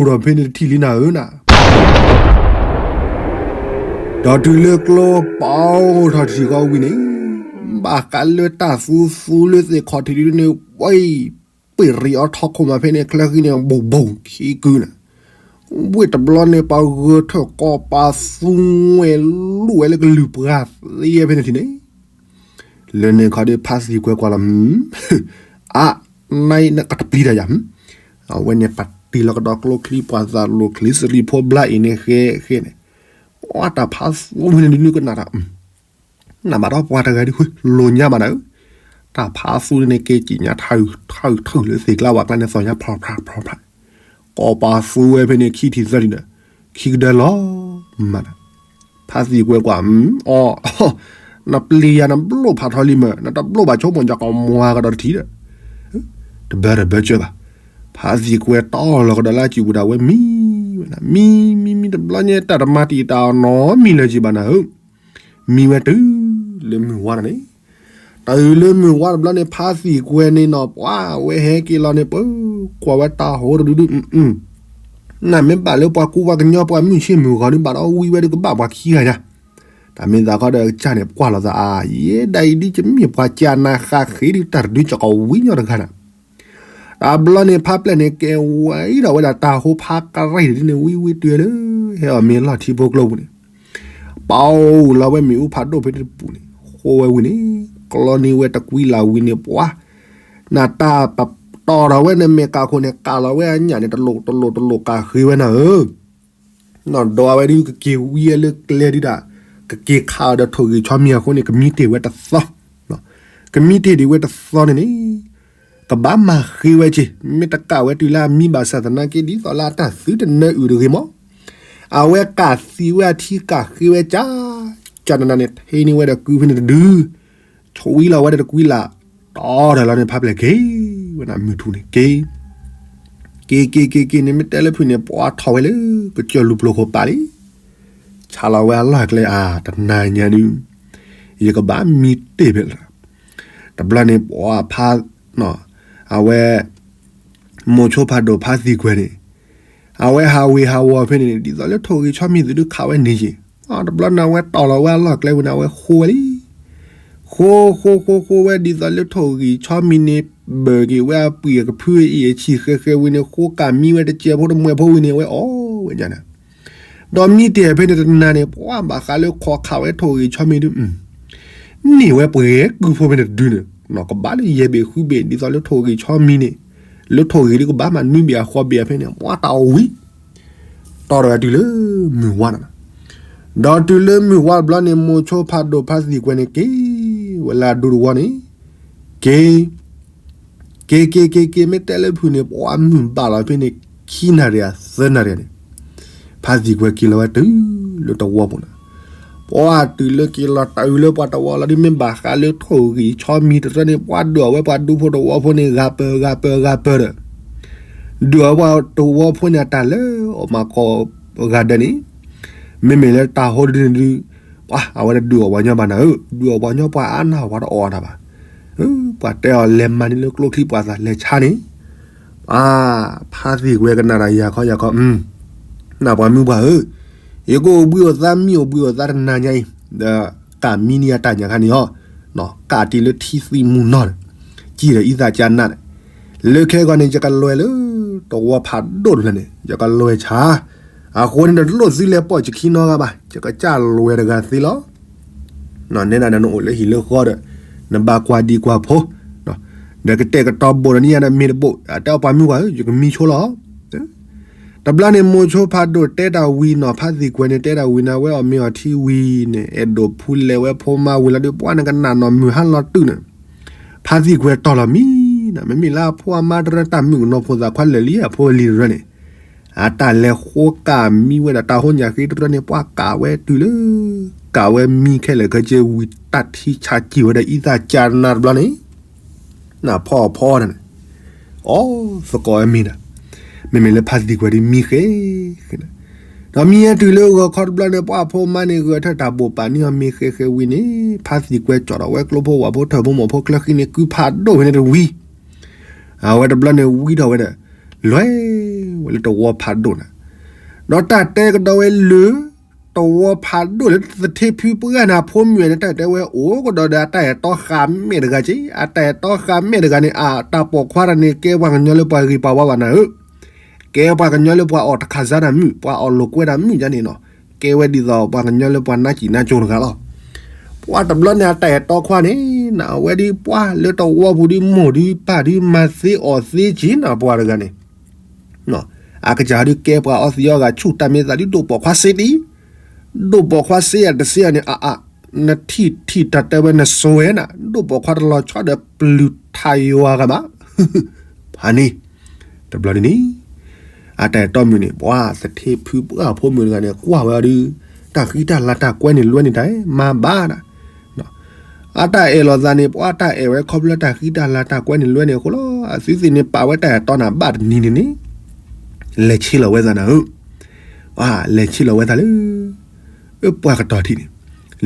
ပီထီၣ်ဖဲန့ၣ်တထံၣ်လံနၤဧၢနၤ, ဒီးတုၤလၢကျိပီထီၣ်တထံၣ်ဃီဝံၤန့ၣ်, ဘၣ်ဃးလၢတၢ်သူသူလၢသ့ၣ်ခီၣ်ထံးဒုန့ၣ် ဝဲ ပ့ၢ်ရံးအီထီခိၣ်မးဖဲန့ၣ် ချၢဃံန့ၣ် ဘိၣ်ဘိၣ်ခံကုန့ၣ်, ဝ့ၢ်တဘျီန့ၣ် ပှၤဂၢၤထၢၣ်ကိးပသူဝဲလူၤဝဲလၢကလုၢ်ပှၢ်သ့ဖဲန့ၣ်ထံၣ်န့ၣ်, လၢန့ၣ်ခီဒုး ဖးသံၣ်ကွဲၤကွၢ်လီၤ, အါ, နကတပျံၤတၢ်ယၤ, အဝဲန့ၣ်ပာ်တ့ၢ်လီၤကဒီးကျိချံပှၤသးလိၤချံစရံဖိဘျါအံၤန့ၣ်ဃဲဃဲန့ၣ်, ပှၤတၢ်ဖးသူဝဲန့ၣ်ဒုးနကနၣ်တၢ် နဘၣ်ဒီးပှၤတဂၤဒုး လိၤညါဘၣ်နၤဧၢ, တၢ်ဖးသူန့ၣ်က့ၤကံၣ်ညါထၢၣ်ထၢၣ်ထၢၣ်လၢသ့ၣ်ကျါဝၣ်ကျါန့ၣ် သီၣ်ညါဖျီဖျါဖျီဖျါ, ကိးပသူဝဲဖဲန့ၣ် ခံထံၣ်သၢထံၣ်ဒီး ခံကဒၢလီၤမးနၤ, ဖးသံၣ်ကွဲၤကွၢ်, အီ, နပျံၤယၤနဘျိၣ်ဖးထီလံမး နတဘျိၣ်ဘၣ်ဆိကမိၣ်ယကမွၤကဒီးတထံၣ်ဒီး, တဘၢတဘၢကၢဘၣ်, ဖးသံၣ်ကွဲၤတီၢ်လီၤကဒီးလၢအစုပူၤဒီး အဝဲမံဝဲနၤ, မံမံမံတဘျီညါ တၢ်တမၤတံာ်တာ်အီၤနီတမံၤလၢၤကံဘၣ်နၤဧၢ မံဝဲတုၤလၢမုၢ်ဝါဒၣ်န့ၣ်, တုၤလၢမုၢ်ဝါတဘျီန့ၣ် ဖးသံၣ်ကွဲၤန့ၣ်နီၤ ပှၤဝဲဟဲက့ၤလီၤန့ၣ် ပကွၢ်ဝဲတၢ်ဟိတဒုဒု, နမ့ၢ်ဘၣ်လၢပှၤကူပှၤကညီပှၤမုၢ်ဆ့ၣ်မုၢ်ဂီၤဒုး ဘၣ်ဒီးဝံဝဲဒုးကဘၣ်ပှၤခံဂၤညါ, တၢ်မ့ၢ်သးခီဒီးကစၢ်န့ၣ် ကွၢ်လီၤသးအါ ယဲဒၣ်အံၤဒ်ယမ့ၢ်ပှၤကၢ်နၤဃးဃ့ဒုး တၢ်တဒုကီးဝံၤညီတဂၤနၤ. တၢ်ဘျီန့ၣ် ဖါပျဲၢ်န့ၣ် ကဲဝဲအံၤဒီးဝဲဒၣ်တၢ်ဟိဖးကရံၣ်ဒ်န့ၣ် ဝံဝံတုၤလၢ ဟဲအီၤမ့ၢ်လီၢ်ထံဖိကျိပူၤန့ၣ် ပာ်လီၤဝဲမ့ၣ်အူဖးဒိၣ်ဖဲတပူၤန့ၣ် ဃိဝဲဝံၤန့ၣ် ကျီန့ၢ်ဝဲတကွံလၢ်ဝံၤန့ၣ် ပှၤ နတၢ်ပတီၢ်ထီၣ်ဝဲန့ၣ် မဲာ်ကးခိၣ်န့ၣ် ကးလီၤဝဲအညၣ်န့ၣ် တလိၣ်တလိၣ်တလိၣ်ကးဃ့ဝဲနၤဧၢ နီၢ်ဒီးအဝဲဒုးကက့ၤဝံအလၢကျဲဒုးဒၣ် ကက့ၤခးအီၤဒီးထိၣ်ဂံၢ်ဆီမံၤအဃိန့ၣ် ကမံတ့ၢ်ဝဲတသီ, ကမံတ့ၢ်ဒံးဝဲတသီန့ၣ်န့ၣ် ကဘၣ်မၤဃ့ဝဲက့ၤ မ့ၢ်တကးဝဲတုၤလၢအမံဘၣ်ဆၣ်သနာ်က့ ဒ်သိးလၢအတၢ်သုတနၢအုၣ်တဂ့ၤမး, အဝဲကးသံဝဲအထံကးဃ့ဝဲကၢ်, ကၢ်နးနးန့ၣ် ထံန့ၢ်ဝဲဒီးကုဖဲန့ၣ်တဒု ဆွံလီၤဝဲဒီးတကွံလၢ်, တီဒီးလီၤန့ၣ် ဖါပျဲၢ်က့ၤဝဲဒၣ်မုၢ်ထူၣ်န့ၣ်က့ၤ, က့ၤက့ၤက့ၤက့ၤန့ၣ် မ့ၢ်တဲလၢဖုၣ်န့ၣ် ပှၤထီၣ်ဝဲလၢ ကစၢၢ်လူၤပျိၤခိၣ်ပာ်လံ, ဆါလီၤဝဲအလီၢ်ကျဲအါ တနၤညါဒုး, ယကဘၣ်မံတ့ၢ်ဖဲလီၤ, တဘျီန့ၣ် ပှၤဖါ, အဝဲ မိၤဆိဖးဒိၣ်ဖါသံကွဲၤန့ၣ်, အဝဲဟးဝ့ၤဟးဝီၤဖဲန့ၣ် ဒ်သိးလၢထိၣ်ဂံၢ်ဆီမံၤသုးဒုးခးဝဲန့ၣ်က့ၤ, တဘျီန့ၣ် အဝဲတီၢ်လီၤဝဲအလီၢ်ကျဲဝံၤန့ၣ် အဝဲဃိဝဲလံ, ဃိဃိဃိဃိဝဲ ဒ်သိးလၢထိၣ်ဂံၢ်ဆီမံၤန့ၣ် ဘၢၣ်က့ၤဝဲအပှံၢ်အကဖုအံၤအဆံၣ်ဃဲဃဲဝံၤန့ၣ် ဃိကးမံဝဲတစဲးဖိတမှဲးဖိဝံၤန့ၣ် အဝဲအီၣ်ဝဲညါန့ၣ် ဒီးမံတ့ၢ်ဖဲန့ၣ်တနၤန့ၣ် ပှၤဘၣ်ဃးလၢခိးခးဝဲထိၣ်ဂံၢ်ဆီမံၤဒုး, န့ၢ်ဝဲပှဲၤကုဖိဖဲန့ၣ်တဒုန့ၣ်, ကဘၣ်လၢယဲၢ်ဘ့ၣ်ဃုဘ့ၣ် ဒ်သိးလၢထိၣ်ဂံၢ်ဆီမံၤန့ၣ်, လၢထိၣ်ဂံၢ်ဒုးကဘၣ်မးနွံဘ့ၣ်အဃိဘ့ၣ်ဖဲန့ၣ် ပှၤတၢ်အီၣ်ဝံၤ, တီၢ်ဒီးဝဲတုၤလၢမုၢ်ဝါန့ၣ်, ဒီးတုၤလၢမုၢ်ဝါတဘျီန့ၣ် မိၤဆိဖးဒိၣ်ဖါသံကွဲၤန့ၣ်က့ၤ, ဝဲလၢအဒူတဝီန့ၣ်, က့ၤ က့ၤက့ၤက့ၤက့ၤ မ့ၢ်တဲလၢဖုၣ်န့ၣ် ပှၤမုၢ်ဘၣ်လီၤဖဲန့ၣ် ခံနၣ်ရံၣ်သၢနၣ်ရံၣ်န့ၣ်, ဖါသံကွဲၤက့ၤလီၤဝဲတုၤလၢတဝီပူၤန့ၣ်, ပှၤတုၤလၢက့ၤလီၤတုၤလၢပှၤတဝီလီၤဒုး မ့ၢ်ဘၣ်ဃးလၢထိၣ်ဂံၢ်ဆီမံၤတရၢန့ၣ် ပှၤဒုးအီၣ်ဝဲပှၤဒူဖိတဝီဖိန့ၣ် ဂၤပၢၤဂၤပၢၤဂၤပၢၤဒီး, ဒုးအီၣ်ဝဲပှၤတဝီဖိန့ၣ် အတၢ်လၢအီၣ်မၤကီၢ်ဂၤဒဲးန့ၣ်, မ့မ့ၢ်လၢတၢ်ဟိဒုန့ၣ်ဒုး, ပှၤအဝဲတဒုးအီၣ်ပှၤညီဘၣ်နၤဧၢ, ဒုးအီၣ်ပှၤညီပှၤအါနၢ်ပှၤတအီၣ်တၢ်ဘၣ်, ပှၤတဲအီၤလဲၤမၤန့ၢ်လၢကျိချံပှၤသၣ်လဲၤဆါန့ၣ်, ပှၤဖါသံကွဲၤကနၣ်တၢ်ယၤခီယၤခီ, နၢ်ပှၤမုၣ်ပှၢ်ဧၢ, ယကအိၣ်ဘှံးအိၣ်သါ မံအိၣ်ဘှံးအိၣ်သါတနၤညါအံၤ, ဒီးကးမံန့ၢ်အတၢ်ညၣ်ခါန့ၣ်အီၤ, ကးတံၢ်လၢထံသံမူနီၢ်န့ၣ်, ကံၢ်ဒီးအံသၣ်ကၢနးန့ၣ်, လၢခဲဂီၤန့ၣ် ယကလွဲၢ်လၢတဝီဖးဒိၣ်တဖျၢၣ်န့ၣ် ယကလွဲၢ်ဆါ, အဃိန့ၣ်ဒီးတလိၣ်သုလဲၤပိာ်ယခံနီတဂၤဘၣ်, ယကစၢ်လွဲၢ်တဂၤသ့လီၤ. နဲဒၣ်ဒီးနအိၣ်လၢဟံၣ်လၢဃီဒီး, နဘၣ်ကွၢ်ဒံကွၢ်ဖိ, ဒီးကတဲာ်ကတီၤဘိၣ်ဒီးန့ၢ်ယၤဒီးမ့ၢ်တဘိၣ်, တဲအီၤပှၤမုၣ်ပှၢ်ဧၢ, ယကမံဆိလီၤ. တဘျီန့ၣ် မိၤဆိဖးဒိၣ်တဲတၢ်ဝံၤနီၤ, ဖါသံကွဲၤန့ၣ် တဲတၢ်ဝံၤန့ၣ် အဝဲအီၣ်မ့ၤအီထံဝံၤန့ၣ် အဲၣ်ဒိးဖူလဲၤဝဲဖိမါဝံၤလီၤဒုး ပှၤန့ၣ်ကနၣ်နီၢ်မုၢ်ဟါလီၤတုၤန့ၣ်, ဖါသံကွဲၤတီၢ်လီၤမံနီၤ, မ့မ့ၢ်လၢအဖိအမါတရၢတၢ်မုၣ်ကနီၤဖိသၣ်ခွါလၢာ်လံအဖိအလံၤတရၢန့ၣ်, အတၢ်လဲၤဃိကးမံဝဲဒၣ်တၢ်ဟိညၣ်ဃ့တရၢန့ၣ် ပှၤကးဝဲတုၤလၢ ကးဝဲမံခဲလၢာ်ခဲဆ့ဝံၤ တၢ်ထံဆးကံၢ်ဝဲဒီးအံသၣ်ကၢနးတဘျီန့ၣ် နဖီအဖီန့ၣ်, အီသကိးဝဲမံဒီး, မ့မ့ၢ်လၢဖါသံကွဲၤဒုးမံဃဲ, ဒီးမံဟဲတုၤလၢဂီၤခီတဘျီန့ၣ် ပှၤဖိမါန့ၣ် ဂဲၤထၢၣ်တၢ်ဘိၣ်ပာ်န့ၢ်အီၤမ့ၢ်ဃဲဃဲဝံၤန့ၣ် ဖါသံကွဲၤကၠီၣ်ထီၣ်ဝဲကျိဖိဝၣ်ဖိထၢၣ်ဖိမီၢ်ဖိချၢဃံန့ၣ် ကုဖးဒိၣ်ဝဲန့ၣ်တဝံၤ, အဝဲတဘျီန့ၣ်ဝံထီၣ်ဝဲဒီး, လဲၤဝဲလၢတဝီဖးဒိၣ်န့ၣ်, ဒီးတၢ်တဲကဒီးဝဲလၢ တဝီဖးဒိၣ်လၢသထ့ဖုပှၢ်န့ၣ် အဖိမုၣ်န့ၣ် တၢ်တဲဝဲအိၣ်ကဒီးဒီးအတၢ်အဲၣ်တီဃာ်မဲာ်တဂၤက့, အတၢ်အဲၣ်တီဃာ်မဲာ်တဂၤန့ၣ် အတၢ်ပိာ်ခွါတၢ်န့ၣ် ကဲပှၤကညီလၢပှၤဂ့ၤပှၤဝါဘၣ်နၤဧၢ, ကဲပှၤကညီလၢပှၤအီၣ်တခါစါတၢ်မုၣ် ပှၤအီၣ်လိာ်ကွဲတၢ်မုၣ်ယါန့ၣ်နီၤ, ကဲဝဲဒ်သိးပှၤကညီလၢပှၤနါစံၣ်နါကၠိတဂၤလီၤ. ပှၤတဘျီန့ၣ် အတၢ်အဲၣ်တီခွါန့ၣ် နအဝဲဒ်ပှၤလၢတဝီပူၤဒ်မိၢ်ဒ်ပၢ်ဒ်မၤသ့အီၣ်သ့က့ၤနၤပှၤတဂၤန့ၣ် အကစၢ်ဒုးကဲပှၤအီသံးအီဂၤဆူၣ်တၢ်မ့ၢ်သးဒုးဒိၣ်ပိာ်ခွါစ့တံၢ်, ဒိၣ်ပိာ်ခွါစ့ယၤတစ့ယၤန့ၣ် အအ, နထံၣ်ထံၣ်တၢ်တဲဝဲနစိၤဝဲနၤ ဒိၣ်ပိာ်ခွါတလီၤဆီဒီးပျုၢ်ထးယွၤဂၤဘၣ်, ဖးန့ၣ်, တဘျီန့ၣ်န့ၣ်, အတၢ်အဲၣ်တီမုၣ်န့ၣ် ပှၤသထ့ဖုပှၢ်ဖိမုၣ်တဂၤန့ၣ် ကွၢ်ဝဲအီၤဒုး, တၢ်ဃံတၢ်လၤတၢ်ကွဲန့ၣ်လွဲန့ၣ်တၢ်မၤဘၣ်ဒၣ် အတၢ်အဲၣ်လိာ်သးန့ၣ် ပှၤတၢ်အဲၣ်ဝဲခီဖျိတၢ်ဃံတၢ်လၤတၢ်ကွဲန့ၣ်လွဲန့ၣ်အဃိလီၤ. အသုသ့ၣ်န့ၣ်ပာ်ဝဲတၢ်အဲၣ်တီနၤဘၣ်တနံၤန့ၣ်န့ၣ်, လဲၤဆ့လီၤဝဲသးနၤဧၢ, လဲၤဆ့လီၤဝဲသးလၢ ပှၢ်ကတီၢ်ထံးန့ၣ်,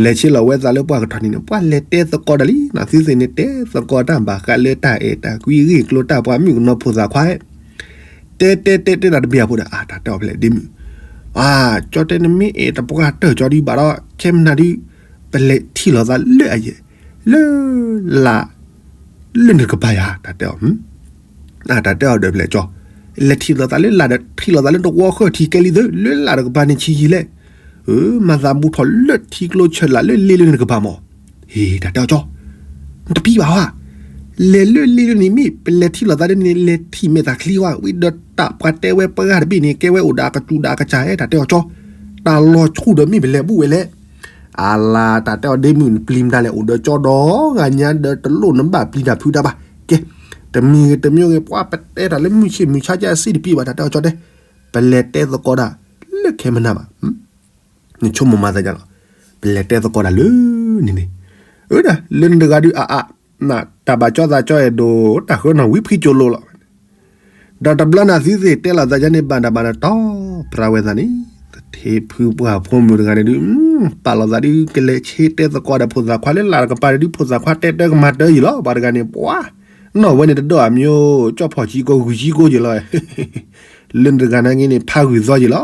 လဲၤဆ့လီၤဝဲသးလၢပှၢ်ကတီၢ်ထံးန့ၣ် ပှၤလဲၤတဲသကိးတၢ်လံနီၤ. သုသ့ၣ်န့ၣ် တဲသကိးတၢ်ဘၣ်ဃးလၢတၢ်အဲၣ်တၢ်ကွံဂ့ၢ်ကျိၤတၢ်ပှၤမုၣ်ကနီၤဖိသၣ်ခွါ, တဲတဲတဲတဲတၢ်တဘ့ၣ်အဖိဒီး အတၢ်တဲအီၤဖဲလဲၣ်ဒ့မုၣ်, ကၠီတဲနမ့ၢ်အဲၣ်တပှၢ်တၢၢ်ကၠီဒုးဘၣ်ဒီး ခဲမနၤဒုး ပလဲၤထံၣ်လိာ်သးလၢအယဲၢ် လၢ လၢ လၢနတကပၤယၤ တၢ်တဲအီၤ တၢ်တဲအီၤဒီးပလဲၤကၠီ လဲၤထံၣ်လိာ်သးလၢလၢ်ဒီး ထံၣ်လိာ်သးလၢတဝီဃၢထံးကဲလံသု လၢလၢ်တကပၤန့ၣ်ဆံးယံာ်လဲၣ်. မၤသးဘူးထီၣ်လၢထံကျိဆၢလာ်လၢလ့လၢနကပၤမး. ဟ့ တၢ်တဲအီၤကၠီ နတပံၤဘၣ်ဝဲ လဲၤလၢလ့လၢန့ၣ်မ့ၢ် ပလဲၤထံၣ်လိာ်သးလၢန့ၣ် လဲၤထံၣ်မဲာ်သးချံဝဲ ဝံၤဒီးတၢ်ပှၤတဲဝဲပှၤဂၤတဘ့ၣ်န့ၣ် ကဲဝဲအိၣ်ဒီးအကစူၤဒီးအကစၢ် တၢ်တဲအီၤကၠီ တၢ်လီၤဆူၣ်ဒီးမ့ၢ်ပလဲၤဘူးဝဲလဲၣ်. အလၤ တၢ်တဲအီၤဒ့မုၣ် နပျံၤမတၤလဲၣ် အိၣ်ဒီးကၠီဒီဂၤညါဒီးတလိၣ်နဘၣ်ပျံၤတၢ်ဖုးတၢ်ဘၣ်. ကဲ တမံၤဂ့ၤတမံၤဂ့ၤ ပှၤပတဲတၢ်လၢမုၢ်ဆ့ၣ်မုၢ်ဆါကၢအစ့တပံၤဘၣ် တၢ်တဲအီၤကၠီတဲ ပလဲၤတဲသကိးတၢ်လၢခဲမနၤဘၣ်. နဆိကမိၣ်မၤသးဒ်လီၤ. ပလဲၤတဲသကိးတၢ်လၢန့ၣ်န့ၣ် အၢ ဒၣ်လၢနတဂၤဒုးအါအါ တၢ်ဘၣ်ကၠီသးကၠီအဲၣ်ဒိး တၢ်ဃၢနီၣ်ဝံဖှံကၠိလိၤလီၤ. ဒီးတဘျီန့ၣ်သုသ့ၣ်တဲလိာ်သးယါန့ၣ် ဘၣ်တၢ်ဘၣ်တၢ်တီ ပြၢဝဲသးန့ၣ် သထ့ဖုပှၢ်ဖိမုၣ်တဂၤန့ၣ်ဒုး ပာ်လိာ်သးဒုး ကလဲၤဆ့တဲသကိးဒီးဖိသၣ်ခွါလၢလၢ်တကပၤန့ၣ်ဒုး ဖိသၣ်ခွါတဲတၢ်ကမၤတၢ်ယံာ်လီၤ ပှၤတဂၤန့ၣ် ပှၤ နီၢ်ဝဲန့ၣ်တဒိၣ်အမံၤ ကၠီဖီၣ်ဆံကိးဂုၤဆံကိးယံာ်လီၤ. လၢနတဂၤနာ်က့န့ၣ် ဖးဂုာ်သီယံာ်လီၤ.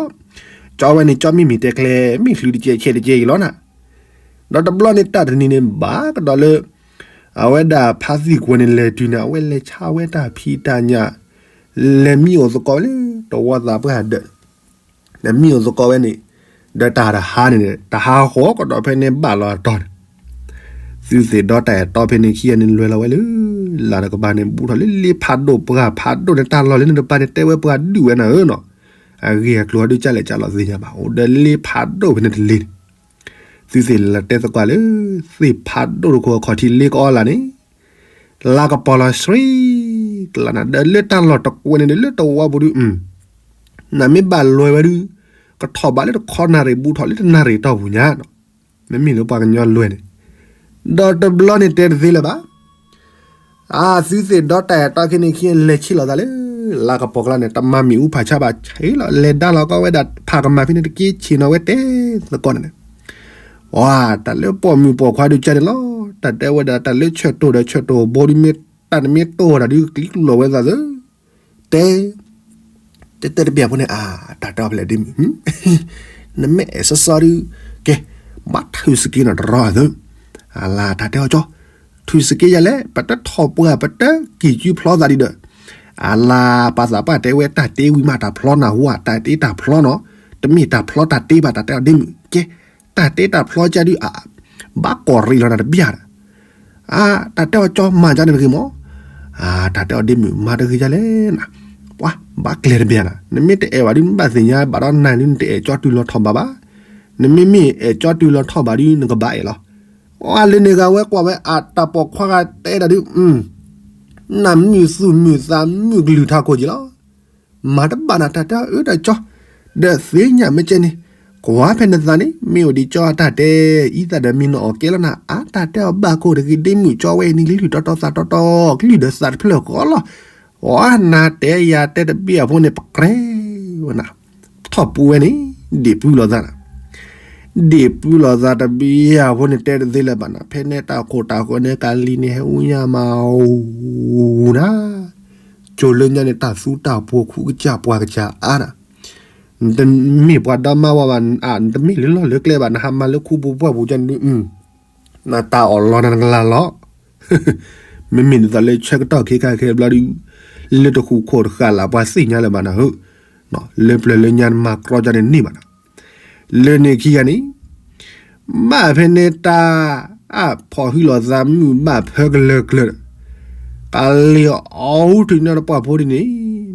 ကၠီဝဲန့ၣ် ကၠီမ့ၢ်မ့ၢ်တဲကျဲ မ့ၢ်ချုးတကဲးဆဲးတကဲးယံာ်လီၤနၤ. ဒီးတဘျီန့ၣ်တၢ်တနံၤန့ၣ် ဘၣ်ကဒီးလၢ အဝဲဒၣ်ဖါသံကွဲၤန့ၣ် လဲၤတုၤန့ၣ် အဝဲလဲၤဆါဝဲတၢ်ဖံးတၢ်ညၣ် လဲၤမံအိၣ်သကိးဝဲလၢ တဝီသးပှၢ်ဒၢး လဲၤမံအိၣ်သကိးဝဲန့ၣ် ဒီးတၢ်တဟါန့ၣ် တဟါဃီကဒီးဖဲန့ၣ်ဘၣ်လီၤအတီၤန့ၣ် သုသ့ၣ်ဒီတၢ်အဲၣ်တီဖဲန့ၣ်ခံဂၤန့ၣ် လဲၤလီၤဝဲလၢ လၢ်တကပၤန့ၣ် ဘူးထီၣ်လၢလ့ဖးဒိၣ်ပှၢ်ဖးဒိၣ်န့ၣ် တၢ်လီၢ်လၢနတပၤန့ၣ် တဲဝဲပှၤဒုးဝဲနၤဧၢနီၤ. အဂ့ၢ်အကျိၤဟီဒုးကၢ်လဲၣ်ကၢ်လီၤသ့ၣ်ညါဘၣ် အိၣ်ဒီးလ့ဖးဒိၣ်ဖဲန့ၣ်တလ့ၤန့ၣ် သုသ့ၣ်လဲၤတဲသကိးလၢ သ့ၣ်ဖးဒိၣ်တခိၣ်အခီၣ်ထံးလ့ကအီလၢ်န့ၣ် လါကပီၤလီၤဆှံ ကလါနၤ ဒီးလၢတၢ်လီၢ်တကွဲးန့ၣ်ဒီးလၢတဝီပူၤဒုး နမ့ၢ်ဘၣ်လွဲၤဝဲဒုး ကထီၣ်ဘးလၢတခီနၣ်ရံၣ်ဘူးထီၣ်လၢတနၣ်ရံၣ်တီၢ်ပူၤညါနီၤ. မ့မ့ၢ်လၢပှၤကညီလွဲၤန့ၣ် ဒီးတဘျီန့ၣ်တဲတသ့လၢၤဘၣ်. အသုသ့ၣ်ဒီတၢ်အဲၣ်တီခဲန့ၣ်ခံလဲၤဆ့ၣ်လီၤသးလၢ လါကပီၤကျါန့ၣ် တမၤမံၤအူဖးဆါဘၣ် ဆ့ၣ်လီၤ လဲၤဒါလီၤကီဝဲဒၣ် ဖးကမၤဖဲန့ၣ်တက့ၢ် ဆ့ၣ်နီၤဝဲတဲသကိးန့ၣ်န့ၣ် ပှၤတၢ်လၢပိာ်မုၣ်ပိာ်ခွါဒုးကၢ်န့ၣ်လီၤ. တၢ်တဲဝဲဒၣ်တၢ်လၢဆၢၣ်တိၢ်ဒီးဆၢၣ်တိၢ်ဘိဒုးမ့ၢ် တၢ်တမ့ၢ်တိၢ်ဝဲဒၣ်ဒုး ကလံၤကျူလီၤဝဲသးသၢ တဲ တဲတဲတဘ့ၣ်အဖိန့ၣ် အတၢ်တဲအီၤဖဲလဲၣ်ဒ့မုၣ် နမ့ၢ်အဲၣ်စီစီဒုး ကဲ ဘၣ်ထုးစက့နီၤတရီအသၢ အလါတၢ်တဲအီၤကၠီ ထုးစက့ယၤလဲၣ် ပတထီၣ်ပှၢ် ပတကံၢ်ကုဖျီသးဒံးဒီး အလါပှၤသးပှၢ်တဲဝဲတၢ်တ့ဝံၤမးတၢ်ဖျီနၢ်ဟူဧါ တၢ်တ့တၢ်ဖျီနီၤ တမ့ၢ်တၢ်ဖျီတၢ်တ့ဘၣ် တၢ်တဲအီၤဒ့မုၣ် ကဲ တၢ်တ့တၢ်ဖျီကၢဒုး အ ဘၣ်ကီၢ်ရ့ၣ်လီၤနၤတဘ့ၣ်ဒီး အ တၢ်တဲအီၤကၠီမၤကၠီန့ၣ်တဂ့ၤမး အ တၢ်တဲအီၤဒ့မုၣ်မၤတဂ့ၤယၤလဲၣ်နၤ ပှၤဘၣ်ကျဲၤတဘ့ၣ်နၤ နမ့ၢ်တအဲၣ်ဘၣ်ဒုး နဘၣ်သ့ၣ်ညါဘၣ်ဒီးနၤဒုး နတအဲၣ်ကၠီတုၤလီၤထီၣ်ဘးဘၣ် နမ့မ့ၢ်အဲၣ်ကၠီတုၤလီၤထီၣ်ဘးဒုး နကဘၣ်အဲၣ်လီၤ အလၢန့ၣ်ဂၤဝဲကွၢ်ဝဲအတၢ်ပိာ်ခွါဂၤတဲဒၣ်ဒုး နၢ်မုာ်သူၣ်မုာ်သးမုာ်ကလုၢ်ထးခိၣ်က့ၤလီၤ မၤတဘၣ်နၤတၢ်တဲအီၤ အၢတၢ်ကၠီ ဒီးသ့ၣ်ညါမ့ၢ်ကဲန့ၣ် ကွၢ်ဖဲနသးန့ၣ် မ့ၢ်အိၣ်ဒံးကၠီအတၢ်တဲ အံသးဒီးမံနီၤအီၣ်ကဲလီၤနၤ အတၢ်တဲအီၤဘၣ်ခိၣ်တဂ့ၤ ဒ့မုၣ်ကၠီဝဲအံၤန့ၣ် ကလုၢ်တီတီသးတီတီ ကလုၢ်ဒီးသးတဖျၢၣ်ဃီလီၤ အနၤတဲယၤတဲတဘ့ၣ်အဖိန့ၣ် ပကြဲဝဲနၤ ထီၣ်ပူၤဝဲန့ၣ် ဒ့ၣ်ပူၤလိာ်သးနၤ ဒ့ၣ်ပူၤလိာ်သးတဘ့ၣ်အဖိန့ၣ် တဲတသ့လၢၤဘၣ်နၤ ဖဲန့ၣ်တၢ်ခိၣ်တၢ်ဃၢၤန့ၣ် ကလံၤန့ၣ် ဟဲအူညါမးအူနၤ ကၠိလၢညါန့ၣ် တၢ်သူတၢ်ပှိၤ ခူကစၢ်ပှၤကစၢ်အါနၤ နတမ့ၢ်ပှၤဒီမါဝၤဘၣ် နတမ့ၢ်လၢလီၢ်လၢကျဲဘၣ် နဟးမၤလၢခူပူၤပှၢ်ပူၤကန့ၣ် နတၢ်အီၣ်လီၤနၤနကလၤလီၤ မ့မ့ၢ်နသးလၢဆၢကတီၢ်ခဲခါခဲဘျီဒုး လၢတဃူခိၣ်တဃာ်လၢ်ပှၤသ့ၣ်ညါလၢၤဘၣ်နၤဧၢ လၢပျၢၤလၢညါနမၤကြီကန့ၣ်န့ၢ်ဘၣ်နၤ လၢန့ၣ်ခံဂၤန့ၣ် ဘၣ်ဖဲန့ၣ်တၢ် အဖီၣ်ဟုလိာ်သးမုၢ်ဘၣ်ဖၢကလၢာ်ကလၢာ် ကလံၤအီၣ်ဟူထုးန့ၢ်တပှၢ်ဖိဒ်န့ၣ်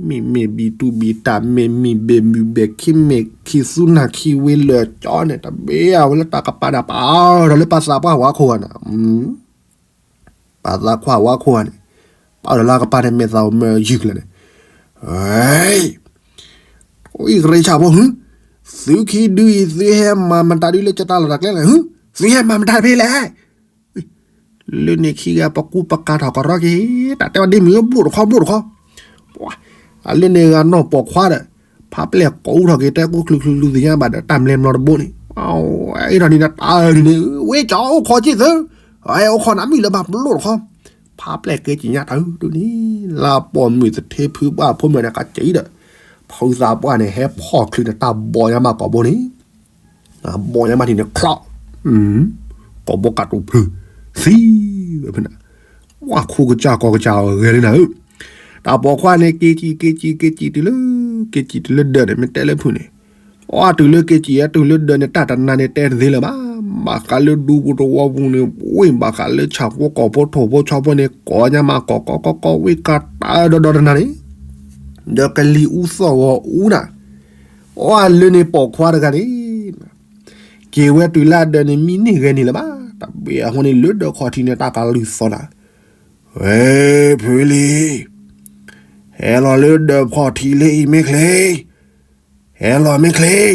မ့ၢ်မ့ၢ်ဘံတူဘံတၢ် မ့ၢ်မ့ၢ်ဘဲၣ်မ့ၢ်ဘဲၣ်ခံမ့ၢ်ခံသူနၢ်ခံဝ့လၢာ်ကၠီန့ၣ် တဘ့ၣ်အဝဲလၢတၢ်ကပၤဒၣ်ပာ်ဒီးလၢပှၤသးပှၢ်ဝါခိၣ်ဂၤန့ၣ် ပှၤသးပှၢ်ဝါခိၣ်ဂၤန့ၣ် ပာ်ဒီးလၢကပၤန့ၣ် မဲာ်သးအိၣ်မၢယုၢ်ကျၢၤန့ၣ် အံၤကရ့ဆၣ်ဖိ သုခံဒုအံၤ သုဟဲမၤမတၤဒုလၢကတၢ်လီၢ်တၢ်ကျဲလဲၣ် သုဟဲမၤမတၤတဖဲလဲၣ် လၢန့ၣ်ခံဂၤပကူပကၤထီၣ်ကရီက့ၤ တၢ်တဲဝဲဒ့မုၣ်ဘျိၣ်တခီဘျိၣ်တခီ အလၢန့ၣ်ဂၤနီၢ်ပိာ်ခွါဒီး ဖးပျဲၢ်ကိးထီၣ်က့ၤတဲကူချုးချုးလူၤသ့ၣ်ညါဘၣ်ဒီးတၢ်မလဲၤမျိာ်တဘိန့ၣ် အ့ၣ်ထီၣ်န့ၣ်တၢ်န့ၣ် ဝ့ၢ်ကၠီအိၣ်ခိးက့ၤသု အိၣ်ခိးနၤမုၣ်လၢၤဘၣ်ဘျိၣ်တခီ ဖးပျဲၢ်က့ၤကညးတၢ်ဒ်န့ၣ် လါပိာ်မုၣ်သထ့ဖုပှၢ်ဖိမုၣ်န့ၣ် ကကံဒီး ဖုသးပှၢ်န့ၣ် ဟဲဖီၣ်ချုးန့ၣ် တၢ်ဘီၣ်ညါမးကိာ်ဘိန့ၣ် ဘီၣ်ညါမးထံၣ်န့ၣ် ချီၣ် ကိ ကိးဘိကးတိၤဖုး သံဝဲဖဲန့ၣ်, ဝါခိၣ်ကစၢ်ကီၢ်ကစၢ်အဂဲၤလံနၤဧၢ, တၢ်ပိာ်ခွါန့ၣ် က့ၤစံၣ် က့ၤစံၣ် က့ၤစံၣ်တုၤလၢ, က့ၤစံၣ်တုၤလၢဒၢးန့ၣ် မ့ၢ်တဲလၢဖုၣ်န့ၣ်, အီတုၤလၢက့ၤစံၣ် အတုၤလၢဒၢးန့ၣ် တၢ်တနၤန့ၣ်တဲတသ့လၢၤဘၣ်, ဘၣ်ဃးလၢဒူပူၤတဝီပူၤန့ၣ် ဝ့ၢ်ဘၣ်ဃးလၢဆၣ်ဖိကီၢ်ဖိထိၣ်ဖိဆီဖိန့ၣ် ကိးညါမးကိးကိးကိးကိး ဝ့ၢ်ကးတၢ်ဒီဒီတနၤန့ၣ်, ဒီးကလံၤအူသီၣ်ဂီၤအူနၤ, အီလၢန့ၣ်ပိာ်ခွါတဂၤန့ၣ် က့ၤဝဲတုၤလၢဒၢးန့ၣ် မံန့ၢ်ဂဲၤန့ၢ်လၢၤဘၣ်, တဘ့ၣ်အဃိန့ၣ် လၢဒၢးခီၣ်ထံးန့ၣ် တၢ်ကလုၢ်သီၣ်နၤ, ဝဲဖုလံၤ, ဟဲလီၤလၢဒၢးခီၣ်ထံးလၢအံၤမ့ၢ်ချ့, ဟဲလီၤမ့ၢ်ချ့,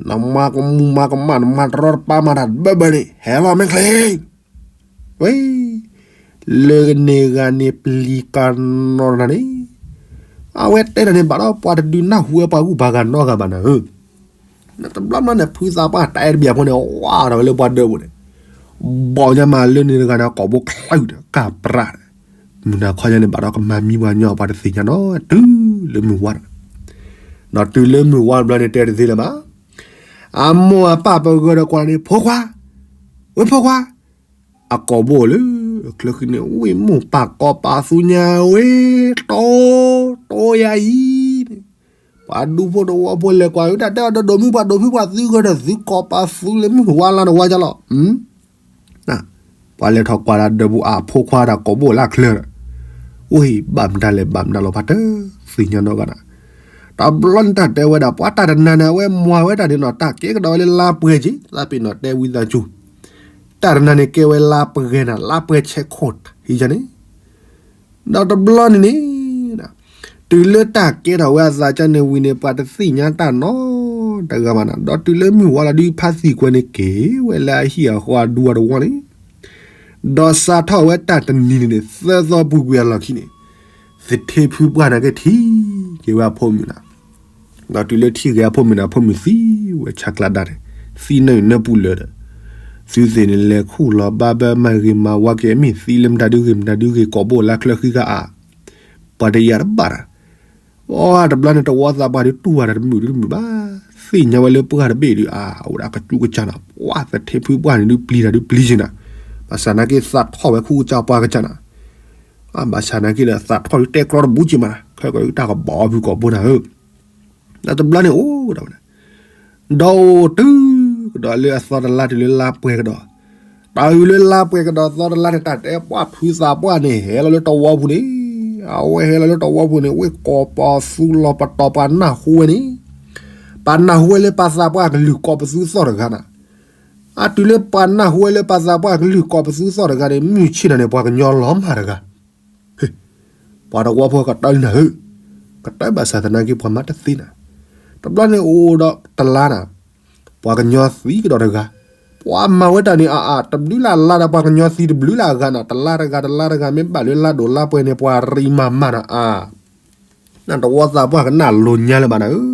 နမၤကမူၣ်မၤကမၣ် နမၤတရီတပါမၤတၢ်တဘၢဘၢန့ၣ် ဟဲလီၤမ့ၢ်ချ့, ဝဲ လၢန့ၣ်ဂၤန့ၣ်ပျံၤကးနီၢ်တနၤန့ၣ်, အဝဲတဲတၢ်န့ၣ်ဘၣ်ဒီး ပှၤတဒုးနၢ်ဟူဝဲပှၤဂုၢ်ပှၤဂၤနီတဂၤဘၣ်နၤဧၢ, တဘျီမးန့ၣ် ဖုသးပှၢ်တၢ်အဲၣ်တဘ့ၣ်အဃိန့ၣ် ဝါထီၣ်ဝဲလၢပှၤဒၢးပူၤန့ၣ်, ဘီၣ်ညါမးလၢန့ၣ်တဂၤန့ၣ် ကိးဘိချၢဒီး ကၢ်ပြးဒီး, မုၢ်နၤခီညါန့ၣ်ဘၣ်ဒီး ကမၤမံပှၤကညီပှၤတသ့ၣ်ညါနီတဘျီ တုၤလၢမုၢ်ဝါဒီး, ဒီးတုၤလၢမုၢ်ဝါတဘျီန့ၣ် တဲတသ့လၢၤဘၣ်, အမိၢ်အပၢ်ပဂၢၢ်ဒီးကွၢ်န့ၣ် ဖိခွါ, ဝဲဖိခွါ အကိာ်ဘိလၢ အချၢဃံန့ၣ် ဝံၣ်မိၢ်ပၢ်ကိးပာ်သူညါဝဲ တိ တိယၤအံၤန့ၣ်, ပှၤဒူဖိတဝီဖိလဲၤကွၢ် တၢ်တဲအီၤဒီး ဒိၣ်မုၢ်ပှၤဒိၣ်ဖုပှၤသုဂၢၢ်ဒီးသုကိးပာ်သူလၢမုၢ်ဝါလါတဝါကလီၤ, ပှၤလဲၤထီၣ်ကွၢ်တၢ်ဒၢးပူၤအဖိခွါတၢ်ကိာ်ဘိလၢချၢဒီး, အိၣ်ဟံၣ်ဘၣ်မတၤလဲၣ်ဘၣ်မတၤလီၤ ပှၤတသ့ၣ်ညါနီတဂၤနီၤ, တဘျီန့ၣ်တၢ်တဲဝဲဒၣ် ပှၤတၢ်တနၤန့ၣ် အဝဲမၤဝဲဒၣ်န့ၣ်နီၤ တၢ်ကဲကဒီးဝဲလၢလါပှဲၤက့ၤ သးပ့ၤနီၣ်တဲဝံသးစူၤ တၢ်တနၤန့ၣ်ကဲဝဲလါပှဲၤနၤ လါပှဲၤဆဲးခိၣ်ဟံးယၤန့ၣ်, ဒီးတဘျီန့ၣ်န့ၣ်, တုၤလၢတၢ်ကဲထီၣ်ဝဲအသးကန့ၣ်ဝံၤန့ၣ် ပှၤတသ့ၣ်ညါတၢ်နီတဂၤဘၣ်နၤ ဒီးတုၤလၢမုၢ်ဝါလီၤဒုး ဖါသံၣ်ကွဲန့ၣ် က့ၤဝဲလၢအဟံၣ်အဃီအဒူအတဝီန့ၣ်, ဒီးစးထီၣ်ဝဲတၢ်တနံၤန့ၣ်န့ၣ် သၢသီပူၤကွံာ်အလီၢ်ခံန့ၣ်, သထ့ဖုပှၢ်န့ၣ်က့ၤထံၣ်က့ၤဝဲအဖိမုၣ်နၤ ဒီးတုၤလၢထံၣ်ဂ့ၤအဖိမုၣ်န့ၣ် အဖိမုၣ်သံဝဲဆးကျးဒၣ်န့ၣ်, သံနၢ်နၢပူၤလၢာ်ဒီး, သုသ့ၣ်န့ၣ်လဲၤခူၣ်လီၤဘၣ်ဘၢမၤဂ့ၤမၤဝါက့ၤ အမ့ၢ်သံလၢမတၤဒုဂ့ၤမတၤဒုဂ့ၤ ကိာ်ဘိလၢချၢဃံဂၤအါ, ပှၤတယာ်တဘၣ်တၢ်, အတဘျီန့ၣ် တဝီသးပှၢ်ဒုးတူၢ်ဝဲဒၣ်တမုာ်ဒုးတမုာ်ဘၣ်, သ့ၣ်ညါဝဲလၢပှၢ်တဘ့ၣ်ဒုးအါ အဝဲဒၣ်ကစူကစၢ်နၤ ပှၢ်သထ့ဖုပှၢ်န့ၣ်ဒုးပျံၤတၢ်ဒုးပျံၤက့ၤနၤ, ဘၣ်ဆၣ်နာ်က့သးထီၣ်ဝဲခူကစၢ်ပှၢ်ကစၢ်နၤ ဘၣ်ဆၣ်နာ်က့ဒီး သးထီၣ်ဒုးတဲကြီတဘူးက့ၤမးနၤ ခဲကီၢ်ဒုးတၢ်ကဘီအီၣ်ဖုကိာ်ဘိနၤဧၢ, ဒီးတဘျီန့ၣ်အိၣ်ဒီးဝဲဒၣ်, ဒီးအိၣ်တုၤကဒီးလၢအသီတလါတုၤလၢလါပှဲၤကဒီး, တၢ်အုၣ်လၢလါပှဲၤကဒီးသီတလါန့ၣ် တၢ်တဲပှၢ်ဖုသးပှၢ်န့ၣ် ဟဲလီၤလၢတဝီပူၤန့ၣ်, အဝဲဟဲလီၤလၢတဝီပူၤန့ၣ် ဝ့ၢ်ကိးပသူလီၤပတီၢ်ပှၤနၢ်ဟူဝဲန့ၣ်, ပှၤနၢ်ဟူဝဲလၢပှၤသးပှၢ်ကလုၢ်ကိးပသူသီၣ်တဂၤနၤ အတုၤလၢပှၤနၢ်ဟူဝဲလၢပှၤသးပှၢ်ကလုၢ်ကိးပသူသီၣ်တဂၤန့ၣ် မုၢ်ဆ့ၣ်နၤန့ၣ် ပှၤကညီလီၤမၢ်တဂၤ, ပှၤတဝီဖိကတၢၢ်လံနၤဧၢ, ကတၢၢ်ဘၣ်ဆၣ်သနာ်က့ပှၤမၤတသ့နၤ, တဘျီန့ၣ်အိၣ်ဒီးတလါနၤ, ပှၤကညီသံကဒီးတဂၤ, ပှၤမၤဝဲတၢ်န့ၣ်အါအါ တဘျုးလၢ်လါဒီးပှၤကညီသံတဘျုးလၢ်အဂၤနၤ တလါတဂၤတလါတဂၤ မ့ၢ်ဘၣ်လၢလါဒိၣ်လါပှဲၤန့ၣ် ပှၤရံမၤမၢ်နၤအါ နတဝီသးပှၢ်ကနၣ်လိၤညါလၢၤဘၣ်နၤဧၢ,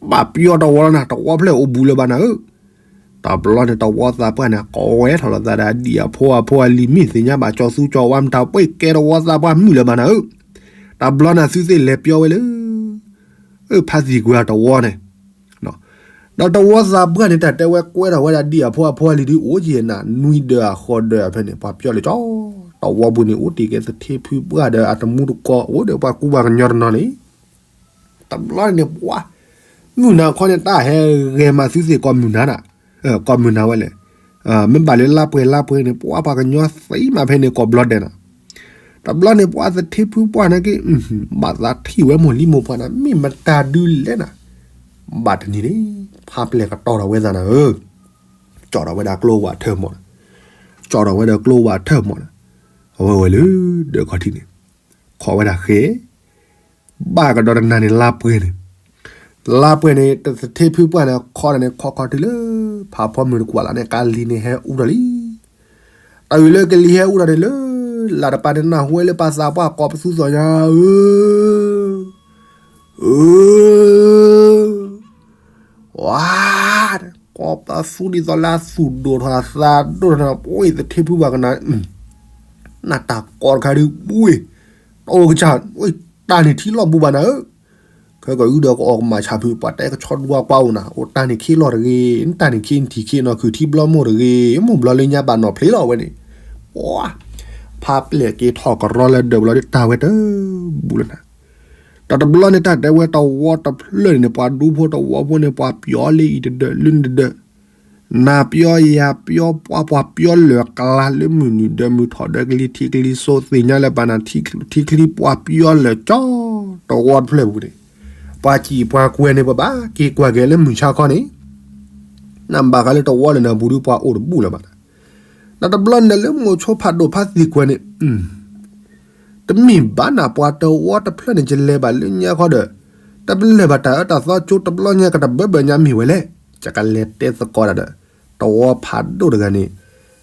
ဘၣ်ပျီတဝီလီၤနၤ တဝီဖျၢၣ်အိၣ်ဘူးလၢၤဘၣ်နၤဧၢ, တဘျီန့ၣ် တဝီသးပှၢ်န့ၣ် ကိးဝဲထီၣ်လိာ်သးဒီးအဒံၣ်အဖိအဖိအလံၤ မ့ၢ်သ့ၣ်ညါဘၣ်ကၠီၤသူကၠီၤဝါမတၤ ပှ့ၤကဲတဝီသးပှၢ်မုၣ်လၢၤဘၣ်နၤဧၢ, တဘျီန့ၣ်သုသ့ၣ်လဲၤပျီဝဲလၢ ဖါသံၣ်ကွံာ်အတဝီန့ၣ် ဒီးတဝီသးပှၢ်န့ၣ် တၢ်တဲဝဲကွဲထီၣ်ဝဲဒၣ်ဒံၣ်အဖိအဖိအလံၤဒုးအိၣ်က့ၤနၤ နွံဒၢးအဃီဒၢးဖဲန့ၣ် ပှၤပျီလၢကၠီ တဝီပူၤန့ၣ် အိၣ်တ့ၢ်က့ၤသထ့ဖုပှၢ်ဒီးအတမူတကိး အိၣ်ဒီးပှၤကူပှၤကညီတနီၤန့ၣ် တဘျီန့ၣ်န့ၣ် ပှၤ မုၢ်နၤခီန့ၣ် တၢ်ဟဲဂဲၤမၤသုသ့ၣ်ကိးမုၢ်နၤနၤ, ကိးမုၢ်နၤဝဲလဲၣ်, မ့ၢ်ဘၣ်လၢလါပှဲၤလါပှဲၤန့ၣ် ပှၤပှၤကညီသံမးဖဲန့ၣ်ကိးဘျီဒဲးနၤ, တဘျီန့ၣ် ပှၤသထ့ဖုပှၢ်န့ၣ်က့ၤ ဘၣ်သးထံၣ်ဝဲမိၢ်လံမိၢ်ပှၢ်နၤ မ့ၢ်မတၤဒုးလဲၣ်နၤ, ဘၣ်တနံၤန့ၣ် ဖးပျဲၢ်ကတီၢ်ထီၣ်ဝဲသးနၤဧၢ, ကၠီထီၣ်ဝဲဒၣ်ကျိဝးထၢၣ်မီၢ်, ကၠီထီၣ်ဝဲဒၣ်ကျိဝးထၢၣ်မီၢ်နၤ, အဝဲဝဲလၢ ဒၢးခီၣ်ထံးန့ၣ် ခိးဝဲဒၣ်ဃဲ ဘၣ်ကဒီးတနၤန့ၣ် လါပှဲၤန့ၣ်, လါပှဲၤန့ၣ် တသထ့ဖုပှၢ်န့ၣ် ခီတၢ်န့ၣ် ခီခီတုၤလၢ ဖးဖီမုၢ်တကွၢ်လၢ်န့ၣ် ကါလံၤန့ၣ်ဟဲအူထီၣ်လံ, တၢ်အုၣ်လၢကလံၤဟဲအူထီၣ်န့ၣ်လၢ လၢ်တပၤန့ၣ် နၢ်ဟူဝဲလၢပှၤသးပှၢ်ကိးပသူသီၣ်ညါဧၢ, ဧၢ ဝါ ကိးပသူဒ်သိးလၢအသူၣ်ဒိၣ်ထီၣ်အသးဒိၣ်ထီၣ်န့ၣ် ပှ့ၤသထ့ဖုပှၢ်ကနၣ် နၢ်တၢ်ကီတခါဒုး ပှ့ၤ တအိၣ်ကစၢ် တၢ်န့ၣ်ထံလီၢ်ဘူးဘၣ်နၤဧၢ, က ဖဲကအုၣ်ဒီးကအီၣ်ကမၣ်ဆၣ်ဖုး ပှၤတဲကဆီဒူအကွၢ်အိၣ်နၤ အိၣ်တၢ်န့ၣ်ခ့လီၤတဂ့ၤ နတၢ်န့ၣ်ခ့နထံၣ်ခ့နီၢ်ခုၣ်ထံဘျီမိၢ်တဂ့ၤ မိၢ်ဘျီလၢညါဘၣ်နီၢ်ဖျ့လီၤဝဲန့ၣ်, ပှၤ ဖးပျဲၢ်က့ၤထီၣ်ကရီလၢဒၢးဘျီဒ်တၢ်ဝဲတဘူၣ်လၢနၤ, ဒီးတဘျီန့ၣ်တၢ်တဲဝဲတဝီတဖျၢၣ်န့ၣ်န့ၣ် ပှၤဒူဖိတဝီဖိန့ၣ် ပှၤပျီလၢအံၤတဒၢးလၢန့ၣ်တဒၢး နၤပျီယၤပျီ ပှၤပှၤပျီလၢာ်ကျါလၢမုၢ်နုာ်ဒီးမုၢ်ထီၣ်ဒီးကလံၤထံကလံၤစိးသ့ၣ်ညါလၢပှၤနၤ ထံချံပှၤပျီလၢာ်ကၠီ တဝီတဖျၢၣ်ပူၤန့ၣ်, ပှၤစံၣ်ပှၤကွဲၤန့ၣ် ပဘၣ်က့ၤကွၢ်က့ၤလၢမုၢ်ဆါခီန့ၣ်, နဘၣ်ဃးလၢတဝီလၢာ်နၤပူၤဒီးပှၤအိၣ်တဘူၣ်လၢၤဘၣ်နၤ, ဒီးတဘျီန့ၣ်လၢမိၤဆိဖးဒိၣ်ဖါသံၣ်ကွဲၤန့ၣ် တမ့ၢ်ဘၣ်နၤ ပှၤတဝီတဖျၢၣ်န့ၣ် ယလဲၤဘၣ်လၢညါခီဒီး, တပလၢၢ်ဘၣ်တၢ်အၢတၢ်သီကၠိတဘျီညါကတဘၢဘၢညါမ့ၢ်ဝဲလဲၣ်, ယကလဲၤတဲသကိးတၢ်ဒီး, တဝီဖးဒိၣ်တဂၤန့ၣ်,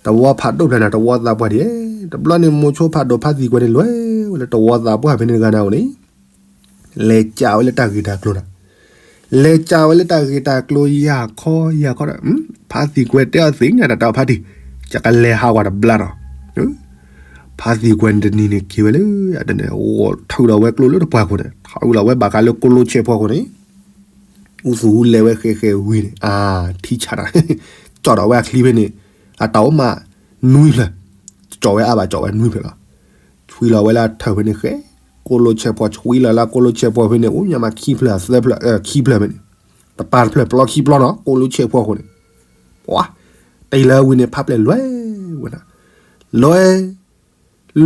တဝီဖးဒိၣ်ဖျၢၣ်န့ၣ် တဝီသးပှၢ်ဒံး, တဘျီန့ၣ်မိၤဆိဖးဒိၣ်ဖါသံၣ်ကွဲၤန့ၣ် လဲၤဝဲလၢတဝီသးပှၢ်ဖဲန့ၣ်တဂၤန့ၣ်အအိၣ်န့ၣ် လဲၤကးဝဲလၢတၢ်ဂ့ၢ်တၢ်ကျိၤဒီး, လဲၤကးဝဲလၢတၢ်ဂ့ၢ်တၢ်ကျိၤယၤခီယၤခီဒီး, ဖါသံၣ်ကွဲၤတဲအီၤသ့ၣ်ညါတၢ်တၢ်ဖါတံၢ်, ယကလဲၤဟးကွၢ်တဘျါဒီး, ဖါသံၣ်ကွဲၤန့ၣ်တနံၤန့ၣ်က့ၤဝဲလၢ, အတန့ၣ် ဂီၤထုးဒီးဝဲကျိလၢတပှၢ်ခိၣ်န့ၣ် ထုးဒီးဝဲဘၣ်ဃးလၢကိလိဆဲးဖီခိၣ်န့ၣ် အူသူၣ်ဟူလဲၤဝဲဃဲးဃဲးဝံၤန့ၣ် အါ, ထံဆးတၢ်, ကၠီၣ်ဒီးဝဲအချံဖဲန့ၣ်, အတၢ်အိၣ်မး, နွံဖျၢၣ်, ကၠီၣ်ဝဲအါဘၣ်ကၠီၣ်ဝဲနွံဖျၢၣ်လီၤ, ဆွံလီၤဝဲလၢအထၢၣ်ဖဲန့ၣ်ဃဲ, ကိလိဆဲးဖီဆွံလီၤလၢကိလိဆဲးဖီဖဲန့ၣ် အိၣ်ညါမးခံဖျၢၣ်သၢဖျၢၣ်, ခံဖျၢၣ်ဖဲန့ၣ်, တပၤတဖျၢၣ်ပျီခံပျီနီၤ ကိလိဆဲးဖီခိၣ်န့ၣ်, ပှၤ, တအံၤလၢဝံၤန့ၣ် ဖးပျဲၢ်လွဲဝဲနၤ, လွဲ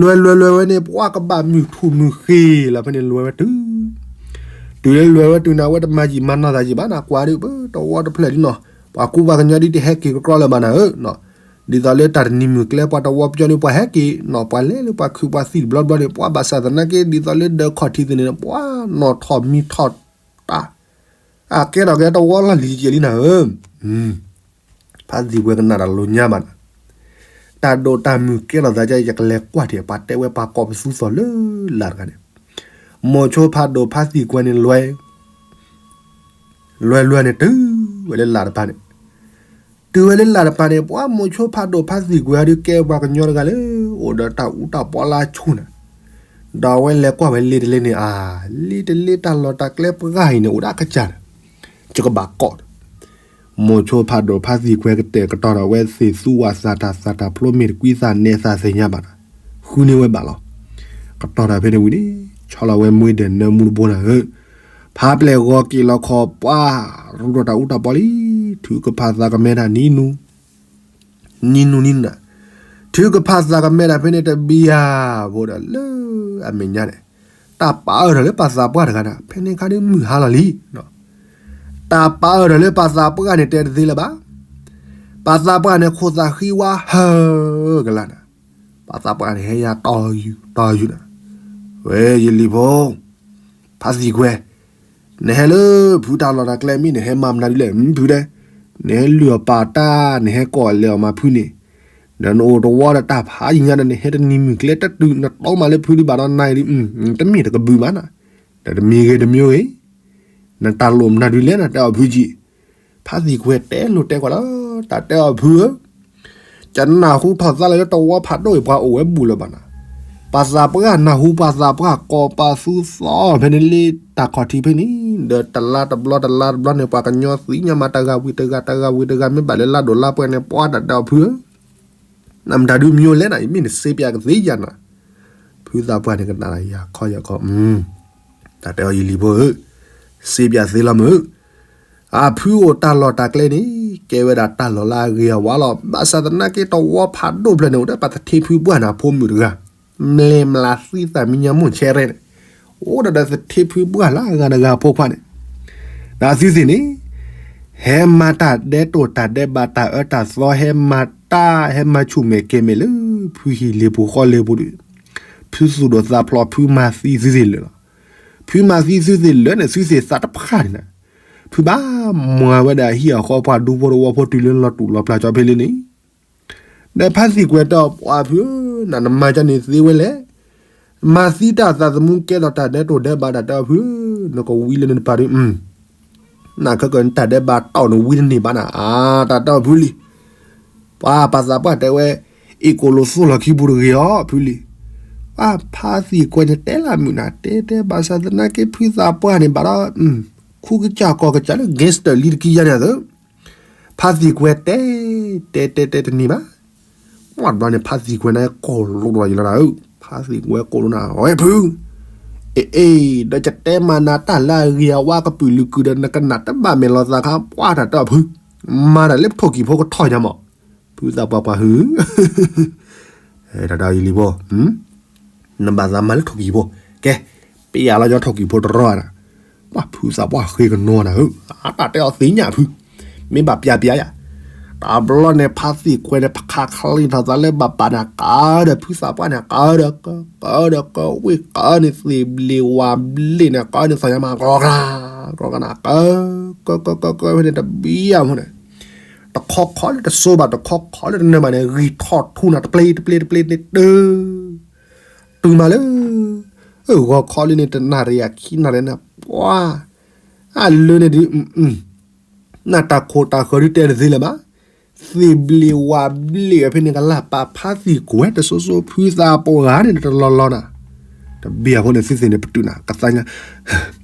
လွဲလွဲလွဲဝဲန့ၣ် ပှၤကဘၣ်မုၢ်ထူၣ်မုၢ်ဃ့လီၤဖဲန့ၣ်လွဲဝဲတုၤ, တုၤလၢလွဲဝဲတုၤန့ၣ် အဝဲတမၤယံာ်မၤနီၢ်သးယံာ်ဘၣ်နၤ ကွၢ်ဒုးပတဝီတဖျၢၣ်ဒ်နီၤ, ပှၤကူပှၤကညီဒ်တဟဲက့ၤကကြီလၢၤဘၣ်နၤဧၢ, ဒ်သိးလၢတၢ်တနံၤမုၢ်ကျဲပှၤတဝီပျီန့ၣ် ပှၤဟဲက့ၤနီၤ ပှၤလဲၤလၢပှၤခုးပှၤသံၣ်တဘျီဘျီန့ၣ် ပှၤဘၣ်ဆၣ်သနာ်က့ ဒ်သိးလၢဒၢးခီၣ်ထံးသ့ၣ်န့ၣ် ပှၤနီၢ်ထီၣ်မံထီၣ်တၢ်, အကဲထီၣ်က့ၤတဝီလီၢ်လံၤကဲလံနၤဧၢ ဖါသံၣ်ကွဲၤကနၣ်တၢ်လိၤညါဘၣ်နၤ, တၢ်ဒိၣ်တၢ်မုၢ်ကဲထီၣ်သးကဲ ယကလဲၤကွၢ်ထံၣ် ပှၤတဲဝဲပှၤကိးပသူသီၣ်လၢလၢ်တဂၤန့ၣ်, မိၤဆိဖးဒိၣ်ဖါသံၣ်ကွဲၤန့ၣ်လွဲ, လွဲလွဲန့ၣ်တုၤဝဲလၢလၢ်တဖၣ်န့ၣ်, တုၤဝဲလၢလၢ်တဖၣ်န့ၣ် ပှၤမိၤဆိဖးဒိၣ်ဖါသံၣ်ကွဲၤဒုးကဲပှၤကညီတဂၤလၢ အိၣ်ဒီးတၢ်အူတၢ်ပီလၢဆူၣ်နၤ, ဒီးအဝဲလဲၤကွၢ်ဝဲလ့တလ့န့ၣ် အါ, လ့တလ့တၢ်လီၢ်တၢ်ကျဲပှၢ်အံၤန့ၣ် အိၣ်ဒၣ်ကစၢ်ဒီး, ယကဘၣ်ကိး မိၤဆိဖးဒိၣ်ဖါသံၣ်ကွဲၤကတဲာ်ကတီၤဒီးဝဲသ့ၣ်သူဝၣ်သးတၢ်သးတၢ်ဖျိမ့ၢ်တကွံသးနဲသးသ့ၣ်ညါဘၣ်နၤ, ဃုန့ၢ်ဝဲဘၣ်လီၤ, ကတီၤတၢ်ဖဲန့ၣ်ဝံၤန့ၣ်, ဆီလီၤဝဲမှ့ဒဲးနၢမူတဘိနၤဧၢ, ဖးပျဲၢ်ဂီၤက့ၤလီၤခီပှၢ်, ရူဒီးတၢ်အူတၢ်ပီလံ, ထုကဖၣ်သးကမဲတၢ်နံၤနူ နံၤနူနံၤနူနၤ, ထုကဖၣ်သးကမဲတၢ်ဖဲန့ၣ်တဘံယၤဘိဒီးလၢအမဲာ်ညါန့ၣ်, တၢ်ပာ်အၢၣ်ထီၣ်လၢပှၤသးပှၢ်တဂၤန့ၣ် ဖဲန့ၣ်ခါဒ်မုၢ်ဟါလီၤလံ, တၢ်ပာ်အၢၣ်ထီၣ်လၢပှၤသးပှၢ်န့ၣ်တဲတသ့လၢၤဘၣ်, ပှၤသးပှၢ်န့ၣ်ခိၣ်သးဃံဝါဟၢကလါနၤ, ပှၤသးပှၢ်န့ၣ်ဟဲယၤတီၤယူၤတီၤယူၤနၤ, ဝဲယလံၤဖိ ဖါသံၣ်ကွဲၤ, နဟဲလၢဖုတၢ်လီၢ်တၢ်ကျဲမ့ၢ်နဟဲမၤမနုၤဒ်လဲၣ် ဖုတဲ, နဟဲလုၢ်အီၣ်ပာ်တၢ် နဟဲကိးလဲၤအီၣ်မၤဖုန့ၣ်, ဒီးနအိၣ်တဝီဒီးတၢ်ဖးယံၤညါဒီး နဟဲတနံၤမုၢ်ကျဲတတုၤ နတီမးလၢဖုဒုးဘၣ်ဒီးနၤအံၤဒုး တမ့ၢ်တကဘုးမးနၤ, ဒီးတမံၤဂ့ၤတမံၤဂ့ၤ, နတၢ်လိၣ်မနုၤဒ်လဲၣ် နတဲအီၤဖုကံ ဖါသံၣ်ကွဲၤတဲလိၤတဲကွၢ်လီၤ, တၢ်တဲအီၤဖုဧၢ, ကနၢ်ဟူထီၣ်သါလၢတဝီဖးဒိၣ်အံၤ ပှၤအိၣ်ဝဲဘူၣ်လၢၤဘၣ်နၤ, ပှၤသးပှၢ်နၢ်ဟူ ပှၤသးပှၢ်ကိးပသူသီၣ်ဖဲန့ၣ်လံ တၢ်ခီၣ်ထံးဖဲန့ၣ်, ဒီးတလါတဘျီတလါတဘျီန့ၣ် ပှၤကညီသ့ၣ်ညါမးတဂၤဝံၤတဂၤ တဂၤဝံၤတဂၤ မ့ၢ်ဘၣ်လၢလါဒိၣ်လါပှဲၤန့ၣ် ပှၤတၢ်တဲအီၤဖုဧၢ နမတၤဒုးမံၤလဲၣ်နၤ ယမ့ၢ်နစ့ပၠးကသ့ယၤနၤ, ဖုသးပှၢ်န့ၣ်ကနၣ်ယၤခီယၤခီ, တၢ်တဲအီၤယလံၤဖိဧၢ, စ့ပၠးသ့လီၤမုၢ်, အဖုအိၣ်တၢ်လီၢ်တၢ်ကျဲန့ၣ် ကဲဝဲဒၣ်တၢ်လီၢ်လၢအဂ့ၤအဝါလီၤ. ဘၣ်ဆၣ်သနာ်က့တဝီဖးဒိၣ်ဖျၢၣ်န့ၣ် အိၣ်ဒီးပှၤသထ့ဖုပှၢ်န့ၣ် ဖိမုၣ်တဂၤ, မလဲၤမလးသံသးမံညီမိၢ်ဆဲရဲန့ၣ်, အိၣ်ဒီးဒီးသထ့ဖုပှၢ်လၢအဂၤတဂၤဖိခွါန့ၣ်, ဒီးသုသ့ၣ်န့ၣ် ဟဲမၤတၢ်ဒဲးတိၢ်တၢ်ဒဲးဘးတၢ်အၢတၢ်သီ ဟဲမၤတၢ် ဟဲမၤဆူၣ်မဲာ်ကဲၤမဲာ်လၢ ဖုဟံၣ်လ့ၤပူၤဃီလ့ၤပူၤဒီး ဖုသူၣ်ဒိၣ်သးဖျိး ဖုမၤသံသုသ့ၣ်လၢာ်လီၤ. ဖုမၤသံသုသ့ၣ်လၢာ်န့ၣ် သုသ့ၣ်သးတဖၣ်န့ၣ်လီၤ. ဖုဘၣ်မၤဝဲဒၣ်ဟံၣ်အဃီပှၤဒူဖိတဝီဖိတုၤလၢလီၤတူာ်လီၤပျၢ်ကၠီဖဲလံန့ၣ်, ဒီးဖါသံၣ်ကွဲၤတဲအီၤ ပှၤဖုဧၢ, နမၤကၢန့ၣ်သ့ဝဲလဲၣ်. မၤသံတၢ်သးသမူကဲထီၣ်တၢ်ဒဲးတိၢ်ဒဲးဘးတၢ်တဲအီၤဖုဧၢ, နကဝံလၢနတပၤဒုး နခၢကၢနတၢ်ဒဲးဘးတီၢ်နဝံတန့ၢ်ဘၣ်နၤ, အါ တၢ်တဲအီၤဖုလံ. ပှၤပှၤသးပှၢ်တဲဝဲ, အ့ၣ်ကိၣ်လိာ်သိၣ်လီၤခံပူၤတဂ့ၤအီၤ ဖုလံ. ပၢ်ဖါသံၣ်ကွဲန့ၣ်တဲလၢမုာ်နၤ တဲတဲဘၣ်ဆၣ်သနာ်က့ဖုသးပှၢ်န့ၣ်ဘၣ်ဒီး ခူကစၢ်ကီၢ်ကစၢ်လၢ gangster လံတကံယါန့ၣ်သၢ ဖါသံၣ်ကွဲတဲ တဲတဲတဲတန့ၢ်ဘၣ်. ပှၢ်တဘျီန့ၣ် ဖါသံၣ်ကွဲန့ၣ်ကိၢ်လိာ်ဒီးယလီၤနၤဧၢ, ဖါသံၣ်ကွဲကိၢ်လိာ်နၤ ဝဲဖု အ့ၣ်အ့ၣ် ဒီးယတဲမၤနၤတၢ်လၢအဂ့ၤအဝါကပုာ်လုာ်ကုာ်ဒီး နကနၣ်တဘၣ်မဲာ်လီၤသးခါ ပှၢ်တၢ်တီၢ်ဖု မၤတၢ်လၢပထိၣ်ကံၢ်ဖိကထီၣ်ညါမး, ဖုသးပှၢ်ပှၢ်ဟု တၢ်ဒီးယလံဖိ နဘၣ်သးမၤလၢထိၣ်ကံၢ်ဖိ, ကဲ, ပယၤလီၤညီထိၣ်ကံၢ်ဖိတရီဒီး, ပှၢ်ဖုသးပှၢ်ဃ့ကနီၤနၤဧၢ, အတၢ်တဲအီၤသ့ၣ်ညါဖု, မ့ၢ်ဘၣ်ပျးပျးယၤ, တဘျီန့ၣ် ဖါသံၣ်ကွဲန့ၣ် ဖခးချ့ထီၣ်သးလၢဘၣ်ပာ်န့ၣ် ကဒီးဖုသးပှၢ်န့ၣ် ကဒီးက ကဒီးကဝ့ၢ်ကန့ၣ် သ့ၣ်ဘျ့ဝါဘျ့န့ၣ် ကန့ၣ်သးညါမး ကီကရၢ ကီကနၤ က က က က က ဖဲန့ၣ်တဘံၣ်အဖိန့ၣ် တခီခီလၢတစိဘၣ် တခီခီလၢတနၢၤဘၣ်န့ၣ် ဂံၢ်ထီၣ်ထူနၤ တပျ့တပျ့တပျ့န့ၣ် တ တုၤမးလၢ ဂီၤခီလၢန့ၣ် တနၣ်ရံၣ်အခံနၣ်ရံၣ်န့ၣ် ပှၤ အလၢန့ၣ်ဒုး နတၢ်ခိၣ်တၢ်ဃၢၤဒုးတဲတသ့လၢၤဘၣ်. သ့ၣ်ဘျ့ဝါဘျ့ဝဲဖဲန့ၣ် ကလၢ်ပာ်ဖါသံၣ်ကွဲတစိၤစိၤ ဖုသးပှၢ်န့ၣ် တလီၤလီၤနၤ, တဘံၣ်အဖိန့ၣ် သ့ၣ်သ့ၣ်န့ၣ် ပတုာ်နၤ ကသါညါ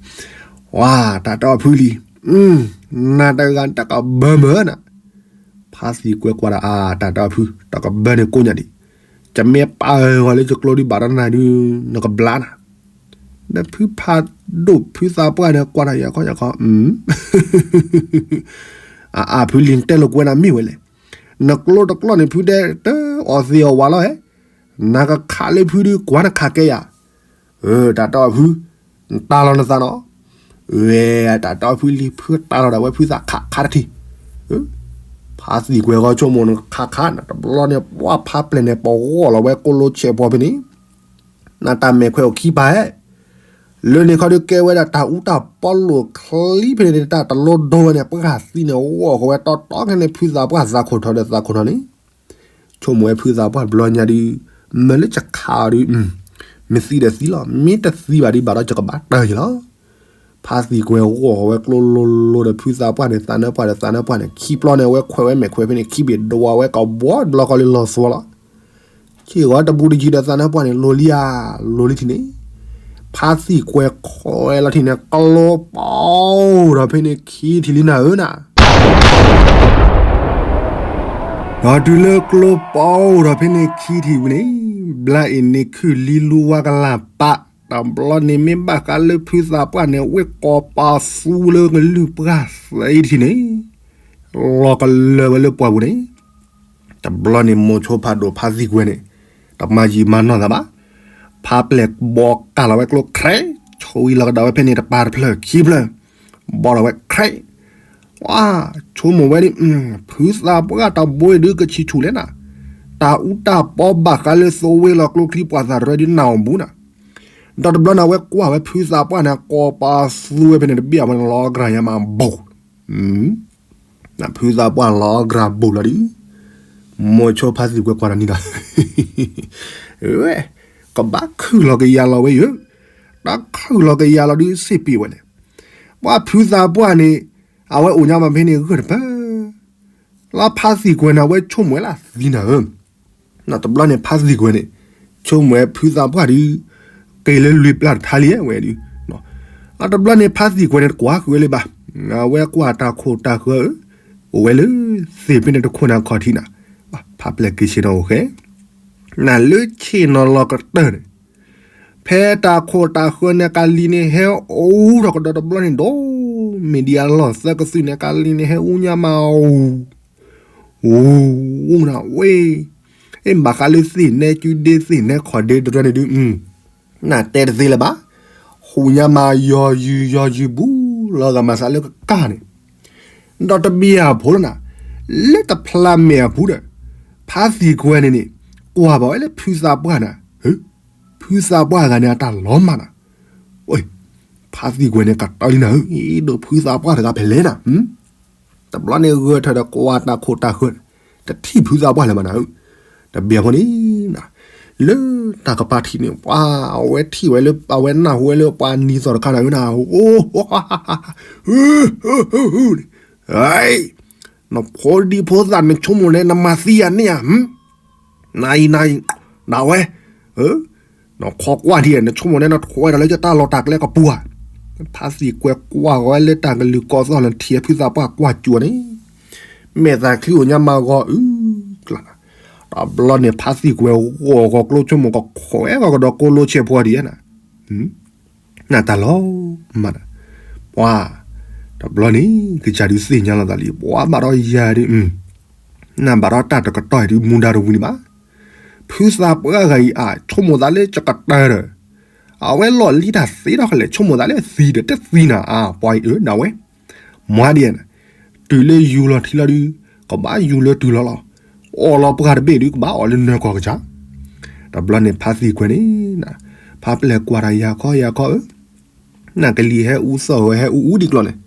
ဝါ တၢ်တီၢ်ဖုလံ, နၤတဂၤတၢ်ကဘၢမၢနၤ, ဖါသံၣ်ကွဲကွၢ်ဒီး အါ တၢ်တီၢ်ဖု တၢ်ကဘၢန့ၣ်ကိးညါဒံး, ကမ့ၢ်ပာ်ဂီၤလၢယကျိဒုးဘၣ်ဒီးနၤဒုး နကဘျါနၤ, ဒီးဖုဖးဒိၣ်ဖုသးပှၢ်န့ၣ် ကွၢ်တၢ်ယၤခီယၤခီ အါ အါ ဖုလံ နတဲလိာ်ကွဲနၤမ့ၢ်ဝဲလဲၣ်, နကျိတကျိန့ၣ် ဖုတဲတအီၣ်သ့ၣ်အီၣ်ဝးလီၤဧဲ, နကခးလၢဖုဒုး ကွၢ်နခးကဲယၤ တၢ်တီၢ်ဖု, နတၢ်လီၤနသးနီၤ, ဝဲ တၢ်တီၢ်ဖုလံ ဖုတၢ်လီၤဒၣ်ဝဲဖုသးခးခးတထံၣ်, ဖါသံၣ်ကွဲဃီဆိကမိၣ်နခးခးနၤ တဘျီန့ၣ် ပှၢ်ဖါပျဲၢ်န့ၣ် ပဂီၢ်လီၤဝဲကိးလိဆဲးပှီၢ်ဖဲန့ၣ်, နတၢ်မဲာ်ခွဲးအိၣ်ခံပၤဧဲ, လၢန့ၣ်ခီဒုးကဲဝဲဒၣ်တၢ်အူတၢ်ပီလိာ်ချံဖဲန့ၣ် တၢ်တလိဒိဝဲန့ၣ် ပှၢ်သံန့ၣ် ဂီၢ်ဃီဝဲတီတီခဲန့ၣ် ဖုသးပှၢ်သးခိၣ်ထီၣ်ဒီးသးခိၣ်ထီၣ်န့ၣ် ဆိကမိၣ်ဝဲဖုသးပှၢ်တဘျီညါဒုး မ့ၢ်လၢယခးအီၤဒုး မ့ၢ်သံဒီးသံလီၤ မ့ၢ်တသံဘၣ်ဒုးဘၣ်ဒီးယကဘၣ်တၢၢ်ယလီၤ, ဖါသံၣ်ကွဲဂီၢ်ဃီဝဲကျိလိၤလိၤဒီးဖုသးပှၢ်န့ၣ် သးနၢပှၢ်ဒီးသးနၢပှၢ်န့ၣ် ခံပျီန့ၣ် အဝဲခွဲးဝဲမဲာ်ခွဲးဖဲန့ၣ် ခံဘ့ၣ်ဒွးဝဲကဘီတဘျီဃီလၢလီၤသွီလီၤ, ဆ့ၣ်ဂီၤတဘူးတယံၤဒီးသးနၢပှၢ်န့ၣ် လိၤလံဧါ, လိၤလံထံၣ်န့ၣ်, ဖါသံၣ်ကွဲခွဲးလီၤထံၣ်န့ၣ် ကျိပီဒီးဖဲန့ၣ်ခံထံၣ်လံနၤဧၢနၤ ဒီးတုၤလၢကျိပီဒီးဖဲန့ၣ်ခံထံၣ်ဝံၤန့ၣ်, ဘျါအ့ၣ်န့ၣ်ခုၣ်လံလူဝါကလၢ်ပာ်, တဘျီန့ၣ်မ့ၢ်ဘၣ်ဃးလၢဖုသးပှၢ်န့ၣ် ဝ့ၢ်ကီၤပာ်သူလၢကလုၢ်ပှၢ်သံထံၣ်န့ၣ်, လီၤကလၢာ်ဝဲလၢပှၢ်ပူၤန့ၣ်, တဘျီန့ၣ်မိၤဆိဖးဒိၣ်ဖါသံၣ်ကွဲန့ၣ်, တမၤယံာ်မၤနီၢ်သးဘၣ်, ဖါပျဲၢ်ဘီကၢ်လီၤဝဲကျိ ခြဲး, ဆိဝံၤလီၤကဒီးဝဲဖဲန့ၣ် တပၤတဖျၢၣ်ခံဖျၢၣ်, ဘီလီၤဝဲ ခြဲး ဝါ, ဆိကမိၣ်ဝဲဒ်, ဖုသးပှၢ်တဘိအံၤဒုးကဆံၣ်ဆူၣ်လဲၣ်နၤ, တၢ်အူတၢ်ပီဘၣ်ဃးလၢသိဝ့လီၤကျိချံပှၢ်သးရၢဒုးနၢ်အီၤဘူးနၤ, ဒီးတဘျီန့ၣ်အဝဲကွၢ်ဝဲဖုသးပှၢ်န့ၣ် ကီၤပာ်သူဝဲဖဲန့ၣ်တဘ့ၣ်အဝဲန့ၣ်လီၤအကြၢးယါမးဘူး ဖုသးပှၢ်လီၤအကြၢးဘူးလီၤဒုး, မိၤဆိဖါသံၣ်ကွဲကွၢ်တၢ်န့ၣ်ဒီး, ဝဲ, ကဘၣ်ခုၣ်လီၤကယၤလီၤဝဲယၢ, တၢ်ခုၣ်လီၤကယၤလီၤဒုးစ့ၢ်ပ့ၤဝဲလဲၣ်, ပှၤဖုသးပှၢ်န့ၣ်, အဝဲအိၣ်ညါမးဖဲန့ၣ်ဂၢၢ်တပၢၢ်, လၢဖါသံၣ်ကွဲန့ၣ် အဝဲဆိကမိၣ်ဝဲလၢသံနၤဧၢ တဘျီန့ၣ်ဖါသံၣ်ကွဲန့ၣ်, ဆိကမိၣ်ဝဲဖုသးပှၢ်ဒုး, က့ၤလၢလွံၢ်ပျၢ်တထါလံဝဲဒုး, အတဘျီန့ၣ်ဖါသံၣ်ကွဲန့ၣ်တကွၢ်ဃုာ်ဝဲလၢၤဘၣ်, အဝဲကွၢ်တၢ်ခိၣ်တၢ်ဃၢၤ, အိၣ်ဝဲလၢ, သ့ၣ်ဖဲန့ၣ်တခိၣ်နၤခီၣ်ထံးနၤ, ဖါပျဲၢ်က့ၤဆ့ၣ်နီၤအိၣ်ဃဲ, နၤလၢဆ့ၣ်နီၤလီၤကတၢၢ်န့ၣ်, ဖဲတၢ်ခိၣ်တၢ်ဃၢၤန့ၣ်ကလံၤန့ၣ်ဟဲအူထီၣ်ကဒီးတဘျီန့ၣ်ဒီး, မ့ၢ်ဒ်အလီၢ်သၢကသုၣ်န့ၣ်ကလံၤန့ၣ်ဟဲအူညါမးအူ ဝူနၤဝဲ, အ့ၣ်ဘၣ်ဃးလၢသ့ၣ်နဲကုဒ့သ့ၣ်နဲခီၣ်ဒ့တရၢန့ၣ်ဒုး, နတဲတသ့လၢၤဘၣ်, ဟူညါမးယီၤယုာ်ယီၤယုာ်ဘူးလီၤဂာ်မၤသးလၢကကၢ်န့ၣ်, ဒီးတဘံၣ်အဖိလီၤနၤ, လၢတဖျါမဲာ်အပူၤဒီး, ဖါသံၣ်ကွဲန့ၣ်န့ၣ်, ကွၢ်ဘၣ်ဝဲလၢဖုသးပှၢ်နၤ, ဖုသးပှၢ်ဂၤန့ၣ်အတၢ်လီၤမၢ်နၤ, ဖါသံၣ်ကွဲန့ၣ်ကတီၤလံနၤဧၢ, အ့ၣ်ဒိးဖုသးပှၢ်တဂၤဖဲလဲၣ်နၤ တဘျီန့ၣ်ဂၢၢ်ထၢၣ်ဒီးကွၢ်တၢ်ခိၣ်တၢ်ဃၢၤ, တထံၣ်ဖုသးပှၢ်လၢၤဘၣ်နၤဧၢ, တဘံၣ်အဖိန့ၣ်, လၢတၢ်ကပၤထံးန့ၣ် ပှၤအဝဲထံၣ်ဝဲလၢအဝဲနၢ်ဟူဝဲလၢပှၤနံၤသီၣ်တခါနၤဧၢနၤ, နဖိဒံဖိသၣ်နဆိကမိၣ်န့ၣ် နမၤသံယၤန့ၣ်ဧါ, နအံၤနအံၤ, နဝဲ, ခိးကွၢ်ထံၣ် နဆိကမိၣ်န့ၣ် နထွဲဒီးလၢယတၢ်လီၢ်တၢ်ကျဲကပူၤဧါ. ဖါသံၣ်ကွဲကွၢ်ဃီၤဝဲလၢတၢ်ကလုၢ်ကီၢ်သီၣ်လၢထံၣ်ဖုသးပှၢ်ကွၢ်ကၠူၤန့ၣ်, မဲာ်သးချံအိၣ်ညါမးဂီၤအုၣ်ကျါ, တဘျီန့ၣ် ဖါသံၣ်ကွဲဂီၤဂီၤကျိဆိကမိၣ်ကခိးဝဲဂီၤကဒီးကိးလိဆဲးဖိဒ်ဧါနၤ နတၢ်လီၤမး, ပှၤ, တဘျီန့ၣ် ကစၢ်ဒုးသ့ၣ်ညါလီၤသးလံ ပှၤဘၣ်ဒီးယၤဒုး, နဘၣ်ဒီးတၢ်တကတီၢ်အံၤဒုးမူဒါတဝံၤန့ၣ်ဘၣ်. ဖုသးပှၢ်ဂၤအံၤအါ ဆိကမိၣ်သးလၢကကတၢၢ်ဒီး, အဝဲလီၢ်လံတၢ်သ့ဒီးကလဲာ် ဆိကမိၣ်သးလၢသံဒီးတသံနၤအါ ပှၤအံၤအၢဒၣ်ဝဲ, မၤဒ်န့ၣ်, တုၤလၢယူၤလီၤထံလီၤဒုး, ကဘၣ်ယူၤလၢတုၤလီၤလီၤ, အီၣ်လီၤပှၢ်တဘ့ၣ်ဒုး ကဘၣ်အီၣ်လၢနၢၤကီၢ်ကစၢ်. တဘျီန့ၣ် ဖါသံၣ်ကွဲန့ၣ်, ဖါပျဲၢ်ကွၢ်တၢ် ယၤခီယၤခီဧၢ, နကလံၤဟဲအူသီၣ်ဝဲဟဲအူအူဒံးကျီၢ်န့ၣ်,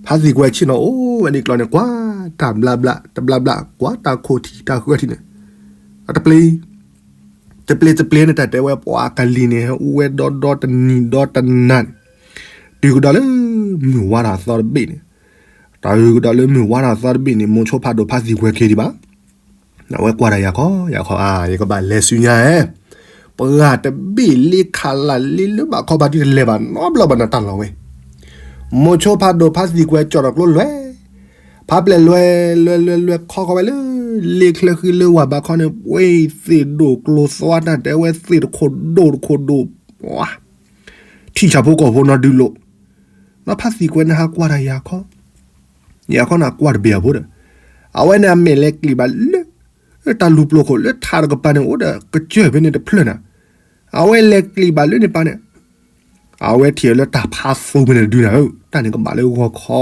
ဖါသံၣ်ကွဲဆ့ၣ်နီၤအိၣ်ဝဲဒံးကျီၢ်န့ၣ် ကွၢ်တၢ်ဘျါဘျါ တဘျါဘျါ ကွၢ်တၢ်ခိၣ်ထံးတၢ်ဃၢထံးန့ၣ်, တပျ့ၤ တပျ့ၤတပျ့ၤန့ၣ် တၢ်တဲဝဲပှၤကလံၤန့ၣ် ဟဲအူဝဲဒီဒီတနံၤဒီတနၤန့ၣ်, တုၤကဒီးလၢမုၢ်ဝါထီၣ်အသီတဘ့ၣ်န့ၣ်, တၢ်အုးကဒီးလၢမုၢ်ဝါထီၣ်အသီတဘ့ၣ်န့ၣ် မိၤဆိဖးဒိၣ်ဖါသံၣ်ကွဲက့ၤဒံးဘၣ်. အဝဲကွၢ်တၢ် ယၤခီယၤခီဧါ ယကဘၣ်လဲၤဆူညါဧဲ, ပှၤတဘ့ၣ်လ့ခးလးလ့လၢဘၣ်ခီဘၣ်ဒုးတလဲၤဘၣ်နီတဘျီဘၣ်နတၢ်လီၤဝဲ. မိၤဆိဖးဒိၣ်ဖါသံၣ်ကွဲကၠီၣ်ထီၣ်ကျိလွဲၢ်, ဖါပျဲၢ်လွဲၢ်လွဲၢ်လွဲၢ်လွဲၢ်ခီဃီဝဲလၢ လ့ချၢဃံလၢဝၤဘးခီန့ၣ် ပှ့ၤသ့ၣ်ဒိၣ်ကျိၤသွါတၢ်တဲဝဲ သ့ၣ်တခိၣ်ဒိၣ်တခိၣ်ဒိၣ်, ပှၤ ထံၣ်ဆၣ်ဖိကီၢ်ဖိနီဒုးလိာ်, ဒီးဖါသံၣ်ကွဲန့ၣ်ဟးကွၢ်တၢ် ယၤခီ ယၤခီန့ၣ်ကွၢ်တဘ့ၣ်အဖိဒီး, အဝဲန့ၣ်အမဲာ်လဲၤကျံးဘၣ်လၢ တၢ်လူၤပျိၤခိၣ်လၢထးတကပၤန့ၣ် အိၣ်ဒီးကစၢၢ်ဖဲန့ၣ်တဖျၢၣ်နၤ, အဝဲလဲၤကျံးဘၣ်လၢန့ၣ်ပၤန့ၣ်, အဝဲထံၣ်လၢတၢ်ဖးသူဖဲန့ၣ်တဒုနၤဧၢ, တၢ်န့ၣ်ကဘၣ်လၢဂီၤခီ,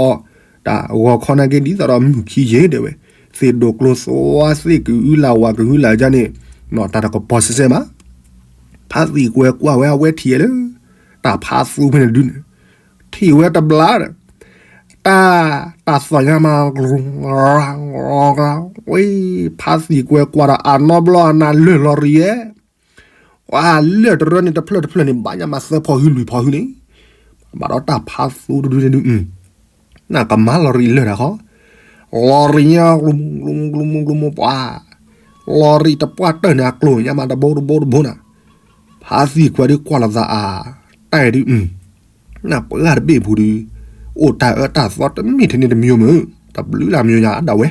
တၢ်ဂီၤခီနာ်က့ဒ်သိးဒီးမုၢ်ခံယဲၢ်တဲဝဲ, သ့ၣ်ဒိၣ်ကျိၤသွါသ့ၣ်ကအုလၢ်ဝၤကအုလၢ်ကန့ၣ်, တၢ်တကပီၤစဲစဲမး ဖါသံၣ်ကွဲကွၢ်ဝဲအဝဲထံၣ်လၢ တၢ်ဖးသူဖဲန့ၣ်တဒုန့ၣ်, ထံၣ်ဝဲတဘျါဒီး, တၢ်, တၢ်သီၣ်ညါမး, ဝဲ, ဖါသံၣ်ကွဲကွၢ်ဒီးအနီဘျီအနၤလၢၢ်လီၤရံယဲၢ်, ဝဲလၢၢ်တရၢန့ၣ်တဖျၢၣ်တဖျၢၣ်န့ၣ် ဘၣ်ညါမးသၢဖီၣ်ဟုလွံၢ်ဖီၣ်ဟုန့ၣ်, ဘၣ်ဒီးတၢ်ဖးသူတဒုန့ၣ်ဒု, နကမၤလီၤရံလၢၢ်တၢ်ခီ, လီၤရံညါ, ကျိမိၤကျိမိၤကျိမိၤပှၤ, လီၤရံတပှၢ်တၢၢ်န့ၣ်အကျိၤညါမးတဘိတဘိတဘိနၤ, ဖါသံၣ်ကွဲဒုးကွၢ်လီၤသးအါ, တၢ်ဒုး, နပှၤတဘ့ၣ်ပူၤဒုး, အိၣ်တၢ်အၢတၢ်သီတမ့ၢ်ထဲန့ၣ်တမံၤမုၢ်, တဘျုးလၢ်မံၤညါအဒၣ်ဝဲ,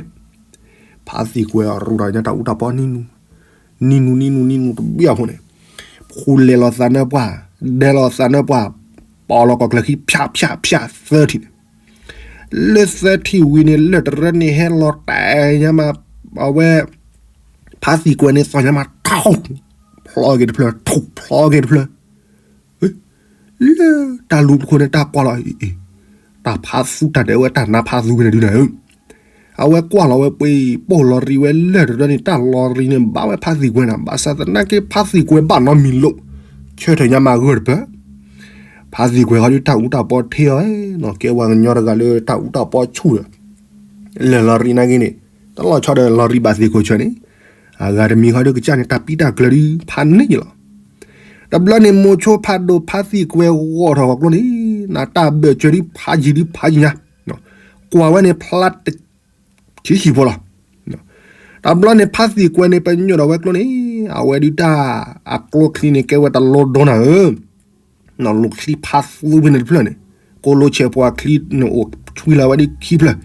ဖါသံၣ်ကွဲရူးဒီးညါတၢ်အူတၢ်ပီနံၤနူ, နံၤနူနံၤနူနံၤနူတဘ့ၣ်အဃိန့ၣ်, ဖူလဲၤလီၤသးနၢပှၢ်, ဒဲလီၤသးနၢပှၢ်, ပီၣ်လီၤကီၢ်ကျၢၢ်ခံဖၠးဖၠးဖၠးသၢထံၣ်န့ၣ်, လၢသၢထံၣ်ဝံၤန့ၣ် လၢၢ်တရၢန့ၣ်ဟဲလီၤတဲာ်ညါမး, အဝဲ, ဖါသံၣ်ကွဲန့ၣ်သီၣ်ညါမးထူၣ်, ဖျီက့ၤတဖျၢၣ် ထူၣ်ဖျီက့ၤတဖျၢၣ် လၢတၢ်လူၤခိၣ်န့ၣ်တၢ်ကွၢ်လီၤ, တၢ်ဖးသူတၢ်ဒဲးဝဲတၢ်နါဖးသူဖဲန့ၣ်ဒုန့ၣ်ဧၢ, အဝဲကွၢ်လီၤဝဲပှ့ၤပိာ်လီၤရံဝဲလၢၢ်တရၢန့ၣ် တၢ်လီၤရံန့ၣ် ဘၣ်ဝဲဖါသံၣ်ကွဲနၤ, ဘၣ်ဆၣ်သနာ်က့ဖါသံၣ်ကွဲဘၣ်နီတမံၤလိာ်, ဆၢထၢၣ်ညါမးဂၢၢ်တပၢၢ်, ဖါသံၣ်ကွဲဃီဒုးတၢ်အူတၢ်ပီထ့အီၤ, ကဲဝဲကညီတဂၤလၢတၢ်အူတၢ်ပီဆူၣ်ဒီး လၢၢ်လီၤရံနာ်က့န့ၣ်, တလီၤဆီဒီးလီၤရံဘၣ်သ့ၣ်ခိၣ်ဆၢန့ၣ်, အဂၤတမံၤဃီဒုးကစၢ်န့ၣ် တၢ်ပံတၢ်ကျၢၤဒုးဖးန့ၢ်ယလီၤ. တဘျီန့ၣ် မိၤဆိဖးဒိၣ်ဖါသံၣ်ကွဲဂီၤထီၣ်ဂီၤကျိန့ၣ်, နတၢ်ဘၢၣ်စၢၤဒုးဖးယံၤဒုးဖးယံၤညါ, ကွၢ်ဝဲန့ၣ်ဖျါတဆံးဆံးဖိလီၤ. တဘျီန့ၣ် ဖါသံၣ်ကွဲန့ၣ် ပညိၣ်ဒီးဝဲကျိန့ၣ်, အဝဲဒုးတၢ်အကျိချံန့ၣ် ကဲဝဲတလိဒိနၤဧၢ နီၢ်လူၤချံဖးသူဖဲန့ၣ်တဖျၢၣ်န့ၣ်, ကိးလိဆဲးပှၤချံန့ၣ်အိၣ်ဆွံလီၤဝဲဒ်ခံဖျၢၣ်,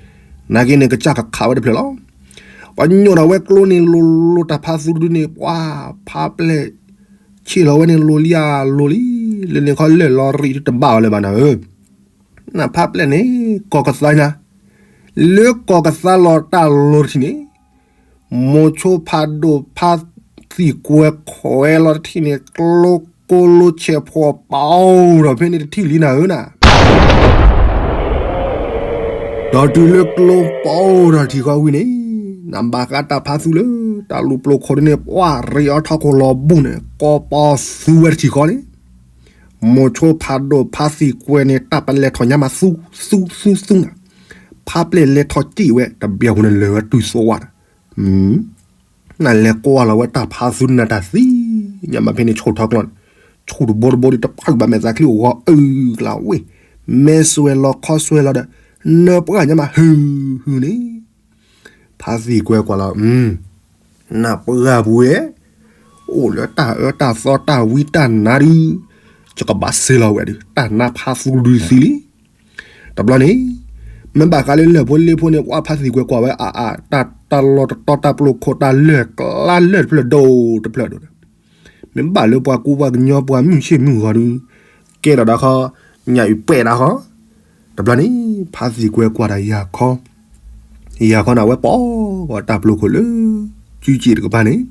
နာ်က့န့ၣ် ကစၢ်ကခးဝဲတဖျၢၣ်လီၤ. ပညိၣ်ဒီးဝဲကျိန့ၣ် လိၤလိၤတၢ်ဖးသူတဒုန့ၣ် ပှၤဖးပျဲၢ် ဆ့ၣ်လီၤဝဲန့ၣ်လိၤလံဧါလိၤလံ, လၢန့ၣ်ခီလၢၢ်လီၤရံတဘၣ်အီၤလၢၤဘၣ်နၤဧၢ နဖးပျဲၢ်န့ၣ် ကီၢ်ကသါညါ, လၢကီၢ်ကသါလီၤတၢ်လီၤတထံၣ်န့ၣ်, မိၤဆိဖးဒိၣ်ဖါသံၣ်ကွဲခွဲးလီၤတထံၣ်န့ၣ် ကျိကိလိဆဲးဖီပီၤဒီးဖဲန့ၣ်တထံၣ်လံနၤဧၢနၤ ဒီးတုၤလၢကျိပီၤဒီးထံၣ်ဃီဝံၤန့ၣ်, နဘၣ်ဃးတၢ်ဖးသူလၢ တၢ်လူၤပျိၤခိၣ်ဒ်န့ၣ် ပှၤရ့အီထီၣ်ခိၣ်လီၤဘိန့ၣ် ကိးပီၤသူဝဲတထံၣ်ဃီန့ၣ်, မိၤဆိဖးဒိၣ်ဖါသံၣ်ကွဲန့ၣ် တၢ်ပလဲၤထီၣ်ညါမးသူ သူ သူ သူနၤ, ဖးပျဲၢ်လဲၤထီၣ်စံၣ်ဝဲ တဘျီပူၤန့ၣ်လၢာ်ဝဲတုၤသိဝါဒီး နလဲၤကွၢ်လီၤဝဲတၢ်ဖးသူနၤတၢ်သံ, ညါမးဖဲန့ၣ်ဆိၣ်ထီၣ်ကျီၢ်န့ၣ်, ဆူၣ်တဘိတဘိဒီးတဖုးဘၣ်မဲာ်သးချံအိၣ်ဂီၤအုၣ်ကျါဝ့ၢ်, မဲာ်စွဲၤလီၤခီစွဲၤလီၤဒီး, နၢပှၢ်ညါမးဟုၣ်ဟုၣ်န့ၣ်, ဖးသံၣ်ကွဲကွၢ်လီၤ, နၢပှၢ်ပူၤဝဲ, အိၣ်လၢတၢ်အၢတၢ်သီတၢ်ဝံတၢ်နါဒုး, ယကဘၣ်စ့လီၤဝဲဒုး တၢ်နါဖါသူဒုးသံလံ. တဘျီန့ၣ် မ့ၢ်ဘၣ်ဃးလၢလၢၢ်ဖိလ့ဖိန့ၣ် ပှၤဖါသံၣ်ကွဲၤကွၢ်ဝဲအါအါ တၢ်လီၢ်တတီတၢ်ပျိခိၣ်တၢ်လၢၢ်ကျါလၢၢ်တဖျၢၣ်ဒိၣ်တဖျၢၣ်ဒိၣ်ဒီး မ့ၢ်ဘၣ်လၢပှၤကူပှၤကညီပှၤမုၢ်ဆ့ၣ်မုၢ်ဂီၤဒုး ကဲထီၣ်ဒၣ်ခီ ညၣ်အုၣ်ပှဲၤဒၣ်ခီ. တဘျီန့ၣ် ဖါသံၣ်ကွဲၤကွၢ်ဒီးယၤခီ, ယၤခီန့ၣ် အဝဲပိာ်ဃီတၢ်ပျိခိၣ်လၢ စုစ့ၣ်တကပၤန့ၣ်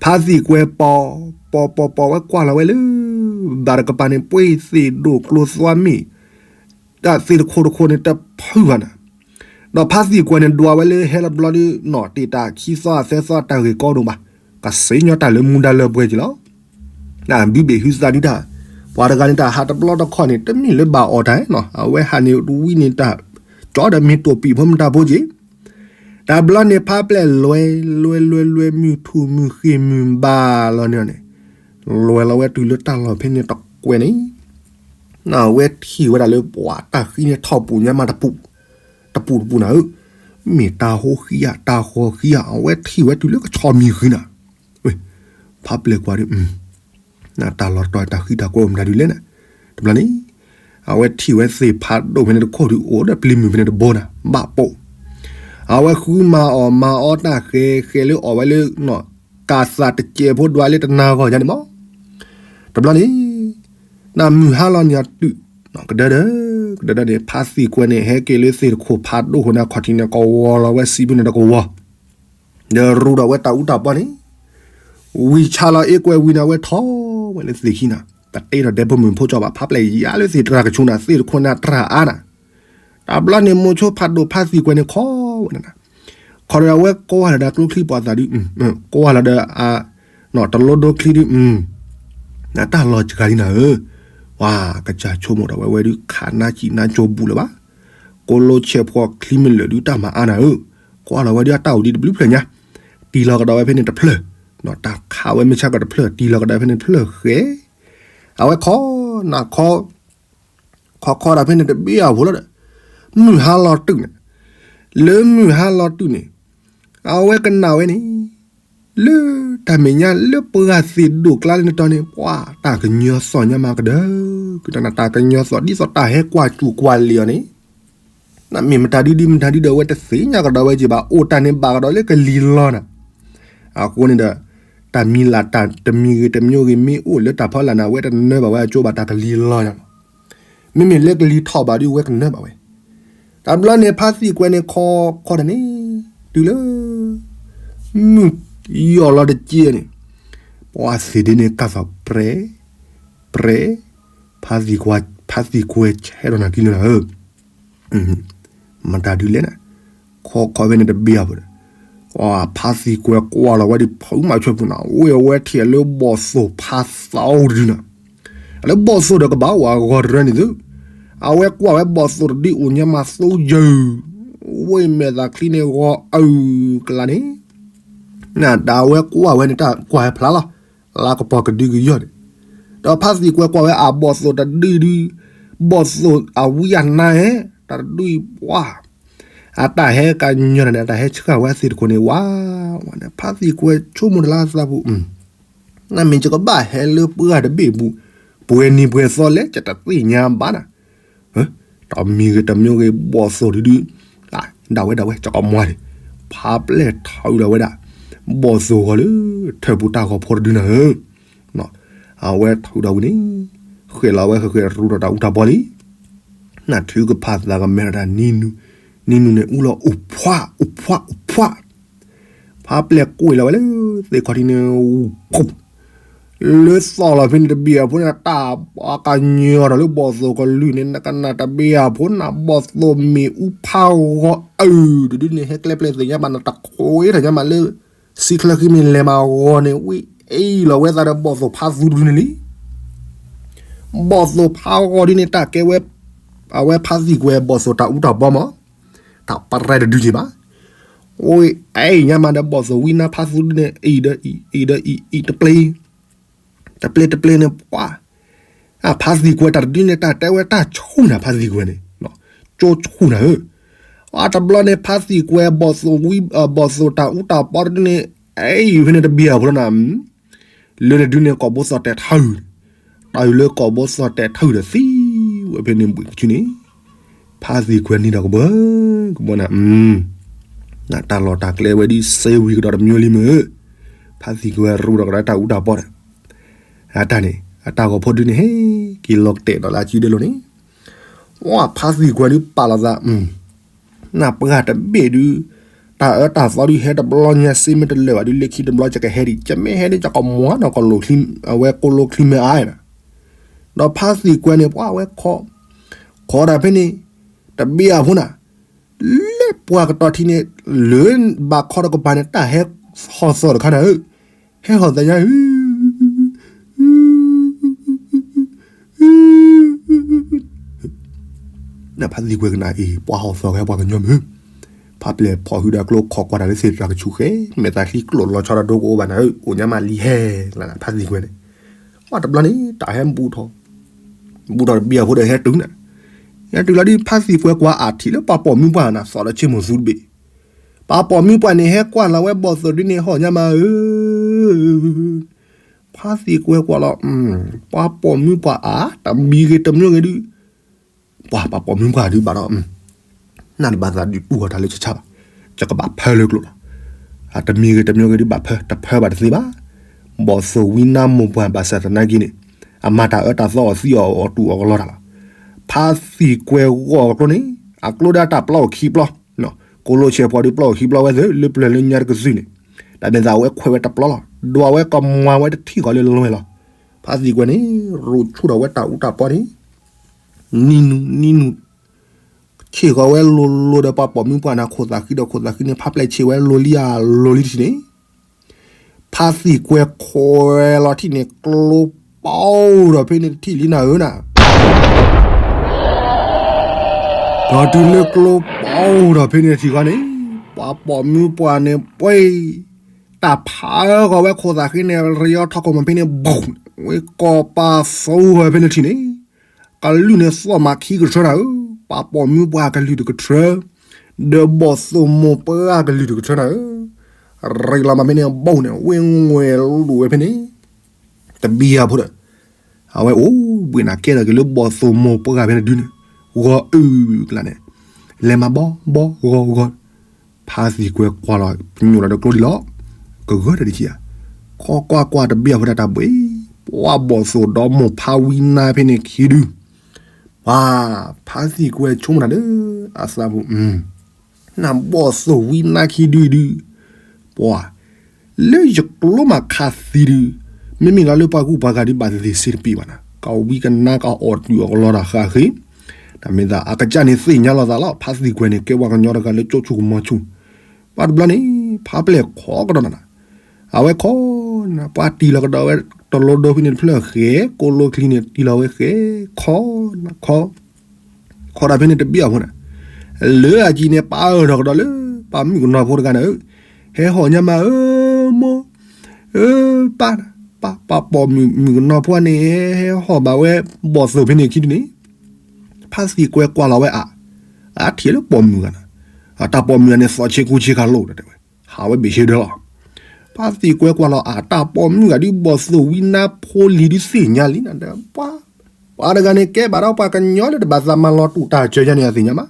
ဖါသံၣ်ကွဲၤပိာ်, ပိာ်ပိာ်ပိာ်ဝဲကွၢ်လီၤဝဲလၢ ဘၣ်တကပၤန့ၣ် ပှ့ၤသ့ၣ်ဒိၣ်ကျိသွါမ့ၣ် တၢ်သ့ၣ်တခိၣ်တခိၣ်န့ၣ်တဖုဘၣ်နၤ, ဒီးဖါသံၣ်ကွဲၤန့ၣ်ဒွးဝဲလၢဟဲလီၤတဘျီဒုး နီၣ်တ့ၢ်တၢ်ခံသီအသၢသီတၢ်ဂ့ၢ်ကီဒိၣ်ဘၣ်, ကစ့ညီတၢ်လၢမူဒါလၢပှဲၤက့ၤလီၤ. ဘုဘ့ၣ်ဟုသးဒုတၢ်, ပှၤတဂၤန့ၣ် တၢ်ဟးတဘျီတခီၣ်န့ၣ် တမ့ၢ်လၢဘၣ်အီၣ်တၢ်နီၤ, အဝဲဟးန့ၣ်တဝံန့ၣ်တၢ် ကၠီဒီးမ့ၢ်တိာ်ပံာ်ဖိမတၤဖိက့ၤ, တဘျီန့ၣ်ဖါပျဲၢ်လွဲ လွဲလွဲလွဲ မုၢ်ထူၣ်မုၢ်ဃ့ၢ်မုၢ်ဘၣ်လီၤန့ၣ်န့ၣ်, လွဲလီၤဝဲတုၤလၢတၢ်လီၢ်ဖဲန့ၣ်တကွဲးန့ၣ်, အဝဲထံၣ်ဝဲဒၣ်လၢပှၤတၢ်ဃံန့ၣ်ထီၣ်ပူၤညါမးတပူၤ, တပူၤတပူၤနၤဧၢ, မ့ၢ်တၢ်ဟိဃံဧါ တၢ်ဃီဃံဧါ အဝဲထံၣ်ဝဲတုၤလၢကဆီမံၤဃံနၤ, ဖါပျဲၢ်ကွၢ်ဒုး တၢ်လီၢ်တတီၤတၢ်ဃံတၢ်ကွဲးအိၣ်မတၤဒုးလဲၣ်န့ၣ်, တဘျီန့ၣ် အဝဲထံၣ်ဝဲသ့ၣ်ဖးဒိၣ်ဖဲန့ၣ်တခိၣ်ဒုး အိၣ်ဒီးပျံၤမုၢ်ဖဲန့ၣ်တဘိနၤ ဘၣ်ပိာ်, အဝဲဃုမၤအီၣ်မၤအီတၢ်ဃဲၤဃဲၤလၢအီၣ်ဝဲလၢ ကၤသးတစဲးဖိဒွးလၢတနၤဂီၢ်ညါန့ၣ်မး, တဘျီန့ၣ် နမုၢ်ဟါလီၤန့ၣ်အတုၤ, ကဒၢဒၢ ကဒၢဒၢန့ၣ် ဖါသံၣ်ကွဲၤန့ၣ် ဟဲက့ၤလၢသ့ၣ်တခိၣ်ဖးဒိၣ်ဃိန့ၣ်အခီၣ်ထံးန့ၣ် ကဝီၤလီၤဝဲစံးဖုန့ၣ်တကဝီၤ ဒီးရူဒီးဝဲတၢ်အူတၢ်ပီန့ၣ်, ဝံၤဆါလီၤအ့ကွဲးဝံၤန့ၣ် အဝဲထီၣ်ဝဲလၢသ့ၣ်ခံနၤ, တတဲဒီးဒဲဖိမုၣ်ဖိကၠီဘၣ် ဖါပျဲၢ်ယါလၢသ့ၣ်တြၢ်ကဆူးနၤ သ့ၣ်တခိၣ်န့ၣ်တြၢ်အါနၤ, တဘျီန့ၣ်မိၤဆိဖးဒိၣ်ဖါသံၣ်ကွဲၤန့ၣ်ခီဝဲနၤ, ခီဒီးအဝဲကွၢ်လီၤဒီးကျိချံပှၤသးဒုး, ကွၢ်လီၤဒီး တလိဒိချံဒုး တၢ်လီၤစှၤလံနၤဧၢ, ပှၤကစၢ်ဆိကမိၣ်ဒီးဝဲဝဲဒုး ခးနါစံးနါကၠိဘူးလၢၤဘၣ်, ကိးလိဆဲးဖိချံမ့ၢ်လၢာ်ဒုးတၢ်မၤအါနၤဧၢ, ကွၢ်လီၤဝဲဒုးအတၢ်အိၣ်ဒံးတဘျုးဖျၢၣ်ညါ, တံၢ်လီၤကဒီးဝဲဖဲန့ၣ်တဖျၢၣ်, တၢ်ခးဝဲမ့ၢ်ဆၢကတီၢ်တဖျၢၣ် တံၢ်လီၤကဒီးဝဲဖဲန့ၣ်တဖျၢၣ်ဃဲ, အဝဲခီနၤခီ ခီခီဒီးဖဲန့ၣ်တဘ့ၣ်အဖိလီၤဒီး, မုၢ်ဟါလီၤတုၤန့ၣ်, လၢမုၢ်ဟါလီၤတုၤန့ၣ်, အဝဲကနၣ်ဝဲန့ၣ်, လၢတၢ်မဲာ်ညါလၢပှၢ်သ့ၣ်ဒိၣ်ကျါလၢနတီၤန့ၣ် ပှၤတၢ်ကညီသီၣ်ညါမးကဒၢ, ကတၢၢ်နတၢ်ကညီသီၣ်ဒ်သိးတၢ်ဟဲကွၢ်စူၣ်ကွၢ်လံၤအီၤန့ၣ်, နမ့ၢ်မတၤဒုဒုမတၤဒုဒီးအဝဲတသ့ၣ်ညါကဒီးဝဲက့ၤဘၣ် အိၣ်တၢ်န့ၣ်ဘၣ်ကဒီးလၢကလံၤလီၤနၤ, အဃိန့ၣ်ဒီး တၢ်မံၤလၢ်တၢ်တမံၤဂ့ၤတမံၤဂ့ၤမ့ၢ်အိၣ်လၢတၢ်ဖီလာ်န့ၣ် အဝဲတနၢဘၣ်ဝဲအကၠိဘၣ်တၢ်ကလံၤလီၤညါလီၤ. မ့မ့ၢ်လၢကလံၤထီၣ်ဘၣ်ဒုးဝဲကနၢဘၣ်ဝဲ, တဘျီန့ၣ်ဖါသံၣ်ကွဲၤန့ၣ်ခီခီတၢ်န့ၣ်, တုၤလၢ မုၢ်ယီၢ်လီၤတက့ၢ်န့ၣ်, ပှၤသ့ၣ်ဒ့န့ၣ်ကၢ်သိးပြဲ, ပြဲ, ဖါသံၣ်ကွဲၤဆဲးဒီးနၤကံလၢနၤဧၢ မတၤဒုးလဲၣ်န့ၣ်, ခီခီဖဲန့ၣ်တဘ့ၣ်အဖိဒီး, ဖါသံၣ်ကွဲၤကွၢ်လီၤဝဲဒ်ဖုမၤဆွဲပူၤနၤ ဝ့ၢ်အဝဲထံၣ်လၢဘီၣ်သိၣ်ဖးသးအိၣ်တဒုနၤ, လၢဘီၣ်သိၣ်ဒီးကဘၣ်ဝဲဂီၤတရၢန့ၣ်သု, အဝဲကွၢ်ဝဲဘီၣ်သိၣ်တဒုအိၣ်ညါမးသိယၢၢ်, ဝ့ၢ်မဲာ်သးချံန့ၣ်ဂီၤအုၣ်ကလါန့ၣ်, နတၢ်ဝဲကွၢ်ဝဲန့ၣ်တၢ်ကွၢ်ဟဲဖျါလီၤ, လါကပီၤကဒုကယီၢ်န့ၣ်, ဒီးဖါသံၣ်ကွဲၤကွၢ်ဝဲအဘီၣ်သိၣ်တဒုဒု, ဘီၣ်သိၣ်အဝံအနါဟဲ, တၢ်တဒုအံၤပှၤ အတၢ်ဟဲကညီနၤန့ၣ် အတၢ်ဟဲဆှၢဝဲသ့ၣ်တခိၣ်န့ၣ်ဝါ, ဝါန့ၣ် ဖါသံၣ်ကွဲၤဆိကမိၣ်တလါသးပူၤ, နမ့ၢ်ယကဘၣ်ဟဲလၢပှၢ်တဘ့ၣ်ပူၤ, ပှဲၤနံၤပှဲၤသီလဲၣ်ယတသ့ၣ်ညါဘၣ်နၤ, တမံၤဂ့ၤတမံၤဂ့ၤဘီၣ်သိၣ်တဒု, ဒၣ်ဝဲဒၣ်ဝဲ ကကမွၤန့ၣ်, ဖါပျဲၢ်ထုးဒီးဝဲဒၣ်, ဘီၣ်သိၣ်ဂီၤလၢ ထၢၣ်ပူၤတၢ်ဂီၤဖိတဒုနၤဧၢ အဝဲထုးဒီးဝံၤန့ၣ်, ဃဲၤလီၤဝဲဃဲၤဃဲၤရူဒီးတၢ်အူတၢ်ပီလံ, နၢ်ထုကဖၣ်သးကမဲထီၣ်တၢ်နံၤနုၤ, နံၤနုၤန့ၣ် အူလီၤအိၣ်ဖှၣ် အိၣ်ဖှၣ် အိၣ်ဖှၣ်, ဖါပျဲၢ်ကွံာ်လီၤဝဲလၢ သ့ၣ်ခီၣ်ထံးန့ၣ်, လၢသီၣ်လီၤဖဲန့ၣ်တဘ့ၣ်အဖိန့ၣ် တၢ်အကညီထီၣ်လၢဘီၣ်သိၣ်ကလုၢ်န့ၣ် နကနၣ်တဘ့ၣ်အဖိန့ၣ် ဘီၣ်သိၣ်မ့ၣ်အူဖးဂီၤအုၣ်တဒုန့ၣ် ဟဲကျဲပျဲၢ်သ့ၣ်ညါဘၣ်နတၢ်ခွဲးထီၣ်ညါမးလၢ စံချၢဃံမ့ၢ်လဲၤမးဂီၤန့ၣ် ဝံအ့ၣ်လီၤဝဲသးဒီးဘီၣ်သိၣ်ဖးသူတဒုန့ၣ်လံ. ဘီၣ်သိၣ်ဖးဂီၤဒ်န့ၣ် တၢ်ကဲဝဲ, အဝဲဖါသံၣ်ကွဲၤဘီၣ်သိၣ်တၢ်အူတၢ်ပီမး, တၢ်ပရဲတဒုက့ၤဘၣ်. ဝံအ့ၣ်ညါမးဒီးဘီၣ်သိၣ်ဝံနါဖးသူဒုန့ၣ် အံၤဒီးအံၤ အံၤဒီးအံၤ အံၤတပျ့ၤ, တပျ့ၤတပျ့ၤန့ၣ် ပှၤ အဖါသံၣ်ကွဲၤတၢ်တဒုန့ၣ် တၢ်တဲဝဲတၢ်ဆူၣ်နၤ ဖါသံၣ်ကွဲၤန့ၣ်, ကၠိဆူၣ်နၤဧၢ, အတဘျီန့ၣ် ဖါသံၣ်ကွဲၤဘီၣ်သိၣ်ဝံ, ဘီၣ်သိၣ်တၢ်အူတၢ်ပီတဒုန့ၣ်, အံၤဖဲန့ၣ်တဘ့ၣ်အဖိလီၤနၤ, လၢတဒုန့ၣ် ကိာ်ဘိသီၣ်တဲာ်ထၢၣ်, တၢ်အုၣ်လၢကိာ်ဘိသီၣ်တဲာ်ထၢၣ်ဒီးသံဝဲဖဲန့ၣ်ဘှံးကဆူန့ၣ်, ဖါသံကွဲန့ၣ်ဒီးကဘၢကဘီနၤ, နတၢ်လီၢ်တၢ်ကျဲဝဲဒ်စဲဝံၤကဒီးတမံၤလံမ့ၢ်, ဖါသံကွဲရူဒီးကဒီးတၢ်အူတၢ်ပီဒီး, အတၢ်န့ၣ် အတၢ်ဂီၤဖိဒုန့ၣ် ဟဲက့ၤလီၤကတဲာ်ဒီးလၢအစုဒၢလိၤန့ၣ်, ဝဲဖါသံကွဲဒုပာ်လီၤသး နပှၢ်တဘ့ၣ်ဒု, တၢ်အၢတၢ်သီဒုဟဲတဘျီညါစ့မ့ၢ်တလၢာ်ဘၣ်ဒု လၢခံတဘျီ ယကဟဲဒံး ယမ့ၢ်ဟဲဒံး ယကမွၤနီၢ်ကီၢ်လိာ်ချံ, အဝဲကိးလိာ်ချံမ့ၢ်အါနၤ, ဒီးဖါသံကွဲန့ၣ် ပှၤဝဲခီ, ခီဒၣ်ဖဲန့ၣ်, တဘ့ၣ်အဖိနၤ, လၢပှၤကတီၤထံန့ၣ်, လၢဘၣ်ခီတကပၤန့ၣ် တၢ်ဟဲဟီၣ်သီၣ်တခါနၤဧၢ, ဟဲဟီၣ်သီၣ်ညါဧၢ ဖါသံကွဲကနၣ်အံၤ ပှၤဟီၣ်သီၣ်ကဟဲပှၤကညီမုၢ်, ဖါပျဲၢ်ဖီၣ်ဟုဒီးကျိခီၣ်ကွၢ်တၢ်လၢသ့ၣ်တြၢ်ကဆူၣ်ဃဲ, မဲာ်သးချံကျိၣ်လီၤဆီဒီးဒိကအိၣ်ဘၣ်နၤဧၢ, အိၣ်ညါမးလံဟဲ, ဖါသံကွဲန့ၣ်, ပှၤတဘျီန့ၣ် တၢ်ဟဲဘူးထီၣ်, ဘူးထီၣ်တဘ့ၣ်အဖိဒီးဟဲတုၤနၤ, ဟဲတုၤလီၤဒ်ဖါသံကွဲကွၢ်အထံၣ်လၢပှၤပိာ်မုၣ်ပှၢ်နၤ သီၣ်ဒီးဆ့မိၢ်သူတဘ့ၣ်, ပှၤပိာ်မုၣ်ပှၢ်န့ၣ် ဟဲကွၢ်လီၤဝဲဘီၣ်သိၣ်ဒ်န့ၣ် ဟီၣ်ညါမးဧၢ ဖါသံကွဲကွၢ်လီၤ, ပှၤပိာ်မုၣ်ပှၢ်အါ တမံၤဂ့ၤတမံၤဂ့ၤဒု, ပှၤပှၤပိာ်မုၣ်ပှၢ်ဒုဘၣ်ဒီး, နတဘၣ်သးဒုးတူၢ်ဃီၤတၢ်လၢဆၢဆၢဘၣ်, ယကဘၣ်ဖၢလၢကျိာ်လီၤ, တမံၤဂ့ၤတမံၤဂ့ၤဒုဘၣ်ဖၢ တဖၢဘၣ်တသ့ဘၣ်, ဘီၣ်သိၣ်ဝံနါမိၢ်ပှၢ်ဘၣ်ဆၣ်သနာ်က့န့ၣ်, အမၤတၢ်အၢတၢ်သီအီၤသံအီၤအီၤတူၢ်အီၤကလီတၢ်လီၤ, ဖါသံကွဲဂီၢ်အကျိန့ၣ်, အကျိဒၣ်တၢ်ပျီအိၣ်ခံပျီ ကိးလိာ်ဆဲးဖီဒုးပျီအိၣ်ခံပျီဝဲသ့ၣ် လၢပျၢၤလၢညါတကသုၣ်န့ၣ်, တၢ်မ့ၢ်သးအဝဲခွဲးဝဲတပျီလီၤ, ဒွးဝဲကမွၤဝဲတထံၣ်ဃီလၢလွဲၢ်လီၤ, ဖါသံကွဲန့ၣ်, ရူးဆူၣ်ထီၣ်ဝဲတၢ်အူတၢ်ပီန့ၣ်, နံၤနုၤနံၤနုၤ, ဆ့ၣ်ဃီၤဝဲလိၤလိၤဒီးပှၤပိာ်မုၣ်ပှၢ်န့ၣ် ခိၣ်သးဃံဒီးခိၣ်သးဃံန့ၣ် ဖါပျဲၢ်ဆ့ၣ်ဝဲလိၤလံဧါလိၤလံတထံၣ်န့ၣ် ဖါသံကွဲခွဲးလီၤထံၣ်န့ၣ် ကျိပီဒီးဖဲန့ၣ်တထံၣ်လံနၤဧၢနၤ, ဒီးတုၤလၢကျိပီဒီးဖဲန့ၣ်တထံၣ်ဃီန့ၣ်, ပှၤပိာ်မုၣ်ပှၢ်န့ၣ်ပှဲၤ, တၢ်ဖးဃီၤဝဲခိၣ်သးဃံန့ၣ် ရယီထီၣ်ခိၣ်မးဖဲန့ၣ် ဘူး, ဝဲကိးပာ်သိဝဲဖဲန့ၣ်တထံၣ်န့ၣ်, ကလုၢ်န့ၣ်သီၣ်မးခံကထၢနၤဧၢ, ပှၤပိာ်မုၣ်ပှၢ်ကလုၢ်တကထၢ, ဒီးဘီၣ်သိၣ်မိၢ်ပှၢ်ကလုၢ်တကထၢနၤဧၢ, ရ့လီၤမးဖဲန့ၣ် ဘူးန့ၣ် ဝ့ၢ်ငွဲၤလူၤဝဲဖဲန့ၣ်, တဘံယၤဖိဒီး, အဝဲအိၣ်ဘှံးနၤကဲထီၣ်က့ၤလၢဘီၣ်သိၣ်မိၢ်ပှၢ်ဖဲန့ၣ်ဒုန့ၣ်, ဂီၤအုၣ်ကလးန့ၣ်, လဲၤမၤဘီဘီဂီၤဂီၤ, ဖါသံကွဲကွၢ်လီၤ ပညိၣ်လီၤဒီးကျိဒံးလီၤ, ကဂၢၢ်တၢ်ဒံးဆံးဧါ, ခီကွၢ်ကွၢ်တဘ့ၣ်အဖိဒၣ်တၢ်ဘှံး, ပှၤဘီၣ်သိၣ်ဒီမိၢ်ဖါဝံနါဖဲန့ၣ်ခံဒု ပှၤ, ဖါသံကွဲဆိကမိၣ်တၢ်လၢအသးပူၤ, နဘီၣ်သိၣ်ဝံနါခံဒုဒု, ပှၤ, လၢယကျိမးခးသံဒု, မ့မ့ၢ်လီၤလၢပှၤကူၣ်ပှၤဂၤဒုဘၣ်သ့ၣ်သ့ၣ်တပ့ၢ်ဘၣ်နၤ, ကဝံကနါကအီၣ်တုၤအီၤကလီတၢ်ဃၣ်ဃ့, တၢ်မ့ၢ်သးအကစၢ်န့ၣ်သ့ၣ်ညါလီၤသးလီၤ, ဖါသံကွဲန့ၣ် ကဲပှၤကညီတဂၤလၢကၠိဆူၣ်ကမီၤဆူၣ်, ဘၣ်တဘျီန့ၣ် ဖါပျဲၢ်ခိးကဒီးနၤ အဝဲခီ, ပှၤတံၢ်လီၤကဒီးဝဲတလိဒိဖဲန့ၣ်တဖျၢၣ်ဃဲ, ကိးလိချံန့ၣ် တံၢ်လီၤဝဲဃဲ, ခီ, ခီ, ခီဒၣ်ဖဲန့ၣ်တဘ့ၣ်အဖိန့ၣ်, လၢအကံန့ၣ် ပာ်အၢၣ်ထီၣ်ကဒီးလၢ ပှၤမုၣ်ကနီၤဖိတဂၤန့ၣ်, ဟဲဟီၣ်ညါမးဧၢမိၢ်, အၢ, ပၢ်, ပၢ်, ပှၤပိာ်မုၣ်မုၣ်ကနီၤဖိန့ၣ် ဟဲဟီၣ်ဘၣ်ဝဲဘီၣ်သိၣ်ဖဲန့ၣ်ခံဒုန့ၣ်, ဖါသံကွဲကွၢ်လီၤဝဲအ, အထံၣ်လၢပိာ်မုၣ်ဂၤနၤ, တၢ်ပိာ်မုၣ်ဂၤန့ၣ် သီၣ်ဆ့ကူဆ့ကၤလိာ်တဲဝဲ, ဟးဝဲဘ့ၣ်ဆ့ဒၢလီၤ, ဖါသံကွဲကွၢ်လီၤအတၢ်ပိာ်မုၣ်ဂၤဒုးဘီၣ်သိၣ်ဝံနါဖိလံၤဒုးသ့ၣ်ညါလံနၤဒီး, ပှၤ, ပှၤတဂၤန့ၣ် ကဲဘၣ်ဒီးပှၤကညီလၢတဘၣ်သးမၤလီၤတူာ်တၢ်စၢၤယၤန့ၣ် အသ့ၣ်ညါမး,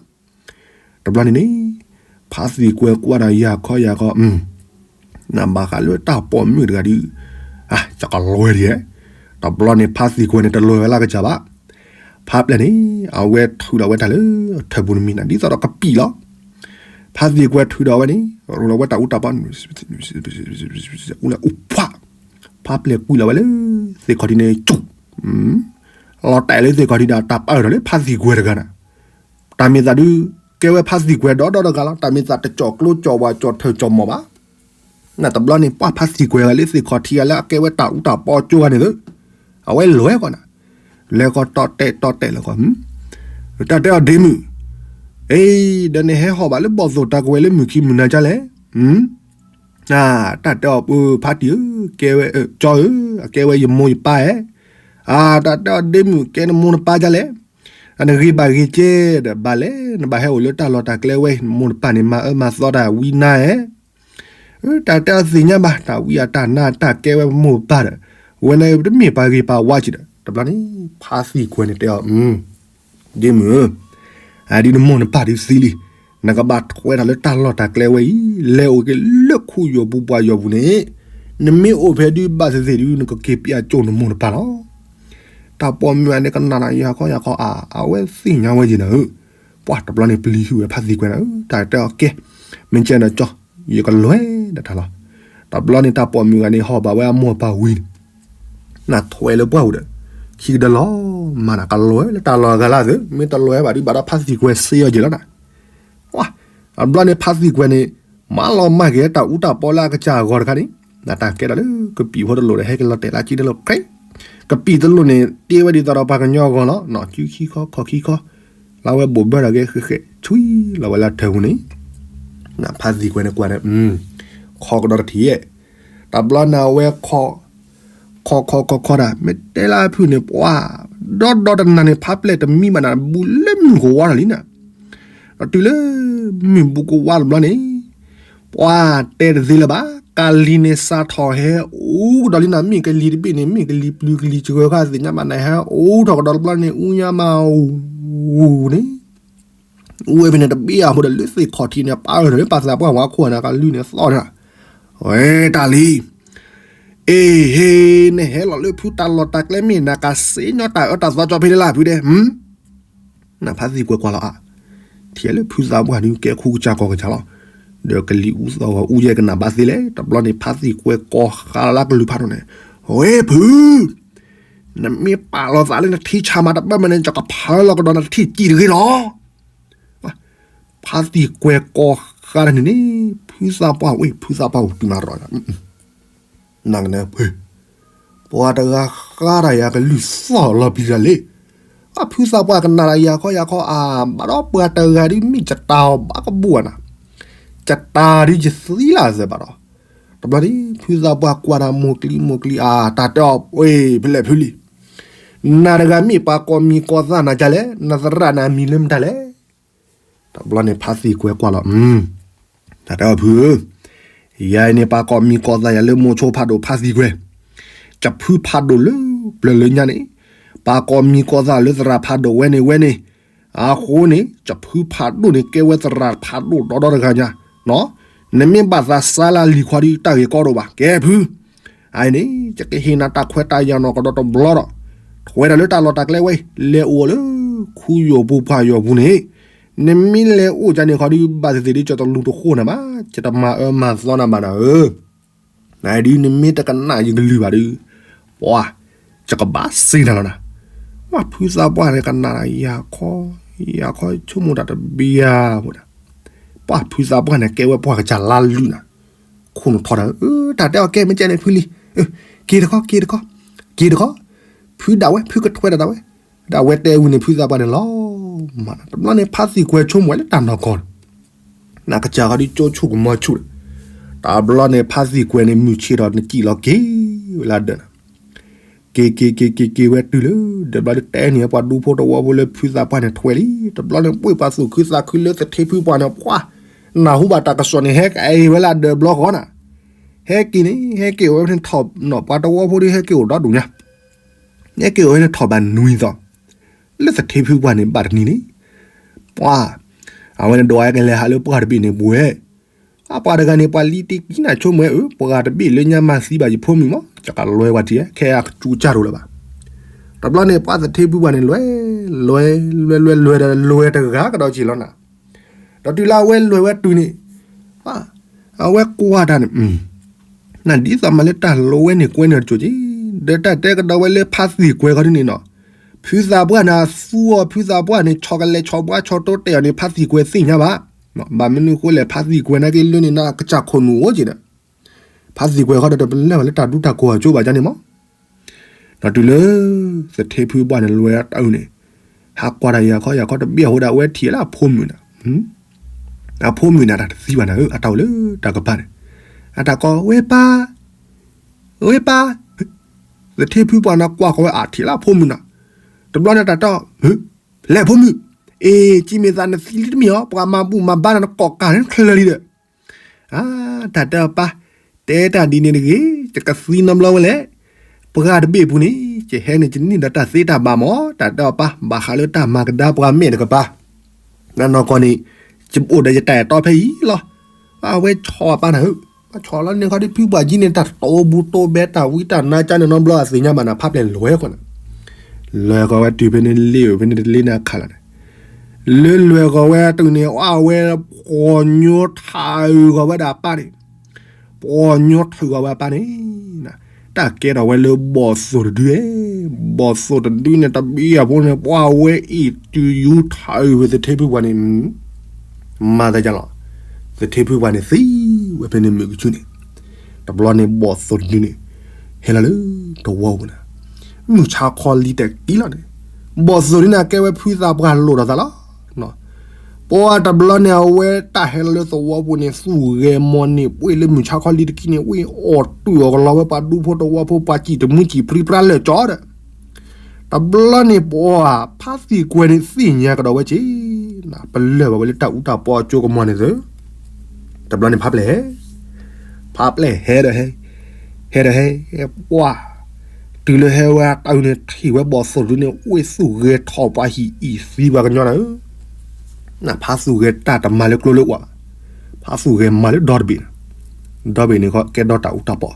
တဘျီန့ၣ်န့ၣ်, ဖါသံကွဲကွၢ်ဒီးယၤခီယၤခီ နဘၣ်ဃးလၢတၢ်ပိာ်မုၣ်တဂၤဒုး, အ, ယကလွဲဒံးဧဲ, တဘျီန့ၣ် ဖါသံကွဲန့ၣ် တလွဲဝဲလၢကစၢ်ဘၣ်, ဖါပျဲၢ်န့ၣ် အဝဲထုးဒီးဝဲတၢ်လၢထၢၣ်ပူၤတမံၤနၤ ဒ်သိးဒီးကပံာ်လီၤ, ဖါသံကွဲထုးဒီးဝဲန့ၣ် ရူးလီၤဝဲတၢ်အူတၢ်ပီ အူလၢအူဖှး, ဖါပျဲၢ်ကွံာ်လီၤဝဲလၢ သ့ၣ်ခီၣ်ထံးန့ၣ် ကၠူၣ်, လီၤတဲာ်လၢသ့ၣ်ခီၣ်ထံးဒီးတၢ်ပာ်အၢၣ်ထီၣ်လၢဖါသံကွဲတဂၤနၤ, တၢ်မ့ၢ်သးဒုး ကဲဝဲဖါသံကွဲဒီဒီတဂၤလီၤ, တၢ်မ့ၢ်သးတကၠီၣ်ကျိကၠီၣ်ဝါကၠီၣ်ထၢၣ်ကၠီၣ်မီၢ်ဘၣ်, နတဘျီန့ၣ် ပှၤဖါသံကွဲဂၤလၢသ့ၣ်ခီၣ်ထံးဂၤလၢအကဲဝဲတၢ်အူတၢ်ပီကၠိဂၤန့ၣ်သ့, အဝဲလဲၤဝဲကီးနၤ, လဲၤကီးတီတဲာ်တီတဲာ်လၢကီး, တၢ်တဲအီၤဒ့မုၣ်, အ့, ဒီးနဟဲဟီၣ်ဘၣ်လၢဘီၣ်သိၣ်တၢ်ကဝဲၤလၢမုၢ်ခံမုၢ်နၤဒ်လဲၣ်, အ, တၢ်တဲအီၤပဖါတံၢ်ဧၢ, ကဲဝဲ, ကၠီဧၢ, အကဲဝဲယမိၢ်ယပၢ်ဧဲ, အ, တၢ်တဲအီၤဒ့မုၣ် ကဲနမိၢ်နပၢ်ဒ်လဲၣ်, အနဂ့ၤဘၣ်ဂ့ၤကဲဒီးဘၣ်လဲၣ်, နဘၣ်ဟဲအိၣ်လၢတၢ်လီၢ်တၢ်ကျဲဝဲ နမိၢ်နပၢ်န့ၣ် မၤအၢမၤသီတၢ်ဝံနါဧဲ, တၢ်တဲအီၤသ့ၣ်ညါဘၣ် တၢ်ဝံအတၢ်နါတၢ်ကဲဝဲမိၢ်ပၢ်ဒီး, ဝဲန့ၣ်တမ့ၢ်ပှၤဂ့ၤပှၤဝါက့ဒီး တဘျီန့ၣ် ဖါသံကွဲန့ၣ်တဲအီၤ, ဒ့မုၣ်ဧၢ, အဒုနမိၢ်နပၢ်ဒုးသံလံ, နကဘၣ်ထွဲတၢ်လၢတၢ်လီၢ်တၢ်ကျဲဝဲအံၤ လဲၤအိၣ်က့ၤလၢခူယီၤပူၤပှၢ်ယီၤပူၤန့ၣ်, နမ့ၢ်အိၣ်ဖဲဒုးဘၣ်သ့ၣ်သ့ၣ်ဒုး နကက့ၤပျးကၠိနမိၢ်နပၢ်လီၤ. တၢ်ပိာ်မုၣ်ဂၤန့ၣ်ကနၣ်နၤယၤခီယၤခီအါ, အဝဲသ့ၣ်ညါဝဲယံၤနၤဧၢ, ပှၢ်တဘျီန့ၣ်ပျံၤဟုၣ်ဝဲဖါသံကွဲနၤဧၢ, တၢ်တဲအီၤကဲ, မ့ၢ်ကဲနကၠီ, ယကလွဲဒီးတၢ်လီၤ. တဘျီန့ၣ်တၢ်ပိာ်မုၣ်ဂၤန့ၣ်ဟီၣ်ဘၣ်ဝဲအမိၢ်အပၢ်ဝံၤန့ၣ် နထွဲလၢပှၢ်ပူၤဒီး, ခံကဒၢလီၤ, မၤနၤကလွဲလၢတၢ်လီၢ်အဂၤလၢ်သ့, မ့ၢ်တလွဲဘၣ်ဒုးဘၣ်ဒီးဖါသံကွဲစ့အီၤက့ၤလီၤနၤ. အဘျီန့ၣ်ဖါသံကွဲန့ၣ်, မၤလီၤမၢ်က့ၤတၢ်အူတၢ်ပီလၢအကစၢ်အဂီၤတခါန့ၣ်, နတၢ်ကဲဒၣ်လၢကပံာ်ဖိတလိၣ်ဒီး ဟဲက့ၤလီၤတဲာ်လၢကံတလိၣ်, ကပံာ်တလိၣ်န့ၣ် တ့ဝဲဒ်သိးဒီးပှၤကညီအဂီၤလီၤ, နစုခံခီခီၣ်ခံခီ, လၢဝဲဘိးဘၢဒီးကဲဃဲးဃဲး ဆွံလီၤဝဲလၢထၢပူၤန့ၣ် နဖါသံကွဲန့ၣ်ကွၢ်န့ၣ်, ခီကဒီးတထံၣ်, တဘျီန့ၣ်အဝဲ ခီခီခီခီတၢ် မ့ၢ်တဲလၢအဖုၣ်န့ၣ် ပှၤဒီဒီတနၤန့ၣ် ဖးပျဲၢ်တမံဘၣ်နၤ ဘူးလၢမုၢ်ကဝါတၢ်လံနၤ, ဒီးတုၤလၢမုၢ်ဘူးကဝါတဘျီန့ၣ်, ပှၤတဲတသ့လၢၤဘၣ်, ကလံၤန့ၣ်စးထီၣ်ဟဲအူကဒီးလံနၤ, မ့ၢ်ကလံၤတဘ့ၣ်န့ၣ် မ့ၢ်ကလံၤပျုၤကလံၤစှၢၤခါသ့ၣ်ညါဘၣ်နၤ ဟဲအူထီၣ်ကဒီးတဘျီန့ၣ် အူညါမးအူန့ၣ် အူဝဲဖဲန့ၣ်တဘ့ၣ်အဃိဒီး လၢသ့ၣ်ခီၣ်ထံးန့ၣ် ပာ်အၢၣ်လၢပှၤသးပှၢ်ဝဲခိၣ်နၤ ကလုၢ်န့ၣ်သီၣ်တၢ်, ဝဲတၢ်လံ, အ့ဟ့, နဟဲလီၤလၢဖုတၢ်လီၢ်တၢ်ကျဲမ့ၢ်နၤ ကစ့ညီတၢ်အၢတၢ်သီကၠီဖဲန့ၣ်လၢဖုဒဲး, နဖါသံကွဲကွၢ်လီၤအါ, ထံၣ်လၢဖုသးပှၢ်ဒုးကဲခိၣ်ကစၢ်ကီၢ်ကစၢ်လီၤ, ဒီးကလံၤအူသီၣ်ဂီၤအူယဲၢ်ကနၣ်ဘၣ်သ့လဲၣ်, တဘျီန့ၣ်ဖါသံကွဲကိးဃာ်လီၤလၢကလုၢ်ဖးဒိၣ်န့ၣ်, ဝဲဖု နမ့ၢ်ပာ်လီၤသးလၢနထံဆးမၤတဘၣ်မးန့ၣ် ယကဖးလီၤကဒီးနထံၣ်ကံၣ်တဂ့ၤလီၤ. ဖါသံကွဲကိးဃာ်တၢ်န့ၣ်န့ၣ် ဖုသးပှၢ်ဝဲ ဖုသးပှၢ်အိၣ်တုၤမးရီၤ, နကနၢ်ဖု ပှၤတဂၤဃာ်တၢ်ယၤကလုၢ်သီၣ်လီၤပျံၤတၢ်လံ, အဖုသးပှၢ်ကနၣ်တၢ်ယၤခီယၤခီအါ, ဘၣ်ဒီးပှၤတဂၤဒ်မ့ၢ်ကတၢ်အီၤဘၣ်ကဘိၣ်နၤ, ကတၢ်ဒ်ယသံလၢ်သ့ဘၣ်ဒီး, တဘျီန့ၣ် ဖုသးပှၢ်ကွၢ်တၢ်မိၢ်ကျံမိၢ်ကျံအါ, တၢ်တဲအီၤ ဖဲလဲၣ်ဖုလံ, နၤတဂၤမ့ၢ်ပှၤကိးမံၤကိးသၣ်နၤဒ်လဲၣ်, နသရၣ်န့ၣ်အမံၤလၢမတၤလဲၣ်. တဘျီန့ၣ်ဖါသံကွဲကွၢ်လီၤ, တၢ်တဲအီၤဖုဧၢ, ယၤအံၤန့ၣ် ပှၤကိးမံၤကိးသၣ်ယၤလၢမိၤဆိဖးဒိၣ်ဖါသံကွဲ, ယဖုဖးဒိၣ်လၢပျၢၤလၢညါန့ၣ်, ပှၤကိးမံၤကိးသၣ်လၢသရၣ်ဖးဒိၣ်ဝဲန့ၣ်ဝဲန့ၣ်, အဃိန့ၣ် ယဖုဖးဒိၣ်န့ၣ် ကဲဝဲသရၣ်ဖးဒိၣ်ဒီဒီတဂၤညါ, နမ့ၢ်ဘၣ်သးစါလၢလံၤခွါဒီးတၢ်ဂ့ၢ်ကီဒိၣ်ဘၣ်, ကဲဖု အအံၤန့ၣ် ယကဟ့ၣ်နၤတၢ်ခွဲးတၢ်ယာ်နီၢ်ကဒီးတဘျီဒီး, ထွဲတၢ်လၢတၢ်လီၢ်တၢ်ကျဲဝဲအံၤ လဲၤအိၣ်လၢ ခူယီၤပူၤပှၢ်ယီၤပူၤန့ၣ်, နမ့ၢ်လဲၤအိၣ်ကန့ၣ်ခီဒီး ဘၣ်သ့ၣ်သ့ၣ်ဒီး ကၠီတလူၤတဃိၣ်နၤဘၣ်, ကၠီတမၤအၢမၤသီနၤဘၣ်နၤဧၢ, နဒုးနမ့ၢ်တကနၣ်ယကလုၢ်ဘၣ်ဒီး, ပှၤ ယကဘၣ်စံးနၤလီၤနၤ, ပှၤဖုသးပှၢ်န့ၣ်ကနၣ်ယၤခီ, ယၤခီဆိကမိၣ်တၢ်တဘံယၤဖိဒၣ်, ပှၤဖုသးပှၢ်န့ၣ်ကဲဝဲပှၤကစၢ်လါလုၢ်နၤ, ခိၣ်နထီၣ်တၢ်, တၢ်တဲအီၤကဲမ့ၢ်ကဲန့ၣ်ဖုလံ, က့ၤတခီ က့ၤတခီ, က့ၤတခီ, ဖုဒၣ်ဝဲ ဖုကထွဲဒၣ်ဝဲ, ဒၣ်ဝဲတဲဝံၤန့ၣ် ဖုသးပှၢ်န့ၣ်လီၤမၢ်, တဘျီန့ၣ် ဖါသံကွဲဆိကမိၣ်ဝဲလၢတၢ်နီၢ်ကီၢ်န့ၣ်, နကစၢ်ဃီဒုးကၠိဆိကမီၤဆူၣ်ဒီး, တဘျီန့ၣ် ဖါသံကွဲန့ၣ် မုၢ်ဆ့ၣ်ထီၣ်နကံၣ်လီၤက့ၤဝဲလၢဒၢးနၤ က့ၤက့ၤက့ၤက့ၤက့ၤဝဲတုၤလၢ ဒၢးဘျီဒုးတဲန့ၣ် ပှၤဒူဖိတဝီဖိလၢဖုသးပှၢ်န့ၣ်ထွဲလံ, တဘျီန့ၣ် ပှ့ၢ်ပှၤသူၣ်ခုသးခုလၢသထ့ဖုပှၢ်န့ၣ် ပှၤ နၢ်ဟူဘၣ်တၢ်ကစီၣ်န့ၣ် ဟဲက့ၤဝဲလၢဒၢးဘျီဃီနၤ, ဟဲက့ၤန့ၣ် ဟဲက့ၤအိၣ်ဝဲဖဲန့ၣ်ထီၣ်နီၤ ပှၤတဝီဖိဒုးဟဲက့ၤအိၣ်ဒီဒူၣ်ညါ, ဟဲက့ၤအိၣ်ဝဲန့ၣ်ထီၣ်ဘၣ်နွံသီ, လၢသထ့ဖုပှၢ်န့ၣ် ဘၣ်တနံၤန့ၣ် ပှၤ အဝဲန့ၣ်ဒိးဝဲကလဲၤဟးလၢပှၢ်တဘ့ၣ်န့ၣ်ပှဲၤ, အပှၤတဂၤန့ၣ် ပှၤလံတ့ၢ်ကံနၤဆိကမိၣ်ဝဲ အၢ ပှၤတဘ့ၣ်လၢညါမၤသံဘၣ်ယဖိမုၣ်မး ယကလွဲပှၤထံၣ် ခဲအကစူးကၢ်ရိၤလၢၤဘၣ်. တဘျီန့ၣ် ပှၤသထ့ဖုပှၢ်န့ၣ် လွဲ လွဲ လွဲ လွဲ လွဲ တဂၤကဒီးက့ၤလီၤနၤ. ဒီးတုၤလၢအဝဲလွဲဝဲတုၤန့ၣ် အဝဲကွၢ်တၢ်န့ၣ် နဒ်သိးမးလၢတၢ်လိၤဝဲန့ၣ်ကွဲန့ၣ်တစိၤက့ၤ, ဒီးတၢ်တဲကဒီးဝဲလၢဖါသံကွဲခီဒ်န့ၣ်နီၤ, ဖုသးပှၢ်န့ၣ် သူအီၤ ဖုသးပှၢ်န့ၣ် ဆီကလဲၤဆီဘှါဆီတိတဲာ်အီၤန့ၣ် ဖါသံကွဲသ့ၣ်ညါဘၣ်. ဘၣ်မနုၤဃိလဲၣ် ဖါသံကွဲနာ်က့လၢန့ၣ် နကစၢ်ခိၣ်နူာ်အိၣ်က့ၤဒီး ဖါသံကွဲခီဒီးတပလၢၢ်ဘၣ်လၢတၢ်ဒူတၢ်ကိၢ်အကၠိဘၣ်ကန့ၣ်မး. ဒီးတုၤလၢ သထ့ဖုပှၢ်န့ၣ်လွဲအတၢ်အုၣ်န့ၣ် ဟးကွၢ်တၢ်ယၤခီယၤခီတဘ့ၣ်အဃိဒီး အဝဲထံၣ်လၢအဖိမုၣ်နၤ, အဖိမုၣ်န့ၣ် တၢ်တသံဘၣ်နၤဧၢ အတၢ်အိၣ်လၢတၢ်ကပၤန့ၣ် အတၢ်ကိး ဝဲပၢ် ဝဲပၢ်, သထ့ဖုပှၢ်န့ၣ်ကွၢ်ဃီဝဲအထံၣ်လၢအဖိမုၣ်နၤ. တဘျီန့ၣ်တၢ်တီ လဲၤဖိမုၣ်, အ့ ကံမ့ၢ်သးနသံလံတမ့ၢ်အီၤ ပှၤမၤဘူၣ်မၤဘါနၤနကိးကၢ်န့ၣ်ချၢလံဒီး တၢ်တဲအပၢ်, တဲတၢ်ဒ်န့ၣ်တဂ့ၤ, ယကသံနီတဘျီဝဲလဲၣ်. ပှၢ်တဘ့ၣ်ပူၤန့ၣ် ယဟဲန့ၣ် ယန့ၢ်ဒီးတၢ်သ့တၢ်ဘၣ်မး တၢ်တဲအီၤပၢ် ဘၣ်ဃးလၢတၢ်မၤကဒါပှၤမဲာ်တကပၤ နနီၢ်ကီၢ်န့ၣ် ယအိၣ်ဒီးယတၢ်အဲၣ်တီဖဲအံၤလီၤ. အဝဲဆီၣ်အပၢ်နၤဧၢ, ဘၣ်ဆီၣ်လီၤန့ၢ်ခီဒ်ဖုပှၢ်ကံန့ၣ် တၢ်တိၢ်ဘူးတိၢ်ဘဲ တၢ်ဝံတၢ်နါကၢ်န့ၣ်နီတဘျီ အသ့ၣ်ညါဘၣ်နၤ ဖးပျဲၢ်လဲၤဃီနၤ, လဲၤဃီဝဲတုၤဖဲန့ၣ်လ့ၣ် ဖဲန့ၣ်တလ့ၣ်န့ၣ်အခါလီၤန့ၣ်, လၢလဲၤဃီဝဲတုၤန့ၣ် အဝဲ ပှီၢ်ညိထးအုးဃီဝဲဒၣ်အပၢ်န့ၣ် ပှီၢ်ညိထးအုးဃီဝဲအပၢ်န့ၣ် တၢ်ကဲထီၣ်ဝဲလၢဘီၣ်သိၣ်တဒု, ဘီၣ်သိၣ်တဒုန့ၣ် တဘံၣ်အဖိန့ၣ် ပှၤဝဲအံၤတုၤယူၤထးအုးဝဲသထ့ဖုပှၢ်န့ၣ်, မၤသးယလီၤ, သထ့ဖုပှၢ်န့ၣ်သံဝဲဖဲန့ၣ်မုၢ်ကဆူန့ၣ်, တဘျီန့ၣ်ဘီၣ်သိၣ်တဒုန့ၣ် ဟဲလီၤလၢတဝီပူၤန့ၣ်, မုၢ်ဆါခီလံတကံလီၤန့ၣ်, ဘီၣ်သိၣ်တဒုန့ၣ်ကဲဝဲဖုသးပှၢ်လိၣ်ဒီးသးလီၤ ပှၤတဘျီန့ၣ် အဝဲတၢ်ဟဲလီၤလၢသဝီပူၤန့ၣ် သူၣ်ဂဲၤမီၤန့ၣ် ပှ့ၢ်လၢမုၢ်ဆါခီလံတကံန့ၣ် ဝ့ၢ်အီၣ်တူၢ်အီၤကလီၤဝဲ ပှၤဒူဖိတဝီဖိပှၤစံၣ်တမူစံၣ်ပြံပြါလၢာ်ကၠီဒီး, တဘျီန့ၣ်ပှၤဖါသံၣ်ကွဲၤန့ၣ်သ့ၣ်ညါကဒီးဝဲက့ၤ, ပလၢၢ်ဘၣ်ဝဲလၢတၢ်အူတၢ်ပီအကၠိကမီၤန့ၣ်သၢ, တဘျီန့ၣ်ဖးပျဲၢ်ဟဲ ဖးပျဲၢ်ဟဲဒီးဟဲ, ဟဲဒီးဟဲ, ပှၤ, တုၤလၢဟဲဝဲတၢ်အုးန့ၣ် ထံၣ်ဝဲဘီၣ်သိၣ်တဒုန့ၣ် ဝ့ၢ်သူၣ်ဂဲၤထီၣ်ပှၤဟံၣ်အံၤသံပှၤကညီနၤဧၢ, ဖးသူၣ်ဂဲၤတၢ်တမၤလၢကျိလၢအီၤဘၣ်, ဖးသူၣ်ဂဲၤမၤလၢဒီတဘ့ၣ်န့ၣ်, ဒီဘ့ၣ်န့ၣ်ကဲဒီတၢ်အူတၢ်ပီ,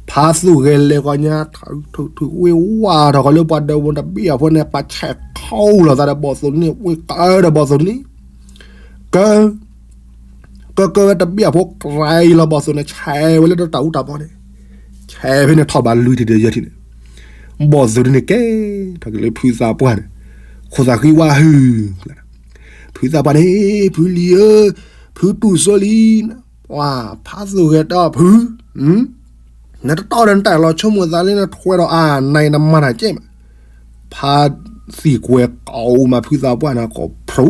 ဖးသူၣ်ဂဲၤလဲၤဃီညါ ထးအုးထုးထုးဝ့ၢ်ဝါထီၣ်ဃီလၢပှၤဒီးဝဲတဘ့ၣ်အဖိန့ၣ် ပှၤဆဲးခီလိာ်သးဒီးဘီၣ်သိၣ်တဒုန့ၣ် ဝ့ၢ်ကဒီးဘီၣ်သိၣ်တဒုန့ၣ်, က ကကဝဲတဘ့ၣ်အဖိကြဲအံၤလီၤ ဘီၣ်သိၣ်န့ၣ် ဆဲးဝဲလၢတၢ်အူတၢ်ပီန့ၣ်, ဆဲးဖဲန့ၣ်ထီၣ်ဘးလွံၢ်ထံၣ်ဒီးယဲၢ်ထံၣ်န့ၣ်, ဘီၣ်သိၣ်တဒုန့ၣ်ကဲထီၣ်က့ၤလၢဖုသးပှၢ်န့ၣ်, ခိၣ်သးဃံဝါဟုၣ်, ဖုသးပှၢ်န့ၣ် ဖုလံၤဧၢ, ဖုတူၢ်စိလံ, ပှၤဖးသူၣ်ဂဲၤတီၢ်ဖု နတတီဒီးနတၢ်လီၤဆိကမိၣ်သးလၢနထွဲဒီးအါ နအံၤနမၤတၢ်ကဲမး, ဖးသံၣ်ကွဲၤကိးမးဖုသးပှၢ်န့ၣ်ကိးဖျိ,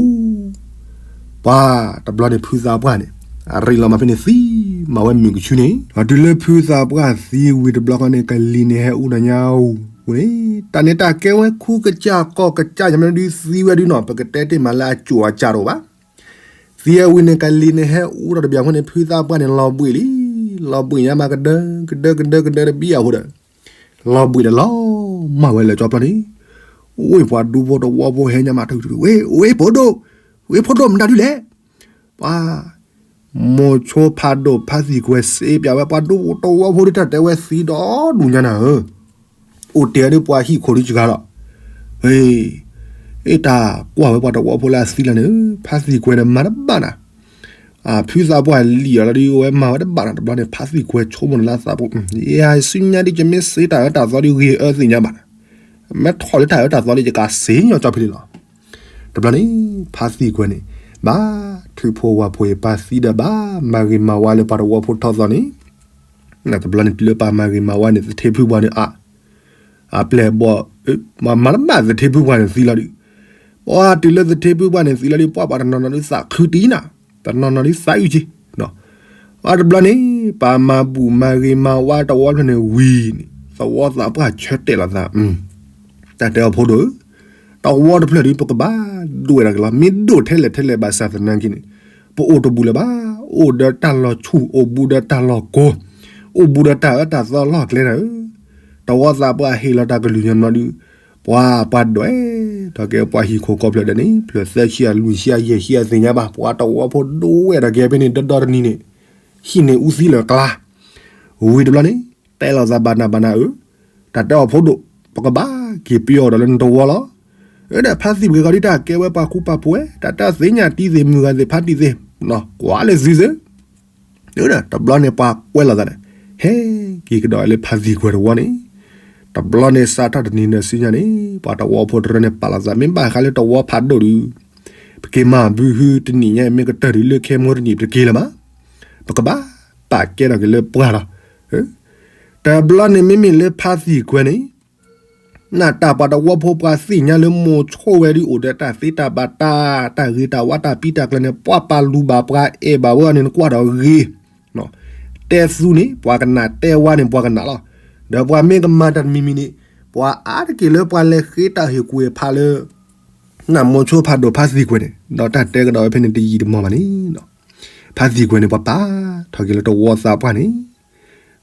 ပှၤတဘျီန့ၣ်ဖုသးပှၢ်န့ၣ် အရ့လီၤမးဖဲန့ၣ်သံမးဝဲမုၢ်ကဆူန့ၣ်, တုၤလၢဖုသးပှၢ်သံဝံၤတဘျီဃီန့ၣ် ကလံၤန့ၣ်ဟဲအူနၤညါဧိၤန့ၣ်, တၢ်န့ၣ်တၢ်ကဲဝဲခူကစၢ်ကီၢ်ကစၢ်ညါမ့ၢ်ဒုးသံဝဲဒုနီၤ ပကတဲတ့ၢ်မးလၢအကိၣ်အစၢ်တအိၣ်ဘၣ် သံအဝံၤန့ၣ် ကလံၤန့ၣ်ဟဲအူထီၣ်တဘျီအဃိန့ၣ် ဖုသးပှၢ်န့ၣ် လီၤဘှံးလံ, လီၤဘှံးညါမးကဒၢ ကဒၢကဒၢကဒၢတဘံၣ်အဃိဒီး လီၤဘှံးဒီးလီၤမၢ်ဝဲလၢာ်ကၠီဖျီန့ၣ်, ဝ့ၢ်ပှၤဒူဖိတဝီဖိဟဲညါမး ဝ့ၢ်ဖိဒိၣ်, ဝ့ၢ်ဖိဒိၣ်မတၤဒုလဲၣ်, ပှၤ မိၤဆိဖးဒိၣ်ဖးသံၣ်ကွဲၤစ့ပၠးဝဲ ပှၤဒူဖိတဝီဖိဒုတၢ်တဲဝဲသံဒီဒူၣ်ညါနၤဧၢ အိၣ်တဲာ်ဒ်ပှၤဟံၣ်ခိၣ်ဒ်စှၤလီၤ, အ့ၣ်တၢ်ကွၢ်ဝဲပှၤတဝီဖိလၢအသံလီၤန့ၣ် ဖးသံၣ်ကွဲၤဒီးမၤတဘၣ်နၤ, ဖုသးပှၢ်လံၣ်အီၤလီၤဒ်ဝဲမၤဝဲတဘၣ်နၤ တဘျီန့ၣ် ဖးသံၣ်ကွဲၤဆိကမိၣ်နၤလၢအသးပူၤ, ယဲစုညါဒ်ယမ့ၢ်စ့တၢ်အၢတၢ်သီဒ်ဂ့ၤအၢသ့ၣ်ညါဘၣ်နၤ, မ့ၢ်ထီၣ်လၢတၢ်အၢတၢ်သီဒ်ယကးစ့ညီကၠီဖဲလံလီၤ, တဘျီန့ၣ် ဖးသံၣ်ကွဲၤန့ၣ် ဘၣ်ထုးဖိဝၤဖိအံၤ ပှၤသံဒီးဘၣ် မၤဂ့ၤမၤဝါလၢပှၤတဝီဖိထီၣ်သီန့ၣ် တဘျီန့ၣ်တုၤလၢပှၤမၤဂ့ၤမၤဝါန့ၣ် သထ့ဖုပှၢ်န့ၣ်အါ, အပျဲၢ်ဘီၣ်, မၤတဘၣ်သထ့ဖုပှၢ်န့ၣ်သံလီၤဒုး, ပှၤတုၤလၢသထ့ဖုပှၢ်န့ၣ်သံလီၤဒုး ပှၤပှၤတနီၤနီၤဒုးသးခုတံၢ်နၤ, တနီၤနီၤဒုးသးအုၣ်က့ၤ, အတဘျီန့ၣ် ပှၤမၤဘူၣ်မၤဂ့ၤမၤဝါတဝီဖျၢၣ်န့ၣ်ဝံၤန့ၣ် သဝီသးပှၢ်ဆၢတဲာ်လီၤသး တၢ်တဲအီၤဖိဒိၣ်ဧၢ, တဝီတဖျၢၣ်ဒုး ပကဘၣ်ဒိၣ်ဝဲဒၣ်က့ၤလီၤ. မ့ၢ်ဒိၣ်ထဲလဲၣ်ထဲလဲၣ်ဘၣ်ဆၣ်သနာ်က့န့ၣ် ပအိၣ်တဘူၣ်လၢၤဘၣ်. အိၣ်ဒီးတၢ်လီၤဆူၣ် အိၣ်ဘူးဒီးတၢ်လီၤကိၤ အိၣ်ဘူးဒီးတၢ်အၢတၢ်သီလီၢ်ကျဲနၤဧၢ, တဝီသးပှၢ်ဟ့ၣ်လီၤတၢ်ကလုၢ်ညီနုၢ်ဒုး ပှၤပှၤဒွဲၣ် ထီၣ်က့ၤပှၤဟံၣ်ခိၣ်ကီၢ်ဖျၢၣ်ဒဲးန့ၣ် ဖျၢၣ်သၢဆံအလွံၢ်ဆံအယဲၢ်ဆံအသ့ၣ်ညါဘၣ် ပှၤတဝီဖိဒိၣ်ဝဲထီၣ်က့ၤဖဲန့ၣ် ဒီဒီတနံၤန့ၣ် ဟံၣ်န့ၣ်အူသံလၢၤကျါ ဝံၤတဘျီန့ၣ် တဲလီၤသးဘၣ်နးဘၣ်နးဧၢ, တၢ်တဲအီၤဖိဒိၣ် ပကဘၣ်က့ၤပယီၤဒီးလၢနတဝီလီၤ. အဒီးဖါသံၣ်ပှၢ်ကီၤဒ်တၢ်ကဲဝဲပှၤကူပာ်ဖိဝဲ တၢ်တၢ်သ့ၣ်ညါတံၤသ့ၣ်မုၢ်ဂၤသ့ၣ်ဖါတံၢ်သ့ၣ် ကွၢ်လၢသုသ့ၣ် တဘျီန့ၣ်ပှၤကွဲးလီၤသးဒီး ဟဲက့ၤကဒီးလၢဖါသံၣ်ပှၢ်တဝီန့ၣ်, တဘျီန့ၣ်စးထီၣ်တနံၤဒီးဆူညါန့ၣ် ပှၤတဝီဖိတရၢန့ၣ် ပာ်လီၤသး မ့ၢ်ဘၣ်ဃးလၢတဝီဖးဒိၣ်ဒုး ပက့ၤမၤဘုဟုတနံၣ်ညါ မ့ၢ်ကတၢၢ်ဒုးလၢခဲမိၢ်တနံၣ် ပတက့ၤလၢၤဘၣ်. ပကဘၣ်ပာ်ကဲထီၣ်က့ၤလၢပှၢ်လီၤ. တဘျီန့ၣ်မ့မ့ၢ်လၢဖါသံၣ်ပှၢ်န့ၣ် နတၢ်ပှၤတဝီဖိပှၤသ့ၣ်ညါလၢမိၤဆိဝဲဒုးအိၣ်ဒီးတၢ်သ့တၢ်ဘၣ်တၢ် တၢ်ဂ့ၤတၢ်ဝါတၢ်ပံတၢ်ကျၢၤန့ၣ် ပှၤပာ်လူၤဘၣ်ပှၤအဲၣ်ဘၣ်ဝဲအီၤန့ၣ် နကွၢ်ဒီးဂ့ၤ, တဲသူန့ၣ် ပှၤကနၣ် တဲဝါန့ၣ် ပှၤကနၣ်လီၤ. ဒီးပှၤမ့ၢ်ကမၤတၢ်တမံၤမံၤန့ၣ် ပှၤအါတက့ၢ်လၢပှၤလဲၤဃ့တၢ်ဟ့ၣ်ကူၣ်ဟ့ၣ်ဖးလၢ နမိၤဆိဖးဒိၣ်ဖါသံၣ်ပှၢ်န့ၣ် ဒီးတၢ်တဲကဒီးဝဲဖဲန့ၣ်တယံာ်တမီၢ်ဘၣ်န့ၣ် ဖါသံၣ်ပှၢ်န့ၣ် ပှၤပာ်ထီၣ်က့ၤလၢတဝီသးပှၢ်န့ၣ်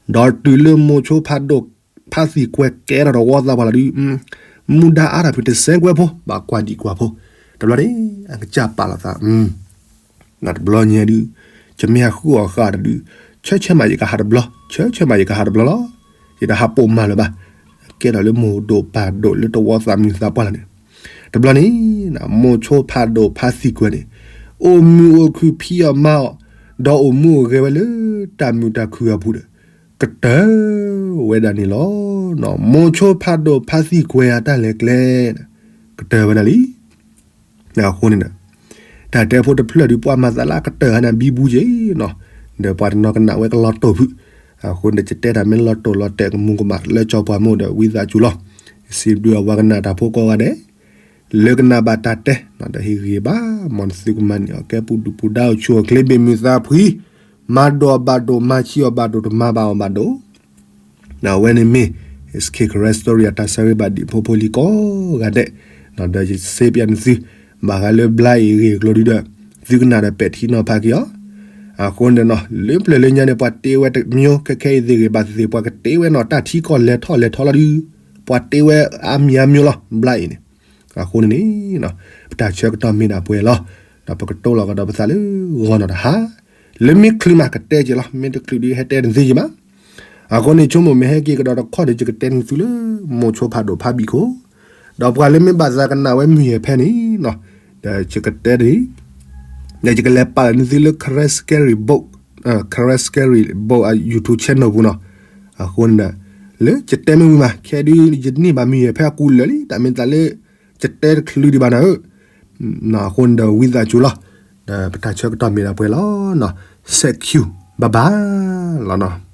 ဒီးတုၤလၢမိၤဆိဖးဒိၣ်ဖ ဖးသံၣ်ကွဲၤကဲထီၣ်တဝီသးပှၢ်လီၤဒုး, မူဒါအါထီၣ်ဖုးတစဲကွဲဖိ ဘၣ်ကွၢ်ဒံးကွၢ်ဖိ, တဘျီန့ၣ် အကစၢ်ပာ်လီၤသး တဘျီညါဒုး ယမ့ၢ်ဟးဃုအီၣ်ဃာ်တဒုး, ဆၢဆၢမးယကဟးတဘျီ, ဆၢဆၢမးယကဟးတဘျီလီၤ. ယတဟးပိာ်မၤလၢၤဘၣ်. ကဲထီၣ်လၢမိၢ်ဒိၣ်ပၢ်ဒိၣ်လၢတဝီသးမုၢ်သးပှၢ်လီၤန့ၣ်, တဘျီန့ၣ် မိၤဆိဖးဒိၣ်ဖးသံၣ်ကွဲၤန့ၣ် အိၣ်မုာ်အိၣ်ခုၣ်ဖံးအီၣ်မၤအီၣ်, ဒီးအိၣ်မူအိၣ်ဂဲၤဝဲလၢတၢ်မုာ်တၢ်ခုၣ်အပူၤဒီး ကတၢၢ်ဝဲဒၣ်န့ၣ်လီၤ. မိၤဆိဖးဒိၣ်ဖးသံၣ်ကွဲၤအတၢ်လဲၤကျဲ ကတၢၢ်ဝဲဒၣ်လံ. အဃိန့ၣ်ဒီး တၢ်တဲဖိတဖျၢၣ်ဒုး ပှၤမၤသးလၢအကတၢၢ်ဟးန့ၣ်ဘံဘူက့ၤနီၤ, ဒီးပှၤတနီၤကနၣ်ဝဲကလီၤတိာ်ဖုး, အဃိန့ၣ် ယတဲတၢ်မ့ၢ်လီၤတိာ်လီၤတဲာ်ကမူၤကမၣ်လၢကၠီပှၤမိၢ်ဒီး ဝံသးစူၤလီၤ. စံးဘျုးအဝဲကနၣ်တၢ်ဖိကိးဂၤဒဲး လၢကနၣ်ဘၣ်တၢ်တဲ ဒီးဟ့ၣ်ဂံၢ်ဘါ မ်နသုကမၤန့ၢ်အီၤကဲပူၤဒုၣ်ပူၤဒါအိၣ်ဆူၣ်အိၣ်ချ့ဘၣ်မုာ်သးဖှံ, မၤဒိၣ်အဘၣ်ဒိၣ် မၤဆံးအီၤဘၣ်ဒိၣ် တမၤဘၣ်အီၤဘၣ်ဒိၣ် အဝဲန့ၣ်မ့ၢ် Karen Story အတၢ်ဆၢဂ့ၤဘၣ်ဒံးဖိဖိလံၤကိးဂၤဒဲး, ဒီးယစ့ပျးနသု ဘၣ်ဃးလၢဘျါအ့ၣ်ဂ့ၢ်ကျိၤဒုဒီး သုကနၣ်ဒီးပဲာ်ထံနီၤဖးက့ၤအီၤ, အဃိန့ၣ်ဒီး လၢပျၢၤလၢညါန့ၣ် ပှၤတ့ဝဲတမံၤ ခဲခဲအံၤသ့ၣ်ဂ့ၤဘၣ်သ့ၣ်သ့ၣ် ပှၤကတ့ဝဲနီၤ တၢ်ထံကီၢ်လဲၤထီၣ်လဲၤထီလီၤဒုး, ပှၤတ့ဝဲအါမံၤအါမံၤလီၤ ဘျါအ့ၣ်န့ၣ်, အဃိန့ၣ်န့ၣ် ပတၢ်ဆၢကတီၢ်မ့ၢ်ဒၣ်ပှဲၤလီၤ, ဒီးပကတိၤလီၤကဒီးပသးလၢဂီၤနီၤတဟါ, လၢမ့ၢ်ချုးမးကတဲက့ၤလီၤ မ့ၢ်တချုးဒုးဟဲတဲတသ့က့ၤဘၣ်. အဃိန့ၣ် ဆိကမိၣ်မ့ၢ်ဟဲက့ၤကဒီးတခီဒီး ယကတဲနသုလၢ မိၤဆိဖးဒိၣ်ဖးဘံၣ်ခိၣ်, ဒီးပှၤလၢမ့ၢ်ဘၣ်သးကနၣ်ဝဲမုၢ်ယဲၢ်ဖဲန့ၣ်, ဒီးယကတဲဒ် ဒီးယကလဲၤပာ်လီၤနသုလၢ Karen Scary Book, Karen Scary Book အ YouTube channel ပူၤနီၤ, အဃိန့ၣ်ဒီး လၢယတဲမ့ၢ်ဝံၤမး ခဲဒုးယန့ၢ်ဘၣ်မုၢ်ယဲၢ်ဖဲအကူလၢာ်လံ တၢ်မ့ၢ်သးလၢ ယတဲတချုးဒံးဘၣ်နၤဧၢ, အဃိန့ၣ်ဒီးဝံသးစူၤလီၤ, ဒီးပတၢ်ဆၢကတီၢ်မ့ၢ်ဒၣ်ပှဲၤလီၤ, စဲးခံ bye bye လီၤနီၤ.